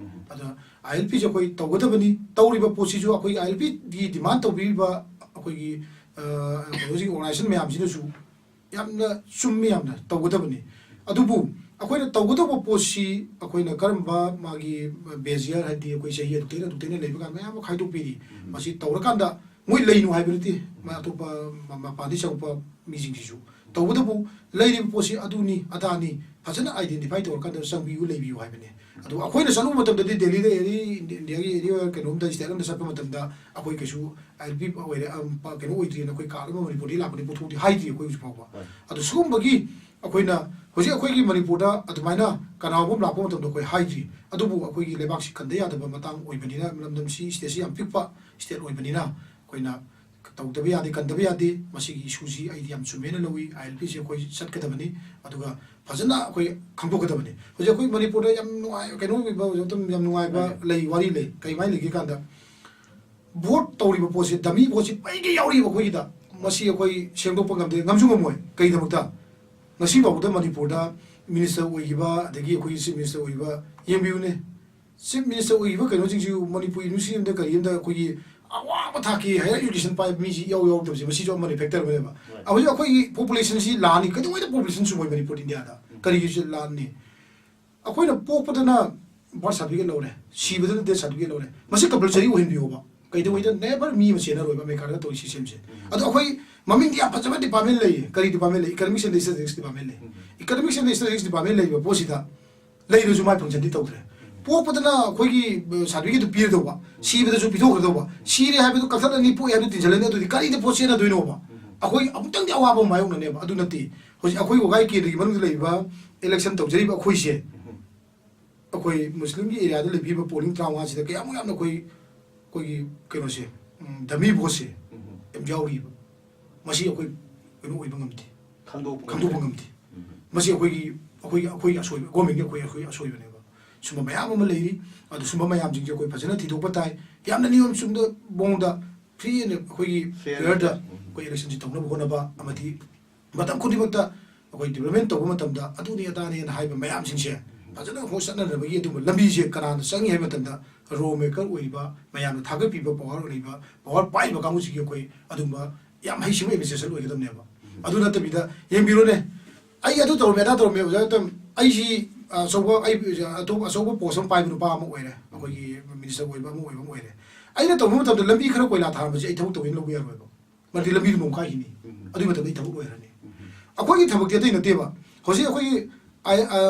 ꯑꯗꯣ ꯑꯥꯏ ꯑꯦꯜ ꯄꯤꯁꯦ ꯑꯩꯈꯣꯏ ꯇꯧꯒꯗꯕꯅꯤ꯫ ꯇꯧꯔꯤꯕ ꯄꯣꯠꯁꯤꯁꯨ ꯑꯩꯈꯣꯏꯒꯤ ꯑꯥꯏ ꯑꯦꯜ ꯄꯤꯒꯤ ꯗꯤꯃꯥꯟ ꯇꯧꯕꯤꯔꯤꯕ ꯑꯩꯈꯣꯏꯒꯤ, ꯑ, ꯍꯧꯖꯤꯛ ꯑꯣꯔꯒꯅꯥꯏꯖꯦꯁꯟ ꯃꯌꯥꯝꯁꯤꯅꯁꯨ ꯌꯥꯝꯅ ꯆꯨꯝꯃꯤ, ꯌꯥꯝꯅ ꯇꯧꯒꯗꯕꯅꯤ꯫ ꯑꯗꯨꯕꯨ ꯑꯩꯈꯣꯏꯅ ꯇꯧꯒꯗꯧꯕ ꯄꯣꯠꯁꯤ ꯑꯩꯈꯣꯏꯅ ꯀꯔꯝꯕ ꯃꯥꯒꯤ ꯕꯦꯖꯤꯌꯔ, ꯍꯥꯏꯗꯤ ꯑꯩꯈꯣꯏ ꯆꯍꯤ ꯑꯗꯨꯛꯇꯩꯅ ꯑꯗꯨꯛꯇꯩꯅ ꯂꯩꯕ ꯀꯥꯟꯗ ꯃꯌꯥꯝ ꯑꯃ ꯈꯥꯏꯗꯣꯛꯄꯤꯔꯤ꯫ ꯃꯁꯤ ꯇꯧꯔꯀꯥꯟꯗ ꯃꯣꯏ ꯂꯩꯅꯨ ꯍꯥꯏꯕ ꯅꯠꯇꯦ, ꯃ-, ꯑꯇꯣꯞꯄ ꯃ-, ꯃꯄꯥꯟꯗꯒꯤ ꯆꯪꯉꯛꯄ ꯃꯤꯁꯤꯡꯁꯤꯁꯨ꯫ ꯇꯧꯕꯇꯕꯨ ꯂꯩꯔꯤꯕ ꯄꯣꯠꯁꯤ ꯑꯗꯨꯅꯤ ꯑꯗꯥꯅꯤ ꯐꯖꯅ ꯑꯥꯏꯗꯦꯟꯇꯤꯐꯥꯏ ꯇꯧꯔꯀꯥꯟꯗ ꯆꯪꯕꯤꯌꯨ, ꯂꯩꯕꯤꯌꯨ ꯍꯥꯏꯕꯅꯤ꯫ ꯑꯗꯨ ꯑꯩꯈꯣꯏꯅ ꯆꯠꯂꯨꯕ ꯃꯇꯝꯗꯗꯤ ꯗꯦꯜꯂꯤꯗ ꯑꯦꯅꯤ ꯏꯟꯗꯤꯌꯥꯒꯤ ꯑꯦꯅꯤ ꯀꯩꯅꯣꯝꯗ ꯁ꯭ꯇꯦꯠ ꯑꯃꯗ ꯆꯠꯄ ꯃꯇꯝꯗ ꯑꯩꯈꯣꯏ ꯀꯩꯁꯨ ꯑꯥꯏ ꯑꯦꯜ ꯄꯤ ꯑꯣꯏꯔꯦ, ꯑꯝ, ꯄ-, ꯀꯩꯅꯣ ꯑꯣꯏꯗ꯭ꯔꯤꯅ ꯑꯩꯈꯣꯏ ꯀꯥꯔꯗ ꯑꯃ ꯃꯅꯤꯄꯨꯔꯗꯒꯤ ꯂꯥꯛꯄꯅꯤ ꯄꯨꯊꯣꯛꯇꯦ ꯍꯥꯏꯗ꯭ꯔꯤ ꯑꯩꯈꯣꯏ ꯍꯧꯖꯤꯛ ꯐꯥꯎꯕ꯫ ꯑꯗꯨ ꯁꯤꯒꯨꯝꯕꯒꯤ ꯑꯩꯈꯣꯏꯅ ꯍꯧꯖꯤꯛ ꯑꯩꯈꯣꯏꯒꯤ ꯃꯅꯤꯄꯨꯔꯗ ꯑꯗꯨꯃꯥꯏꯅ ꯀꯅꯥꯒꯨꯝꯕ ꯑꯃ ꯂꯥꯛꯄ ꯃꯇꯝꯗ ꯑꯩꯈꯣꯏ ꯍꯥꯏꯗ꯭ꯔꯤ꯫ ꯑꯗꯨꯕꯨ ꯑꯩꯈꯣꯏꯒꯤ ꯂꯩꯕꯥꯛꯁꯤ ꯀꯟꯗ ꯌꯥꯗꯕ ꯃꯇꯥꯡ ꯑꯣꯏꯕꯅꯤꯅ, ꯂꯝꯗꯝꯁꯤ, ꯁ꯭ꯇꯦꯠꯁꯤ ꯌꯥꯝ ꯄꯤꯛꯄ ꯁ꯭ꯇꯦꯠ ꯑꯣꯏꯕꯅꯤꯅ ꯑꯩꯈꯣꯏꯅ ꯇꯧꯗꯕ ꯌꯥꯗꯦ, ꯀꯟꯗꯕ ꯌꯥꯗꯦ꯫ ꯃꯁꯤꯒꯤ ꯏꯁꯨꯁꯤ ꯑꯩꯗꯤ ꯌꯥꯝ ꯆꯨꯝꯃꯦꯅ ꯂꯧꯏ꯫ ꯑꯥꯏ ꯑꯦꯜ ꯄꯤꯁꯦ ꯑꯩꯈꯣꯏ ꯆꯠꯀꯗꯕꯅꯤ, ꯑꯗꯨꯒ ꯐꯖꯅ ꯑꯩꯈꯣꯏ ꯈꯪꯗꯣꯛꯀꯗꯕꯅꯤ꯫ ꯍꯧꯖꯤꯛ ꯑꯩꯈꯣꯏ ꯃꯅꯤꯄꯨꯔꯗ ꯌꯥꯝ ꯅꯨꯡꯉꯥꯏ, ꯀꯩꯅꯣ ꯑꯣꯏꯕ, ꯍꯧꯖꯤꯛ ꯃꯇꯝ ꯌꯥꯝ ꯅꯨꯡꯉꯥꯏꯕ ꯂꯩ, ꯋꯥꯔꯤ ꯂꯩ꯫ ꯀꯩꯃꯥꯏꯅ ꯂꯩꯒꯦ ꯀꯥꯟꯗ, ꯚꯣꯠ ꯇꯧꯔꯤꯕ ꯄꯣꯠꯁꯦ, ꯗꯃꯤ ꯚꯣꯠꯁꯦ ꯄꯩꯒꯩ ꯌꯥꯎꯔꯤꯕ ꯑꯩꯈꯣꯏꯒꯤꯗ꯫ ꯃꯁꯤ ꯑꯩꯈꯣꯏ ꯁꯦꯡꯗꯣꯛꯄ ꯉꯝꯗꯦ, ꯉꯝꯁꯨ ꯉꯝꯃꯣꯏ꯫ ꯀꯩꯒꯤꯗꯃꯛꯇ? ꯉꯁꯤ ꯐꯥꯎꯕꯗ ꯃꯅꯤꯄꯨꯔꯗ ꯃꯤꯅꯤꯁꯇꯔ ꯑꯣꯏꯈꯤꯕ, ꯑꯗꯒꯤ ꯑꯩꯈꯣꯏꯒꯤ ꯆꯤꯐ ꯃꯤꯅꯤꯁꯇꯔ ꯑꯣꯏꯈꯤꯕ, ꯌꯦꯡꯕꯤꯌꯨꯅꯦ꯫ ꯆꯤꯐ ꯃꯤꯅꯤꯁꯇꯔ ꯑꯣꯏꯈꯤꯕ ꯀꯩꯅꯣꯁꯤꯡꯁꯤꯕꯨ ꯃꯅꯤꯄꯨꯔ ꯌꯨꯅꯤꯚꯔꯁꯤꯇꯤ ꯑꯃꯗ ꯀꯔꯤ ꯑꯃꯗ ꯑꯩꯈꯣꯏꯒꯤ ꯑꯋꯥꯡꯕ ꯊꯥꯛꯀꯤ ꯍꯥꯌꯔ ꯏꯖꯨꯀꯦꯁꯟ ꯄꯥꯏꯕ ꯃꯤꯁꯤ ꯏꯌꯥꯎ ꯌꯥꯎꯗꯕꯁꯦ, ꯃꯁꯤꯁꯨ ꯑꯃꯅꯤ, ꯐꯦꯛꯇꯔ ꯑꯃꯅꯦꯕ꯫ ꯍꯣꯏ꯫ ꯍꯧꯖꯤꯛ ꯑꯩꯈꯣꯏꯒꯤ ꯄꯣꯄꯨꯂꯦꯁꯟꯁꯤ ꯂꯥꯟꯅꯤ, ꯀꯩꯗꯧꯉꯩꯗ ꯄꯣꯄꯨꯂꯦꯁꯟ ꯁꯨꯝꯃꯣꯏ ꯃꯅꯤꯄꯨꯔ, ꯏꯟꯗꯤꯌꯥꯗ? ꯎꯝ꯫ ꯀꯔꯤꯒꯤ ꯂꯥꯟꯅꯤ? ꯑꯩꯈꯣꯏꯅ ꯄꯣꯛꯄꯗꯅ ꯕꯥꯔꯊ ꯁꯥꯔꯇꯤꯐꯤꯀꯦꯠ ꯂꯧꯔꯦ, ꯁꯤꯕꯗꯅ ꯗꯦꯊ ꯁꯥꯔꯇꯤꯐꯤꯀꯦꯠ ꯂꯧꯔꯦ꯫ ꯃꯁꯤ ꯀꯝꯄꯜꯁꯔꯤ ꯑꯣꯏꯍꯟꯕꯤꯌꯣꯕ꯫ ꯀꯩꯗꯧꯉꯩꯗ ꯅꯦꯚꯔ ꯃꯤ ꯑꯃ ꯆꯦꯟꯅꯔꯣꯏꯕ ꯑꯃꯦꯔꯤꯀꯥꯗ ꯇꯧꯔꯤ ꯁꯤꯁꯇꯦꯝꯁꯦ꯫ ꯎꯝ꯫ ꯑꯗꯣ ꯑꯩꯈꯣꯏ ꯃꯃꯤꯡꯗꯤ ꯌꯥꯝ ꯐꯖꯕ ꯗꯤꯄꯥꯔꯠꯃꯦꯟ ꯂꯩꯌꯦ꯫ ꯀꯔꯤ ꯗꯤꯄꯥꯔꯠꯃꯦꯟ ꯂꯩ? Economics and Statistics ꯗꯤꯄꯥꯔꯠꯃꯦꯟ ꯂꯩ꯫ ꯎꯝ꯫ Economics and Statistics ꯗꯤꯄꯥꯔꯠꯃꯦꯟ ꯂꯩꯔꯤꯕ ꯄꯣꯠꯁꯤꯗ ꯂꯩꯔꯁꯨ ꯃꯥꯏ ꯐꯪꯁꯟꯗꯤ ꯇꯧꯗ꯭ꯔꯦ꯫ ꯄꯣꯛꯄꯗꯅ ꯑꯩꯈꯣꯏꯒꯤ, ꯑ, ꯁꯥꯔꯇꯤꯐꯤꯀꯦꯠꯇꯨ ꯄꯤꯔꯗꯧꯕ, ꯁꯤꯕꯗꯁꯨ ꯄꯤꯊꯣꯛꯈ꯭ꯔꯗꯧꯕ, ꯁꯤꯔꯦ ꯍꯥꯏꯕꯗꯨ ꯀꯛꯊꯠꯂꯅꯤ, ꯄꯣꯛꯑꯦ ꯍꯥꯏꯕꯗꯨ ꯇꯤꯟꯁꯤꯜꯂꯅꯤ, ꯑꯗꯨꯗꯤ ꯀꯔꯤꯗ ꯄꯣꯠ ꯆꯦꯟꯅꯗꯣꯏꯅꯣꯕ? ꯑꯩꯈꯣꯏ ꯑꯃꯨꯛꯇꯪꯗꯤ ꯑꯋꯥꯕ ꯃꯥꯌꯣꯛꯅꯅꯦꯕ꯫ ꯑꯗꯨ ꯅꯠꯇꯦ, ꯍꯧꯖꯤꯛ ꯑꯩꯈꯣꯏ ꯋꯥꯒꯥꯏ ꯀꯦꯟꯗ꯭ꯔꯒꯤ ꯃꯅꯨꯡꯗ ꯂꯩꯔꯤꯕ ꯏꯂꯦꯛꯁꯟ ꯇꯧꯖꯔꯤꯕ ꯑꯩꯈꯣꯏꯁꯦ, ꯑꯩꯈꯣꯏ ꯃꯨꯁꯂꯤꯝꯒꯤ ꯑꯦꯔꯤꯌꯥꯗ ꯂꯩꯕꯤꯕ ꯄꯣꯂꯤꯡ ꯇꯔꯥꯃꯉꯥꯁꯤꯗ ꯀꯌꯥꯃꯨꯛ ꯌꯥꯝꯅ ꯑꯩꯈꯣꯏ, ꯑꯩꯈꯣꯏꯒꯤ ꯀꯩꯅꯣꯁꯦ, ꯎꯝ, ꯗꯃꯤ ꯚꯣꯠꯁꯦ ꯌꯥꯝ ꯌꯥꯎꯔꯤꯕ꯫ ꯃꯁꯤ ꯑꯩꯈꯣꯏ ꯀꯩꯅꯣ ꯑꯣꯏꯕ ꯉꯝꯗꯦ꯫ ꯈꯪꯗꯣꯛꯄ ꯉꯝꯗꯦ꯫ ꯃꯁꯤ ꯑꯩꯈꯣꯏꯒꯤ ꯑꯩꯈꯣꯏꯒꯤ ꯑꯩꯈꯣꯏꯒꯤ ꯑꯁꯣꯏꯕ, ꯒꯣꯔꯃꯦꯟꯒꯤ ꯑꯩꯈꯣꯏ ꯑꯩꯈꯣꯏꯒꯤ ꯑꯁꯣꯏꯕꯅꯦꯕ꯫ ꯁꯨꯝꯕ ꯃꯌꯥꯝ ꯑꯃ ꯂꯩꯔꯤ꯫ ꯑꯗꯨ ꯁꯨꯝꯕ ꯃꯌꯥꯝꯁꯤꯡꯁꯦ ꯑꯩꯈꯣꯏ ꯐꯖꯅ ꯊꯤꯗꯣꯛꯄ ꯇꯥꯏ꯫ ꯌꯥꯝꯅ ꯅꯤꯌꯣꯝ ꯆꯨꯝꯕ ꯃꯑꯣꯡꯗ ꯐ꯭ꯔꯤ ꯑꯦꯟ ꯑꯩꯈꯣꯏꯒꯤ ꯐꯦꯌꯔꯗ ꯑꯩꯈꯣꯏ ꯏꯂꯦꯛꯁꯟꯁꯤ ꯇꯧꯅꯕ ꯍꯣꯠꯅꯕ ꯑꯃꯗꯤ ꯃꯇꯝ ꯈꯨꯗꯤꯡꯃꯛꯇ ꯑꯩꯈꯣꯏ ꯗꯤꯕ꯭ꯂꯞꯃꯦꯟ ꯇꯧꯕ ꯃꯇꯝꯗ ꯑꯗꯨꯅꯤ ꯑꯗꯥꯅꯦꯅ ꯍꯥꯏꯕ ꯃꯌꯥꯝꯁꯤꯡꯁꯦ ꯐꯖꯅ ꯍꯣꯠ ꯆꯠꯅꯅꯕꯒꯤ ꯑꯗꯨꯒꯨꯝꯕ ꯂꯝꯕꯤꯁꯦ ꯀꯅꯥꯅ ꯆꯪꯉꯤ ꯍꯥꯏꯕ ꯃꯇꯝꯗ ꯔꯣ ꯃꯦꯀꯔ ꯑꯣꯏꯔꯤꯕ, ꯃꯌꯥꯝꯅ ꯊꯥꯒꯠꯄꯤꯕ ꯄꯋꯥꯔ ꯑꯣꯏꯔꯤꯕ, ꯄꯋꯥꯔ ꯄꯥꯏꯔꯤꯕ ꯀꯥꯡꯕꯨꯁꯤꯒꯤ ꯑꯩꯈꯣꯏ ꯑꯗꯨꯒꯨꯝꯕ ꯌꯥꯝ ꯍꯩꯁꯤꯡꯕ ꯑꯦꯗꯃꯤꯅꯤꯁꯇ꯭ꯔꯦꯁꯟ ꯑꯣꯏꯒꯗꯕꯅꯦꯕ꯫ ꯑꯗꯨ ꯅꯠꯇꯕꯤꯗ ꯌꯦꯡꯕꯤꯔꯣꯅꯦ, ꯑꯩ ꯑꯗꯨ ꯇꯧꯔꯝꯃꯦ, ꯑꯗꯥ ꯇꯧꯔꯝꯃꯦ, ꯑꯣꯖꯥ ꯇꯝ-, ꯑꯩꯁꯤ ꯑꯆꯧꯕ, ꯑꯩ ꯑꯇꯣꯞꯄ ꯑꯆꯧꯕ ꯄꯣꯁ ꯑꯃ ꯄꯥꯏꯕ ꯅꯨꯄꯥ ꯑꯃ ꯑꯣꯏꯔꯦ, ꯑꯩꯈꯣꯏꯒꯤ ꯃꯤꯅꯤꯁꯇꯔ ꯑꯣꯏꯕ ꯑꯃ ꯑꯣꯏꯕ ꯑꯃ ꯑꯣꯏꯔꯦ꯫ ꯑꯩꯅ ꯇꯧꯕ ꯃꯇꯝꯗ ꯂꯝꯕꯤ ꯈꯔ ꯀꯣꯏꯂꯥ ꯊꯥꯔꯝꯕꯁꯦ ꯑꯩ ꯊꯕꯛ ꯇꯧꯒꯦꯅ ꯂꯧꯕ ꯌꯥꯔꯣꯏꯕ꯫ ꯃꯔꯝꯗꯤ ꯂꯝꯕꯤꯗꯨ ꯅꯣꯡ ꯀꯥꯏꯈꯤꯅꯤ꯫ ꯑꯗꯨꯒꯤ ꯃꯇꯝꯗ ꯑꯩ ꯊꯕꯛ ꯂꯣꯏꯔꯅꯤ꯫ ꯑꯩꯈꯣꯏꯒꯤ ꯊꯕꯛꯇꯤ ꯑꯇꯩ ꯅꯠꯇꯦꯕ꯫ ꯍꯧꯖꯤꯛ ꯑꯩꯈꯣꯏꯒꯤ ꯑꯥꯏ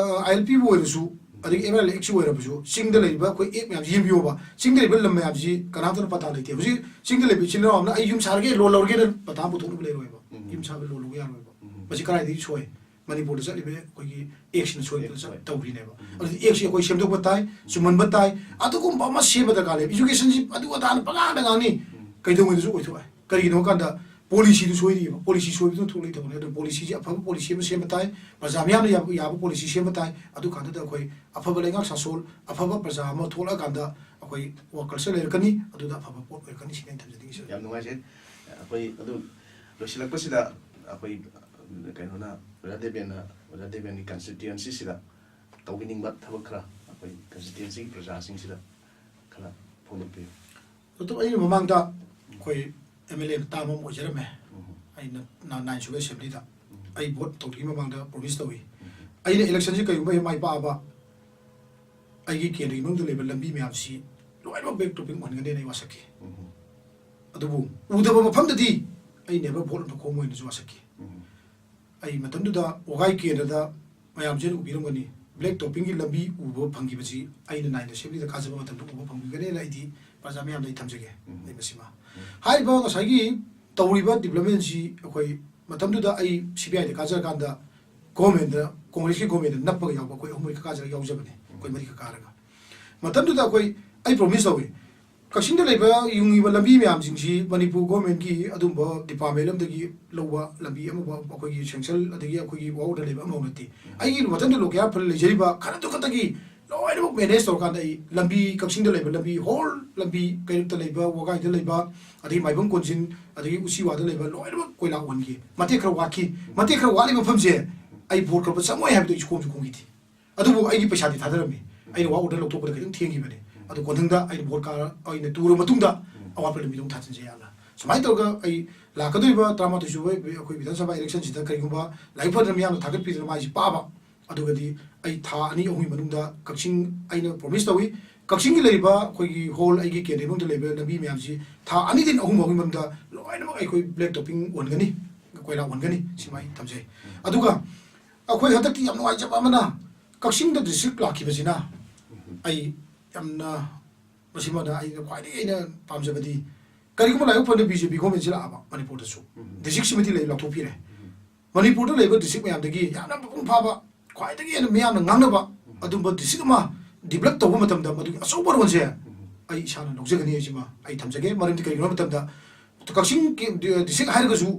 ꯑꯦꯜ ꯄꯤꯕꯨ ꯑꯣꯏꯔꯁꯨ, ꯑꯗꯒꯤ ꯑꯦꯝ ꯑꯦꯜ ꯑꯦꯛꯁ ꯑꯣꯏꯔꯕꯁꯨ, ꯆꯤꯡꯗ ꯂꯩꯔꯤꯕ ꯑꯩꯈꯣꯏ ꯑꯦꯛ ꯃꯌꯥꯝꯁꯤ ꯌꯦꯡꯕꯤꯌꯣꯕ꯫ ꯆꯤꯡꯗ ꯂꯩꯔꯤꯕ ꯂꯝ ꯃꯌꯥꯝꯁꯤ ꯀꯅꯥꯝꯇꯅ ꯄꯇꯥ ꯂꯩꯇꯦ꯫ ꯍꯧꯖꯤꯛ ꯆꯤꯡꯗ ꯂꯩꯕ ꯏꯆꯤꯜ ꯏꯅꯥꯎ ꯑꯃꯅ "ꯑꯩ ꯌꯨꯝ ꯁꯥꯔꯒꯦ, ꯂꯣꯟ ꯂꯧꯔꯒꯦꯅ" ꯄꯇꯥ ꯑꯃ ꯄꯨꯊꯣꯛꯅꯕ ꯂꯩꯔꯣꯏꯕ꯫ ꯌꯨꯝ ꯁꯥꯕ ꯂꯣꯟ ꯂꯧꯕ ꯌꯥꯔꯣꯏꯕ꯫ ꯃꯁꯤ ꯀꯗꯥꯏꯗꯒꯤ ꯁꯣꯏ? ꯃꯅꯤꯄꯨꯔꯗ ꯆꯠꯂꯤꯕ ꯑꯩꯈꯣꯏꯒꯤ ꯑꯦꯛꯁꯤꯅ ꯁꯣꯏꯗꯅ ꯑꯦꯛꯁ ꯁꯣꯏ꯫ ꯇꯧꯔꯤꯅꯦꯕ꯫ ꯑꯗꯨꯗꯤ ꯑꯦꯛꯁꯤ ꯑꯩꯈꯣꯏ ꯁꯦꯝꯗꯣꯛꯄ ꯇꯥꯏ, ꯆꯨꯝꯍꯟꯕ ꯇꯥꯏ꯫ ꯑꯗꯨꯒꯨꯝꯕ ꯑꯃ ꯁꯦꯝꯕ ꯗꯔꯀꯥꯔ ꯂꯩ꯫ ꯏꯖꯨꯀꯦꯁꯟꯁꯤ ꯑꯗꯨ ꯑꯗꯥꯅ ꯄꯉꯥꯡꯗ ꯉꯥꯡꯅꯤ꯫ ꯀꯩꯗꯧꯉꯩꯗꯁꯨ ꯑꯣꯏꯊꯣꯛꯑꯣꯏ꯫ ꯀꯔꯤꯒꯤꯅꯣ ꯍꯥꯏ ꯀꯥꯟꯗ ꯄꯣꯂꯤꯁꯤꯗꯨ ꯁꯣꯏꯔꯤꯕ꯫ ꯄꯣꯂꯤꯁꯤ ꯁꯣꯏꯕꯗꯨꯅ ꯊꯣꯛꯂꯛꯏ ꯊꯕꯛꯅꯤ꯫ ꯑꯗꯨ ꯄꯣꯂꯤꯁꯤꯁꯤ ꯑꯐꯕ ꯄꯣꯂꯤꯁꯤ ꯑꯃ ꯁꯦꯝꯕ ꯇꯥꯏ, ꯄ꯭ꯔꯖꯥ ꯃꯤꯌꯥꯝꯅ ꯌꯥꯕ, ꯌꯥꯕ ꯄꯣꯂꯤꯁꯤ ꯁꯦꯝꯕ ꯇꯥꯏ꯫ ꯑꯗꯨ ꯀꯥꯟꯗꯨꯗ ꯑꯩꯈꯣꯏ ꯑꯐꯕ ꯂꯩꯉꯥꯛ ꯁꯥꯁꯣꯜ, ꯑꯐꯕ ꯄ꯭ꯔꯖꯥ ꯑꯃ ꯊꯣꯛꯂꯛꯑꯀꯥꯟꯗ ꯑꯩꯈꯣꯏ ꯋꯥꯈꯜꯁꯦ ꯂꯩꯔꯛꯀꯅꯤ, ꯑꯗꯨꯗ ꯑꯐꯕ ꯄꯣꯠ ꯑꯣꯏꯔꯛꯀꯅꯤ ꯁꯤꯅꯤ ꯑꯩꯅ ꯊꯝꯖꯅꯤꯡꯉꯤꯁꯦ꯫ ꯌꯥꯝ ꯅꯨꯡꯉꯥꯏꯖꯩ꯫ ꯑꯩꯈꯣꯏ ꯑꯗꯨ ꯂꯣꯏꯁꯤꯜꯂꯛꯄꯁꯤꯗ ꯑꯩꯈꯣꯏ ꯀꯩꯅꯣꯅ, ꯑꯣꯖꯥ ꯗꯦꯕꯦꯟꯅ, ꯑꯣꯖꯥ ꯗꯦꯕꯦꯟꯒꯤ ꯀꯟꯁꯇꯤꯇ꯭ꯋꯦꯟꯁꯤꯁꯤꯗ ꯇꯧꯕꯤꯅꯤꯡꯕ ꯊꯕꯛ ꯈꯔ ꯑꯩꯈꯣꯏ ꯀꯟꯁꯇꯤꯇ꯭ꯋꯦꯟꯁꯤꯒꯤ ꯄ꯭ꯔꯖꯥꯁꯤꯡꯁꯤꯗ ꯈꯔ ꯐꯣꯡꯗꯣꯛꯄꯤꯌꯨ꯫ ꯑꯗꯨꯝ ꯑꯩꯅ ꯃꯃꯥꯡꯗ ꯑꯩꯈꯣꯏ ꯑꯦꯝ ꯑꯦꯜ ꯑꯦ ꯇꯥꯝ ꯑꯃ ꯑꯣꯏꯖꯔꯝꯃꯦ꯫ ꯑꯩꯅ ꯅꯥ-, ꯅꯥꯏꯟ ꯁꯨꯕ ꯑꯦꯁꯦꯝꯕ꯭ꯂꯤꯗ ꯑꯩ ꯚꯣꯠ ꯇꯧꯗ꯭ꯔꯤꯉꯩ ꯃꯃꯥꯡꯗ ꯄ꯭ꯔꯣꯃꯤꯁ ꯇꯧꯏ꯫ ꯑꯩꯅ ꯏꯂꯦꯛꯁꯟꯁꯤ ꯀꯔꯤꯒꯨꯝꯕ ꯍꯦꯛ ꯃꯥꯏ ꯄꯥꯛꯑꯕ ꯑꯩꯒꯤ ꯀꯦꯟꯗ꯭ꯔꯒꯤ ꯃꯅꯨꯡꯗ ꯂꯩꯕ ꯂꯝꯕꯤ ꯃꯌꯥꯝꯁꯤ ꯂꯣꯏꯅꯃꯛ ꯕ꯭ꯂꯦꯛ ꯇꯣꯞꯄꯤꯡ ꯑꯣꯏꯍꯟꯒꯅꯤꯅ ꯑꯩ ꯋꯥꯁꯛꯈꯤ꯫ ꯑꯗꯨꯕꯨ ꯎꯗꯕ ꯃꯐꯝꯗꯗꯤ ꯑꯩ ꯅꯦꯚꯔ ꯚꯣꯠ ꯑꯝꯇ ꯈꯣꯝꯃꯣꯏꯅꯁꯨ ꯋꯥꯁꯛꯈꯤ꯫ ꯑꯩ ꯃꯇꯝꯗꯨꯗ ꯋꯥꯒꯥꯏ ꯀꯦꯟꯗ꯭ꯔꯗ ꯃꯌꯥꯝꯁꯤꯅ ꯎꯕꯤꯔꯝꯒꯅꯤ, ꯕ꯭ꯂꯦꯛ ꯇꯣꯞꯄꯤꯡꯒꯤ ꯂꯝꯕꯤ ꯎꯕ ꯐꯪꯈꯤꯕꯁꯤ ꯑꯩꯅ ꯅꯥꯏꯟ ꯑꯦꯁꯦꯝꯕ꯭ꯂꯤꯗ ꯀꯥꯖꯕ ꯃꯇꯝꯗ ꯎꯕ ꯐꯪꯕꯤꯒꯅꯤꯅ ꯑꯩꯗꯤ ꯄ꯭ꯔꯖꯥ ꯃꯌꯥꯝꯗ ꯑꯩ ꯊꯝꯖꯒꯦ꯫ ꯑꯩ ꯃꯁꯤꯃ꯫ ꯍꯥꯏꯔꯤꯕ ꯉꯁꯥꯏꯒꯤ ꯇꯧꯔꯤꯕ ꯗꯤꯕ꯭ꯂꯞꯃꯦꯟꯁꯤ ꯑꯩꯈꯣꯏ ꯃꯇꯝꯗꯨꯗ ꯑꯩ ꯁꯤ ꯕꯤ ꯑꯥꯏꯗ ꯀꯥꯖꯔꯀꯥꯟꯗ ꯒꯣꯔꯃꯦꯟꯗ, ꯀꯣꯡꯒ꯭ꯔꯦꯁꯀꯤ ꯒꯣꯔꯃꯦꯟꯗ ꯅꯞꯄꯒ ꯌꯥꯎꯕ ꯑꯩꯈꯣꯏ ꯑꯍꯨꯝ ꯃꯔꯤꯈꯛ ꯀꯥꯖꯔꯒ ꯌꯥꯎꯖꯕꯅꯦ, ꯑꯩꯈꯣꯏ ꯃꯔꯤꯈꯛ ꯀꯥꯔꯒ꯫ ꯃꯇꯝꯗꯨꯗ ꯑꯩꯈꯣꯏ, ꯑꯩ ꯄ꯭ꯔꯣꯃꯤꯁ ꯇꯧꯏ, ꯀꯛꯆꯤꯡꯗ ꯂꯩꯕ ꯌꯨꯡꯉꯤꯕ ꯂꯝꯕꯤ ꯃꯌꯥꯝꯁꯤꯡꯁꯤ ꯃꯅꯤꯄꯨꯔ ꯒꯣꯔꯃꯦꯟꯒꯤ ꯑꯗꯨꯝꯕ ꯗꯤꯄꯥꯔꯠꯃꯦꯟ ꯑꯃꯗꯒꯤ ꯂꯧꯕ ꯂꯝꯕꯤ ꯑꯃꯐꯥꯎ ꯑꯩꯈꯣꯏꯒꯤ ꯁꯦꯡꯁꯟ ꯑꯗꯒꯤ ꯑꯩꯈꯣꯏꯒꯤ ꯋꯥꯔꯛ ꯑꯣꯔꯗꯔ ꯂꯩꯕ ꯑꯃꯐꯥꯎ ꯅꯠꯇꯦ꯫ ꯑꯩꯒꯤ ꯃꯊꯟꯗ ꯂꯣꯀꯦꯜ ꯐꯜ ꯂꯩꯖꯔꯤꯕ ꯈꯔꯗꯨ ꯈꯛꯇꯒꯤ ꯂꯣꯏꯅꯃꯛ ꯃꯦꯅꯦꯖ ꯇꯧꯔꯀꯥꯟꯗ ꯑꯩ ꯂꯝꯕꯤ, ꯀꯛꯆꯤꯡꯗ ꯂꯩꯕ ꯂꯝꯕꯤ, ꯍꯣꯜ ꯂꯝꯕꯤ, ꯀꯩꯔꯛꯇ ꯂꯩꯕ, ꯋꯥꯒꯥꯏꯗ ꯂꯩꯕ, ꯑꯗꯒꯤ ꯃꯥꯏꯕꯝ ꯀꯣꯟꯖꯤꯟ, ꯑꯗꯒꯤ ꯎꯆꯤꯋꯥꯗ ꯂꯩꯕ ꯂꯣꯏꯅꯃꯛ ꯀꯣꯏꯂꯥ ꯑꯣꯟꯈꯤ꯫ ꯃꯇꯦꯛ ꯈꯔ ꯋꯥꯠꯈꯤ꯫ ꯃꯇꯦꯛ ꯈꯔ ꯋꯥꯠꯂꯤꯕ ꯃꯐꯝꯁꯦ ꯑꯩ ꯕꯣꯠ ꯀꯥꯕ ꯆꯪꯉꯣꯏ ꯍꯥꯏꯕꯗꯣ ꯑꯩꯁꯨ ꯈꯣꯝꯁꯨ ꯈꯣꯝꯈꯤꯗꯦ꯫ ꯑꯗꯨꯕꯨ ꯑꯩꯒꯤ ꯄꯩꯁꯥꯗꯤ ꯊꯥꯗꯔꯝꯃꯤ꯫ ꯑꯩꯅ ꯋꯥꯔꯛ ꯑꯣꯔꯗꯔ ꯂꯧꯊꯣꯛꯄꯗ ꯈꯤꯇꯪ ꯊꯦꯡꯈꯤꯕꯅꯦ꯫ ꯑꯗꯨ ꯀꯣꯟꯊꯪꯗ ꯑꯩꯅ ꯕꯣꯠ ꯀꯥꯔ ꯑꯩꯅ ꯇꯨꯔꯕ ꯃꯇꯨꯡꯗ ꯑꯋꯥꯠꯄ ꯂꯝꯕꯤꯗꯣ ꯑꯃꯨꯛ ꯊꯥꯖꯤꯟꯖꯩ ꯍꯥꯏꯅ꯫ ꯁꯨꯃꯥꯏꯅ ꯇꯧꯔꯒ ꯑꯩ ꯂꯥꯛꯀꯗꯧꯔꯤꯕ ꯇꯔꯥꯃꯥꯊꯣꯏ ꯁꯨꯕ ꯑꯩꯈꯣꯏ ꯕꯤꯙꯥꯟ ꯁꯚꯥ ꯏꯂꯦꯛꯁꯟꯁꯤꯗ ꯀꯔꯤꯒꯨꯝꯕ ꯂꯥꯏꯕꯛ ꯐꯗꯅ ꯃꯤꯌꯥꯝꯅ ꯊꯥꯒꯠꯄꯤꯗꯅ ꯃꯥꯏꯁꯤ ꯄꯥꯕ ꯑꯗꯨꯒꯗꯤ ꯑꯩ ꯊꯥ ꯑꯅꯤ ꯑꯍꯨꯝꯒꯤ ꯃꯅꯨꯡꯗ ꯀꯛꯆꯤꯡ, ꯑꯩꯅ ꯄ꯭ꯔꯣꯃꯤꯁ ꯇꯧꯏ, ꯀꯛꯆꯤꯡꯒꯤ ꯂꯩꯔꯤꯕ ꯑꯩꯈꯣꯏꯒꯤ ꯍꯣꯜ ꯑꯩꯒꯤ ꯀꯦꯟꯗ꯭ꯔꯒꯤ ꯃꯅꯨꯡꯗ ꯂꯩꯕ ꯂꯝꯕꯤ ꯃꯌꯥꯝꯁꯤ ꯊꯥ ꯑꯅꯤꯗꯒꯤ ꯑꯍꯨꯝ ꯐꯥꯎꯒꯤ ꯃꯅꯨꯡꯗ ꯂꯣꯏꯅꯃꯛ ꯑꯩꯈꯣꯏ ꯕ꯭ꯂꯦꯛ ꯇꯣꯞꯄꯤꯡ ꯑꯣꯟꯒꯅꯤ, ꯀꯣꯏꯂꯥ ꯑꯣꯟꯒꯅꯤ, ꯁꯤꯃ ꯑꯩ ꯊꯝꯖꯩ꯫ ꯑꯗꯨꯒ ꯑꯩꯈꯣꯏ ꯍꯟꯗꯛꯇꯤ ꯌꯥꯝ ꯅꯨꯡꯉꯥꯏꯖꯕ ꯑꯃꯅ ꯀꯛꯆꯤꯡꯗ ꯗꯤꯁꯇ꯭ꯔꯤꯛ ꯂꯥꯛꯈꯤꯕꯁꯤꯅ ꯑꯩ ꯌꯥꯝꯅ, ꯃꯁꯤꯃꯗ ꯑꯩꯅ ꯈ꯭ꯋꯥꯏꯗꯒꯤ ꯑꯩꯅ ꯄꯥꯝꯖꯕꯗꯤ ꯀꯔꯤꯒꯨꯝꯕ ꯂꯥꯏꯕꯛ ꯐꯗꯅ ꯕꯤ ꯖꯦ ꯄꯤ ꯒꯣꯔꯃꯦꯟꯁꯤ ꯂꯥꯛꯑꯕ ꯃꯅꯤꯄꯨꯔꯗꯁꯨ ꯗꯤꯁꯇ꯭ꯔꯤꯛꯁꯤꯃꯗꯤ ꯂꯩ ꯂꯥꯎꯊꯣꯛꯄꯤꯔꯦ꯫ ꯃꯅꯤꯄꯨꯔꯗ ꯂꯩꯕ ꯗꯤꯁꯇ꯭ꯔꯤꯛ ꯃꯌꯥꯝꯗꯒꯤ ꯌꯥꯝꯅ ꯃꯄꯨꯡ ꯐꯥꯕ, ꯈ꯭ꯋꯥꯏꯗꯒꯤ ꯍꯦꯟꯅ ꯃꯤꯌꯥꯝꯅ ꯉꯥꯡꯅꯕ ꯑꯗꯨꯝꯕ ꯗꯤꯁꯇ꯭ꯔꯤꯛ ꯑꯃ ꯗꯤꯕꯂꯞ ꯇꯧꯕ ꯃꯇꯝꯗ ꯃꯗꯨꯒꯤ ꯑꯆꯧꯕ ꯔꯣꯜꯁꯦ ꯑꯩ ꯏꯁꯥꯅ ꯂꯧꯖꯒꯅꯤ ꯍꯥꯏꯁꯤꯃ ꯑꯩ ꯊꯝꯖꯒꯦ꯫ ꯃꯔꯝꯗꯤ ꯀꯔꯤꯒꯤꯅꯣ ꯍꯥꯏꯕ ꯃꯇꯝꯗ ꯀꯛꯆꯤꯡ ꯗꯤꯁꯇ꯭ꯔꯤꯛ ꯍꯥꯏꯔꯒꯁꯨ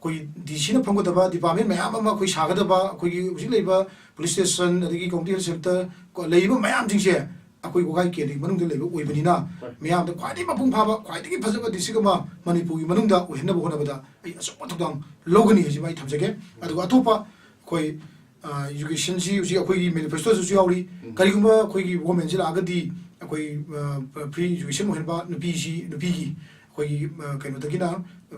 ꯑꯩꯈꯣꯏ ꯗꯤ ꯁꯤꯅ ꯐꯝꯒꯗꯕ ꯗꯤꯄꯥꯔꯠꯃꯦꯟ ꯃꯌꯥꯝ ꯑꯃ ꯑꯩꯈꯣꯏ ꯁꯥꯒꯗꯕ, ꯑꯩꯈꯣꯏꯒꯤ ꯍꯧꯖꯤꯛ ꯂꯩꯔꯤꯕ ꯄꯨꯂꯤꯁ ꯁ꯭ꯇꯦꯁꯟ, ꯑꯗꯒꯤ ꯀꯝꯃ꯭ꯌꯨꯅꯤꯇꯤ ꯍꯦꯜꯊ ꯁꯦꯟꯇꯔ, ꯀꯣ, ꯂꯩꯔꯤꯕ ꯃꯌꯥꯝꯁꯤꯡꯁꯦ ꯑꯩꯈꯣꯏ ꯋꯥꯒꯥꯏ ꯀꯦꯟꯗ꯭ꯔꯒꯤ ꯃꯅꯨꯡꯗ ꯂꯩꯕ ꯑꯣꯏꯕꯅꯤꯅ ꯍꯣꯏ꯫ ꯃꯌꯥꯝꯗ ꯈ꯭ꯋꯥꯏꯗꯒꯤ ꯃꯄꯨꯡ ꯐꯥꯕ, ꯈ꯭ꯋꯥꯏꯗꯒꯤ ꯐꯖꯕ ꯗꯤꯁꯇ꯭ꯔꯤꯛ ꯑꯃ ꯃꯅꯤꯄꯨꯔꯒꯤ ꯃꯅꯨꯡꯗ ꯑꯣꯏꯍꯟꯅꯕ ꯍꯣꯠꯅꯕꯗ ꯑꯩ ꯑꯆꯧꯕ ꯊꯧꯗꯥꯡ ꯂꯧꯒꯅꯤ ꯍꯥꯏꯁꯤꯃ ꯑꯩ ꯊꯝꯖꯒꯦ꯫ ꯑꯗꯨꯒ ꯑꯇꯣꯞꯄ ꯑꯩꯈꯣꯏ, ꯑ, ꯏꯖꯨꯀꯦꯁꯟꯁꯤ ꯍꯧꯖꯤꯛ ꯑꯩꯈꯣꯏꯒꯤ ꯃꯦꯅꯤꯐꯦꯁꯇꯣꯗꯁꯨ ꯌꯥꯎꯔꯤ꯫ ꯎꯝ꯫ ꯀꯔꯤꯒꯨꯝꯕ ꯑꯩꯈꯣꯏꯒꯤ ꯒꯣꯔꯃꯦꯟꯁꯤ ꯂꯥꯛꯑꯒꯗꯤ ꯑꯩꯈꯣꯏ, ꯑ, ꯐ꯭ꯔꯤ ꯏꯖꯨꯀꯦꯁꯟ ꯑꯣꯏꯍꯟꯕ, ꯅꯨꯄꯤꯁꯤ, ꯅꯨꯄꯤꯒꯤ ꯑꯩꯈꯣꯏꯒꯤ, ꯑ, ꯀꯩꯅꯣꯗꯒꯤꯅ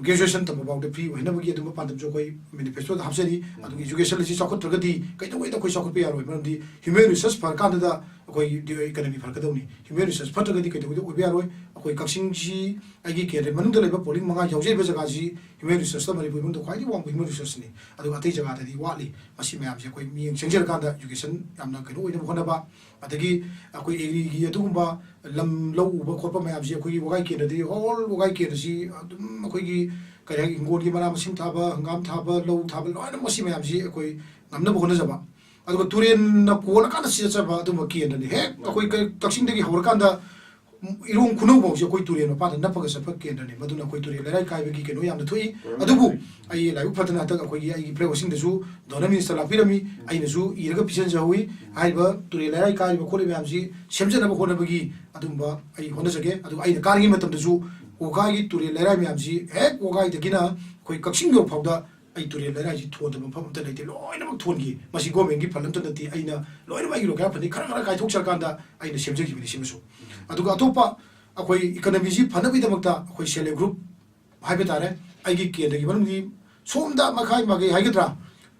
ꯒ꯭ꯔꯦꯖꯨꯑꯦꯁꯟ ꯇꯝꯕ ꯐꯥꯎꯗ ꯐ꯭ꯔꯤ ꯑꯣꯏꯍꯟꯅꯕꯒꯤ ꯑꯗꯨꯝꯕ ꯄꯥꯟꯗꯝꯁꯨ ꯑꯩꯈꯣꯏ ꯃꯦꯅꯤꯐꯦꯁꯇꯣꯗ ꯍꯥꯞꯆꯔꯤ꯫ ꯎꯝ꯫ ꯑꯗꯨꯒ ꯏꯖꯨꯀꯦꯁꯟ ꯑꯁꯤ ꯆꯥꯎꯈꯠꯇ꯭ꯔꯒꯗꯤ ꯀꯩꯗꯧꯉꯩꯗ ꯑꯩꯈꯣꯏ ꯆꯥꯎꯈꯠꯄ ꯌꯥꯔꯣꯏ꯫ ꯃꯔꯝꯗꯤ ꯍ꯭ꯌꯨꯃꯦꯟ ꯔꯤꯁꯣꯔꯁ ꯐꯔꯀꯥꯟꯗꯗ ꯑꯩꯈꯣꯏꯒꯤ ꯏꯀꯅꯃꯤ ꯐꯔꯛꯀꯗꯧꯅꯤ꯫ ꯍ꯭ꯌꯨꯃꯦꯟ ꯔꯤꯁꯣꯔꯁ ꯐꯠꯇ꯭ꯔꯒꯗꯤ ꯀꯩꯗꯧꯉꯩꯗ ꯑꯣꯏꯕ ꯌꯥꯔꯣꯏ꯫ ꯑꯩꯈꯣꯏ ꯀꯛꯆꯤꯡꯁꯤ ꯑꯩꯒꯤ ꯀꯦꯟꯗ꯭ꯔ ꯃꯅꯨꯡꯗ ꯂꯩꯕ ꯄꯣꯂꯤꯡ ꯃꯉꯥ ꯌꯥꯎꯖꯔꯤꯕ ꯖꯒꯥꯁꯤ ꯍ꯭ꯌꯨꯃꯦꯟ ꯔꯤꯁꯣꯔꯁꯇ ꯃꯅꯤꯄꯨꯔ ꯃꯅꯨꯡꯗ ꯈ꯭ꯋꯥꯏꯗꯒꯤ ꯋꯥꯡꯕ ꯍ꯭ꯌꯨꯃꯦꯟ ꯔꯤꯁꯣꯔꯁꯅꯤ꯫ ꯑꯗꯨꯒ ꯑꯇꯩ ꯖꯒꯥꯗꯗꯤ ꯋꯥꯠꯂꯤ꯫ ꯃꯁꯤ ꯃꯌꯥꯝꯁꯦ ꯑꯩꯈꯣꯏ ꯃꯤꯠꯌꯦꯡ ꯆꯪꯖꯔꯀꯥꯟꯗ ꯏꯖꯨꯀꯦꯁꯟ ꯌꯥꯝꯅ ꯀꯩꯅꯣ ꯑꯣꯏꯅꯕ ꯍꯣꯠꯅꯕ, ꯑꯗꯒꯤ ꯑꯩꯈꯣꯏ ꯑꯦꯒ꯭ꯔꯤꯒꯤ ꯑꯗꯨꯒꯨꯝꯕ ꯂꯝ ꯂꯧ ꯎꯕ ꯈꯣꯠꯄ ꯃꯌꯥꯝꯁꯤ ꯑꯩꯈꯣꯏꯒꯤ ꯋꯥꯒꯥꯏ ꯀꯦꯟꯗ꯭ꯔꯗꯤ ꯑꯣꯜ ꯋꯥꯒꯥꯏ ꯀꯦꯟꯗ꯭ꯔꯁꯤ ꯑꯗꯨꯝ ꯑꯩꯈꯣꯏꯒꯤ ꯀꯔꯤ ꯍꯥꯏ, ꯍꯤꯡꯒꯣꯜꯒꯤ ꯃꯅꯥ ꯃꯁꯤꯡ ꯊꯥꯕ, ꯍꯪꯒꯥꯝ ꯊꯥꯕ, ꯂꯧ ꯊꯥꯕ, ꯂꯣꯏꯅꯃꯛ ꯃꯁꯤ ꯃꯌꯥꯝꯁꯤ ꯑꯩꯈꯣꯏ ꯉꯝꯅꯕ ꯍꯣꯠꯅꯖꯕ꯫ ꯑꯗꯨꯒ ꯇꯨꯔꯦꯜꯅ ꯀꯣꯜꯂꯀꯥꯟꯗ ꯁꯤꯖꯠꯆꯕ ꯑꯗꯨꯝꯕ ꯀꯦꯟꯗ꯭ꯔꯅꯤ꯫ ꯍꯦꯛ ꯑꯩꯈꯣꯏ ꯀ-, ꯀꯛꯆꯤꯡꯗꯒꯤ ꯍꯧꯔꯀꯥꯟꯗ ꯏꯔꯣꯡ ꯈꯨꯅꯧ ꯐꯥꯎꯁꯦ ꯑꯩꯈꯣꯏ ꯇꯨꯔꯦꯜ ꯃꯄꯥꯟꯗ ꯅꯞꯄꯒ ꯆꯠꯄ ꯀꯦꯟꯗ꯭ꯔꯅꯤ꯫ ꯃꯗꯨꯅ ꯑꯩꯈꯣꯏ ꯇꯨꯔꯦꯜ ꯂꯩꯔꯥꯏ ꯀꯥꯏꯕꯒꯤ ꯀꯩꯅꯣ ꯌꯥꯝꯅ ꯊꯣꯛꯏ꯫ ꯑꯗꯨꯕꯨ ꯑꯩ ꯂꯥꯏꯕꯛ ꯐꯗꯅ ꯍꯟꯗꯛ ꯑꯩꯈꯣꯏꯒꯤ ꯑꯩꯒꯤ ꯐ꯭ꯂꯦꯛ ꯍꯣꯁꯇꯤꯡꯗꯁꯨ ꯗꯣꯅꯔ ꯃꯤꯅꯤꯁꯇꯔ ꯂꯥꯛꯄꯤꯔꯝꯃꯤ꯫ ꯑꯩꯅꯁꯨ ꯏꯔꯒ ꯄꯤꯁꯤꯟꯖꯍꯧꯋꯤ꯫ ꯍꯥꯏꯔꯤꯕ ꯇꯨꯔꯦꯜ ꯂꯩꯔꯥꯏ ꯀꯥꯏꯔꯤꯕ ꯈꯣꯠꯂꯤꯕ ꯃꯌꯥꯝꯁꯤ ꯁꯦꯝꯖꯅꯕ ꯍꯣꯠꯅꯕꯒꯤ ꯑꯗꯨꯝꯕ ꯑꯩ ꯍꯣꯠꯅꯖꯒꯦ꯫ ꯑꯗꯨꯒ ꯑꯩꯅ ꯀꯥꯔꯤꯉꯩ ꯃꯇꯝꯗꯁꯨ ꯋꯥꯒꯥꯏꯒꯤ ꯇꯨꯔꯦꯜ ꯂꯩꯔꯥꯏ ꯃꯌꯥꯝꯁꯤ ꯍꯦꯛ ꯋꯥꯒꯥꯏꯗꯒꯤꯅ ꯑꯩꯈꯣꯏ ꯀꯛꯆꯤꯡ ꯌꯧ ꯐꯥꯎꯗ ꯑꯩ ꯇꯨꯔꯦꯜ ꯂꯩꯔꯥꯏꯁꯤ ꯊꯣꯟꯗꯕ ꯃꯐꯝ ꯑꯝꯇ ꯂꯩꯇꯦ꯫ ꯂꯣꯏꯅꯃꯛ ꯊꯣꯟꯈꯤ꯫ ꯃꯁꯤ ꯒꯣꯔꯃꯦꯟꯒꯤ ꯐꯟ ꯑꯝꯇ ꯅꯠꯇꯦ꯫ ꯑꯩꯅ ꯂꯣꯏꯅꯃꯛ ꯑꯩꯒꯤ ꯂꯣꯀꯦꯜ ꯐꯟꯗꯒꯤ ꯈꯔ ꯈꯔ ꯀꯥꯏꯊꯣꯛꯆꯔꯀꯥꯟꯗ ꯑꯩꯅ ꯁꯦꯝꯖꯈꯤꯕꯅꯤ ꯁꯤꯃꯁꯨ꯫ ꯑꯗꯨꯒ ꯑꯇꯣꯞꯄ ꯑꯩꯈꯣꯏ ꯏꯀꯅꯃꯤꯁꯤ ꯐꯅꯕꯒꯤꯗꯃꯛꯇ ꯑꯩꯈꯣꯏ ꯁꯦꯜꯐ ꯍꯦꯜꯞ ꯒ꯭ꯔꯨꯞ ꯍꯥꯏꯕ ꯇꯥꯔꯦ, ꯑꯩꯒꯤ ꯀꯦꯟꯗ꯭ꯔꯒꯤ ꯃꯅꯨꯡꯒꯤ ꯁꯣꯝꯗ ꯃꯈꯥꯏ ꯃꯥꯏꯀꯩ ꯍꯥꯏꯒꯗ꯭ꯔꯥ,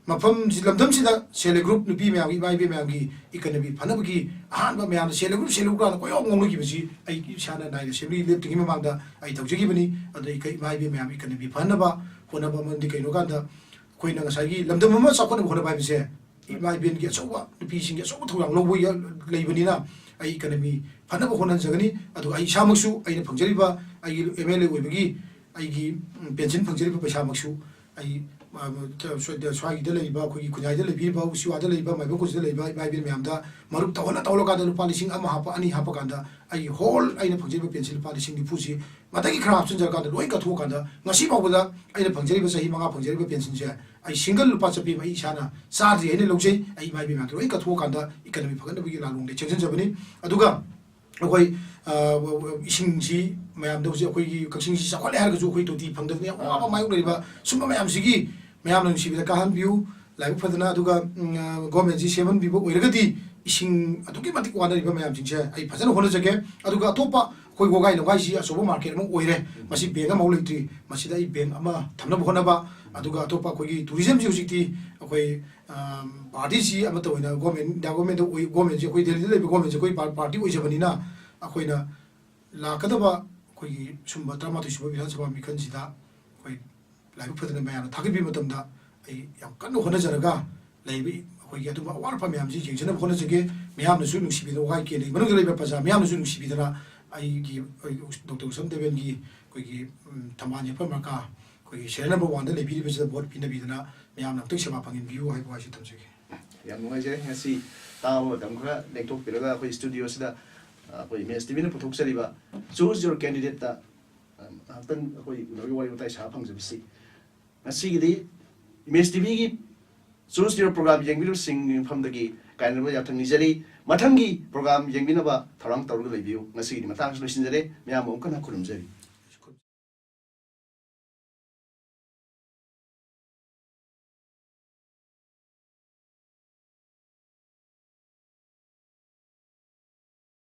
ꯃꯐꯝꯁꯤ, ꯂꯝꯗꯝꯁꯤꯗ ꯁꯦꯜꯐ ꯍꯦꯜꯞ ꯒ꯭ꯔꯨꯞ ꯅꯨꯄꯤ ꯃꯌꯥꯝꯒꯤ, ꯏꯃꯥ ꯏꯕꯦꯟ ꯃꯌꯥꯝꯒꯤ ꯏꯀꯅꯃꯤ ꯐꯅꯕꯒꯤ ꯑꯍꯥꯟꯕ ꯃꯌꯥꯝꯅ self help group, self help group ꯀꯥꯏꯅ ꯀꯣꯏꯍꯥꯎ ꯉꯥꯎꯅꯈꯤꯕꯁꯤ ꯑꯩ ꯏꯁꯥꯅ ꯅꯥꯏꯅ ꯑꯦꯁꯦꯝꯕ꯭ꯂꯤ ꯂꯦꯞꯇ꯭ꯔꯤꯉꯩ ꯃꯃꯥꯡꯗ ꯑꯩ ꯇꯧꯖꯈꯤꯕꯅꯤ꯫ ꯑꯗꯨꯅ ꯑꯩꯈꯣꯏ ꯏꯃꯥ ꯏꯕꯦꯟ ꯃꯌꯥꯝ ꯏꯀꯅꯃꯤ ꯐꯅꯕ ꯍꯣꯠꯅꯕ ꯑꯃꯗꯤ ꯀꯩꯅꯣ ꯀꯥꯟꯗ ꯑꯩꯈꯣꯏꯅ ꯉꯁꯥꯏꯒꯤ ꯂꯝꯗꯝ ꯑꯃ ꯆꯥꯎꯈꯠꯅꯕ ꯍꯣꯠꯅꯕ ꯍꯥꯏꯕꯁꯦ ꯏꯃꯥ ꯏꯕꯦꯟꯒꯤ ꯑꯆꯧꯕ, ꯅꯨꯄꯤꯁꯤꯡꯒꯤ ꯑꯆꯧꯕ ꯊꯧꯗꯥꯡ ꯂꯧꯕ ꯌꯥ-, ꯂꯩꯕꯅꯤꯅ ꯑꯩ ꯏꯀꯅꯃꯤ ꯐꯅꯕ ꯍꯣꯠꯅꯖꯒꯅꯤ꯫ ꯑꯗꯨꯒ ꯑꯩ ꯏꯁꯥꯃꯛꯁꯨ ꯑꯩꯅ ꯐꯪꯖꯔꯤꯕ ꯑꯩꯒꯤ ꯑꯦꯝ ꯑꯦꯜ ꯑꯦ ꯑꯣꯏꯕꯒꯤ ꯑꯩꯒꯤ, ꯎꯝ, ꯄꯦꯟꯁꯤꯟ ꯐꯪꯖꯔꯤꯕ ꯄꯩꯁꯥꯃꯛꯁꯨ ꯑꯩ, ꯑ, ꯁ꯭ꯋꯥꯏꯗ, ꯁ꯭ꯋꯥꯏꯒꯤꯗ ꯂꯩꯔꯤꯕ ꯑꯩꯈꯣꯏꯒꯤ ꯈꯨꯟꯌꯥꯏꯗ ꯂꯩꯕꯤꯔꯤꯕ, ꯎꯆꯤꯋꯥꯗ ꯂꯩꯕ, ꯃꯥꯏꯕꯝ ꯈꯨꯟꯁꯤꯗ ꯂꯩꯕ ꯏꯃꯥ ꯏꯕꯦꯟ ꯃꯌꯥꯝꯗ ꯃꯔꯨꯞ ꯇꯧꯍꯜꯂ ꯇꯧꯍꯜꯂꯀꯥꯟꯗ ꯂꯨꯄꯥ ꯂꯤꯁꯤꯡ ꯑꯃ ꯍꯥꯞꯄ, ꯑꯅꯤ ꯍꯥꯞꯄ ꯀꯥꯟꯗ ꯑꯩꯒꯤ ꯍꯣꯜ ꯑꯩꯅ ꯐꯪꯖꯔꯤꯕ ꯄꯦꯟꯁꯤꯜ ꯂꯨꯄꯥ ꯂꯤꯁꯤꯡ ꯅꯤꯐꯨꯁꯤ ꯃꯊꯛꯀꯤ ꯈꯔ ꯍꯥꯞꯆꯤꯟꯖꯔꯀꯥꯟꯗ ꯂꯣꯏ ꯀꯠꯊꯣꯛꯑꯀꯥꯟꯗ ꯉꯁꯤ ꯐꯥꯎꯕꯗ ꯑꯩꯅ ꯐꯪꯖꯔꯤꯕ, ꯆꯍꯤ ꯃꯉꯥ ꯐꯪꯖꯔꯤꯕ ꯄꯦꯟꯁꯤꯜꯁꯦ ꯑꯩ ꯁꯤꯡꯒꯜ ꯂꯨꯄꯥ ꯆꯠꯄꯤ ꯑꯃ ꯑꯩ ꯏꯁꯥꯅ ꯆꯥꯗ꯭ꯔꯤ ꯍꯥꯏꯅ ꯂꯧꯖꯩ꯫ ꯑꯩ ꯏꯃꯥ ꯏꯕꯦꯟ ꯃꯌꯥꯝꯗ ꯂꯣꯏ ꯀꯠꯊꯣꯛꯑꯀꯥꯟꯗ ꯏꯀꯅꯃꯤ ꯐꯒꯠꯅꯕꯒꯤ ꯂꯥꯂꯣꯡꯗ ꯆꯦꯟꯁꯤꯟꯖꯕꯅꯤ꯫ ꯑꯗꯨꯒ ꯑꯩꯈꯣꯏ, ꯑ, ꯏꯁꯤꯡꯁꯤ ꯃꯌꯥꯝꯗ ꯍꯧꯖꯤꯛ ꯑꯩꯈꯣꯏꯒꯤ ꯀꯛꯆꯤꯡꯁꯤ ꯆꯥꯎꯈꯠꯂꯦ ꯍꯥꯏꯔꯒꯁꯨ ꯑꯩꯈꯣꯏ ꯇꯣꯇꯤ ꯐꯪꯗꯕꯅ ꯌꯥꯝ ꯑꯋꯥꯕ ꯃꯥꯌꯣꯛꯅꯔꯤꯕ ꯁꯨꯝꯕ ꯃꯌꯥꯝꯁꯤꯒꯤ ꯃꯌꯥꯝꯅ ꯅꯨꯡꯁꯤꯕꯤꯗ ꯀꯥꯍꯟꯕꯤꯌꯨ꯫ ꯂꯥꯏꯕꯛ ꯐꯗꯅ, ꯑꯗꯨꯒ, ꯎꯝ, ꯒꯣꯔꯃꯦꯟꯁꯤ ꯁꯦꯝꯍꯟꯕꯤꯕ ꯑꯣꯏꯔꯒꯗꯤ ꯏꯁꯤꯡ ꯑꯗꯨꯛꯀꯤ ꯃꯇꯤꯛ ꯋꯥꯅꯔꯤꯕ ꯃꯌꯥꯝꯁꯤꯡꯁꯦ ꯑꯩ ꯐꯖꯅ ꯍꯣꯠꯅꯖꯒꯦ꯫ ꯑꯗꯨꯒ ꯑꯇꯣꯞꯄ ꯑꯩꯈꯣꯏ ꯋꯥꯒꯥꯏ ꯂꯝꯒꯥꯏꯁꯤ ꯑꯆꯧꯕ ꯃꯥꯔꯀꯦꯠ ꯑꯃ ꯑꯣꯏꯔꯦ꯫ ꯃꯁꯤ ꯕꯦꯡ ꯑꯃꯐꯥꯎ ꯂꯩꯇ꯭ꯔꯤ꯫ ꯃꯁꯤꯗ ꯑꯩ ꯕꯦꯡ ꯑꯃ ꯊꯝꯅꯕ ꯍꯣꯠꯅꯕ, ꯑꯗꯨꯒ ꯑꯇꯣꯞꯄ ꯑꯩꯈꯣꯏꯒꯤ ꯇꯨꯔꯤꯖꯝꯁꯤ ꯍꯧꯖꯤꯛꯇꯤ ꯑꯩꯈꯣꯏ, ꯑꯝ, ꯄꯥꯔꯇꯤꯁꯤ ꯑꯃꯠꯇ ꯑꯣꯏꯅ ꯒꯣꯔꯃꯦꯟ, ꯏꯟꯗꯤꯌꯥ ꯒꯣꯔꯃꯦꯟꯗ ꯑꯣꯏ-, ꯒꯣꯔꯃꯦꯟꯁꯤ ꯑꯩꯈꯣꯏ ꯗꯦꯜꯂꯤꯗ ꯂꯩꯕ ꯒꯣꯔꯃꯦꯟꯁꯤ ꯑꯩꯈꯣꯏ ꯄꯥꯔ-, ꯄꯥꯔꯇꯤ ꯑꯣꯏꯖꯕꯅꯤꯅ ꯑꯩꯈꯣꯏꯅ ꯂꯥꯛꯀꯗꯕ ꯑꯩꯈꯣꯏꯒꯤ ꯁꯨꯝꯕ ꯇꯔꯥꯃꯥꯊꯣꯏ ꯁꯨꯕ ꯕꯤꯙꯥꯟ ꯁꯚꯥ ꯃꯤꯈꯜꯁꯤꯗ ꯑꯩꯈꯣꯏ ꯂꯥꯏꯕꯛ ꯐꯗꯅ ꯃꯌꯥꯝꯅ ꯊꯥꯒꯠꯄꯤꯕ ꯃꯇꯝꯗ ꯑꯩ ꯌꯥꯝ ꯀꯟꯅ ꯍꯣꯠꯅꯖꯔꯒ ꯂꯩꯕ ꯑꯩꯈꯣꯏꯒꯤ ꯑꯗꯨꯝꯕ ꯑꯋꯥꯠ ꯑꯄꯥ ꯃꯌꯥꯝꯁꯤ ꯌꯦꯡꯁꯤꯟꯅꯕ ꯍꯣꯠꯅꯖꯒꯦ꯫ ꯃꯌꯥꯝꯅꯁꯨ ꯅꯨꯡꯁꯤꯕꯤꯗꯅ, ꯋꯥꯏ ꯀꯦꯟꯗ꯭ꯔꯒꯤ ꯃꯅꯨꯡꯗ ꯂꯩꯕ ꯄ꯭ꯔꯖꯥ ꯃꯌꯥꯝꯅꯁꯨ ꯅꯨꯡꯁꯤꯕꯤꯗꯅ ꯑꯩꯒꯤ, ꯑꯩ ꯗꯣꯛꯇꯔ ꯎꯁꯝ ꯗꯦꯕꯦꯟꯒꯤ ꯑꯩꯈꯣꯏꯒꯤ, ꯎꯝ, ꯊꯝꯕꯥꯜ ꯌꯦꯛꯐꯝ ꯃꯔꯀꯥ ꯑꯩꯈꯣꯏꯒꯤ ꯁꯦꯔꯤꯌꯦꯜ ꯅꯝꯕꯔ ꯋꯥꯟꯗ ꯂꯩꯕꯤꯔꯤꯕꯁꯤꯗ ꯚꯣꯠ ꯄꯤꯅꯕꯤꯗꯅ ꯃꯌꯥꯝꯅ ꯑꯃꯨꯛꯇꯪ ꯁꯦꯕꯥ ꯐꯪꯍꯟꯕꯤꯌꯨ ꯍꯥꯏꯕ ꯋꯥꯍꯩꯁꯤ ꯊꯝꯖꯒꯦ꯫ ꯌꯥꯝ ꯅꯨꯡꯉꯥꯏꯖꯔꯦ, ꯉꯁꯤ ꯇꯥꯕ ꯃꯇꯝ ꯈꯔ ꯂꯦꯡꯊꯣꯛꯄꯤꯔꯒ ꯑꯩꯈꯣꯏ ꯁ꯭ꯇꯨꯗꯤꯑꯣꯁꯤꯗ ꯑꯩꯈꯣꯏ ꯏꯃꯦꯖ ꯇꯤꯚꯤꯅ ꯄꯨꯊꯣꯛꯆꯔꯤꯕ Choose Your Candidate-ꯇ ꯉꯥꯏꯍꯥꯛꯇꯪ ꯑꯩꯈꯣꯏ ꯎꯅꯕꯒꯤ ꯋꯥꯔꯤ ꯋꯥꯇꯥꯏ ꯁꯥꯕ ꯐꯪꯖꯕꯁꯤ ꯉꯁꯤꯒꯤꯗꯤ ꯏꯃꯦꯖ ꯇꯤꯚꯤꯒꯤ Choose Your Program ꯌꯦꯡꯕꯤꯔꯤꯕꯁꯤꯡꯒꯤ ꯃꯐꯝꯗꯒꯤ ꯀꯥꯏꯅꯕ ꯌꯥꯊꯪ ꯅꯤꯖꯔꯤ꯫ ꯃꯊꯪꯒꯤ ꯄ꯭ꯔꯣꯒ꯭ꯔꯥꯝ ꯌꯦꯡꯕꯤꯅꯕ ꯊꯧꯔꯥꯡ ꯇꯧꯔꯒ ꯂꯩꯕꯤꯌꯨ꯫ ꯉꯁꯤꯒꯤꯗꯤ ꯃꯇꯥꯡꯁꯤ ꯂꯣꯏꯁꯤꯟꯖꯔꯦ꯫ ꯃꯌꯥꯝꯕꯨ ꯑꯃꯨꯛ ꯍꯟꯅ ꯈꯨꯔꯨꯝꯖꯔꯤ꯫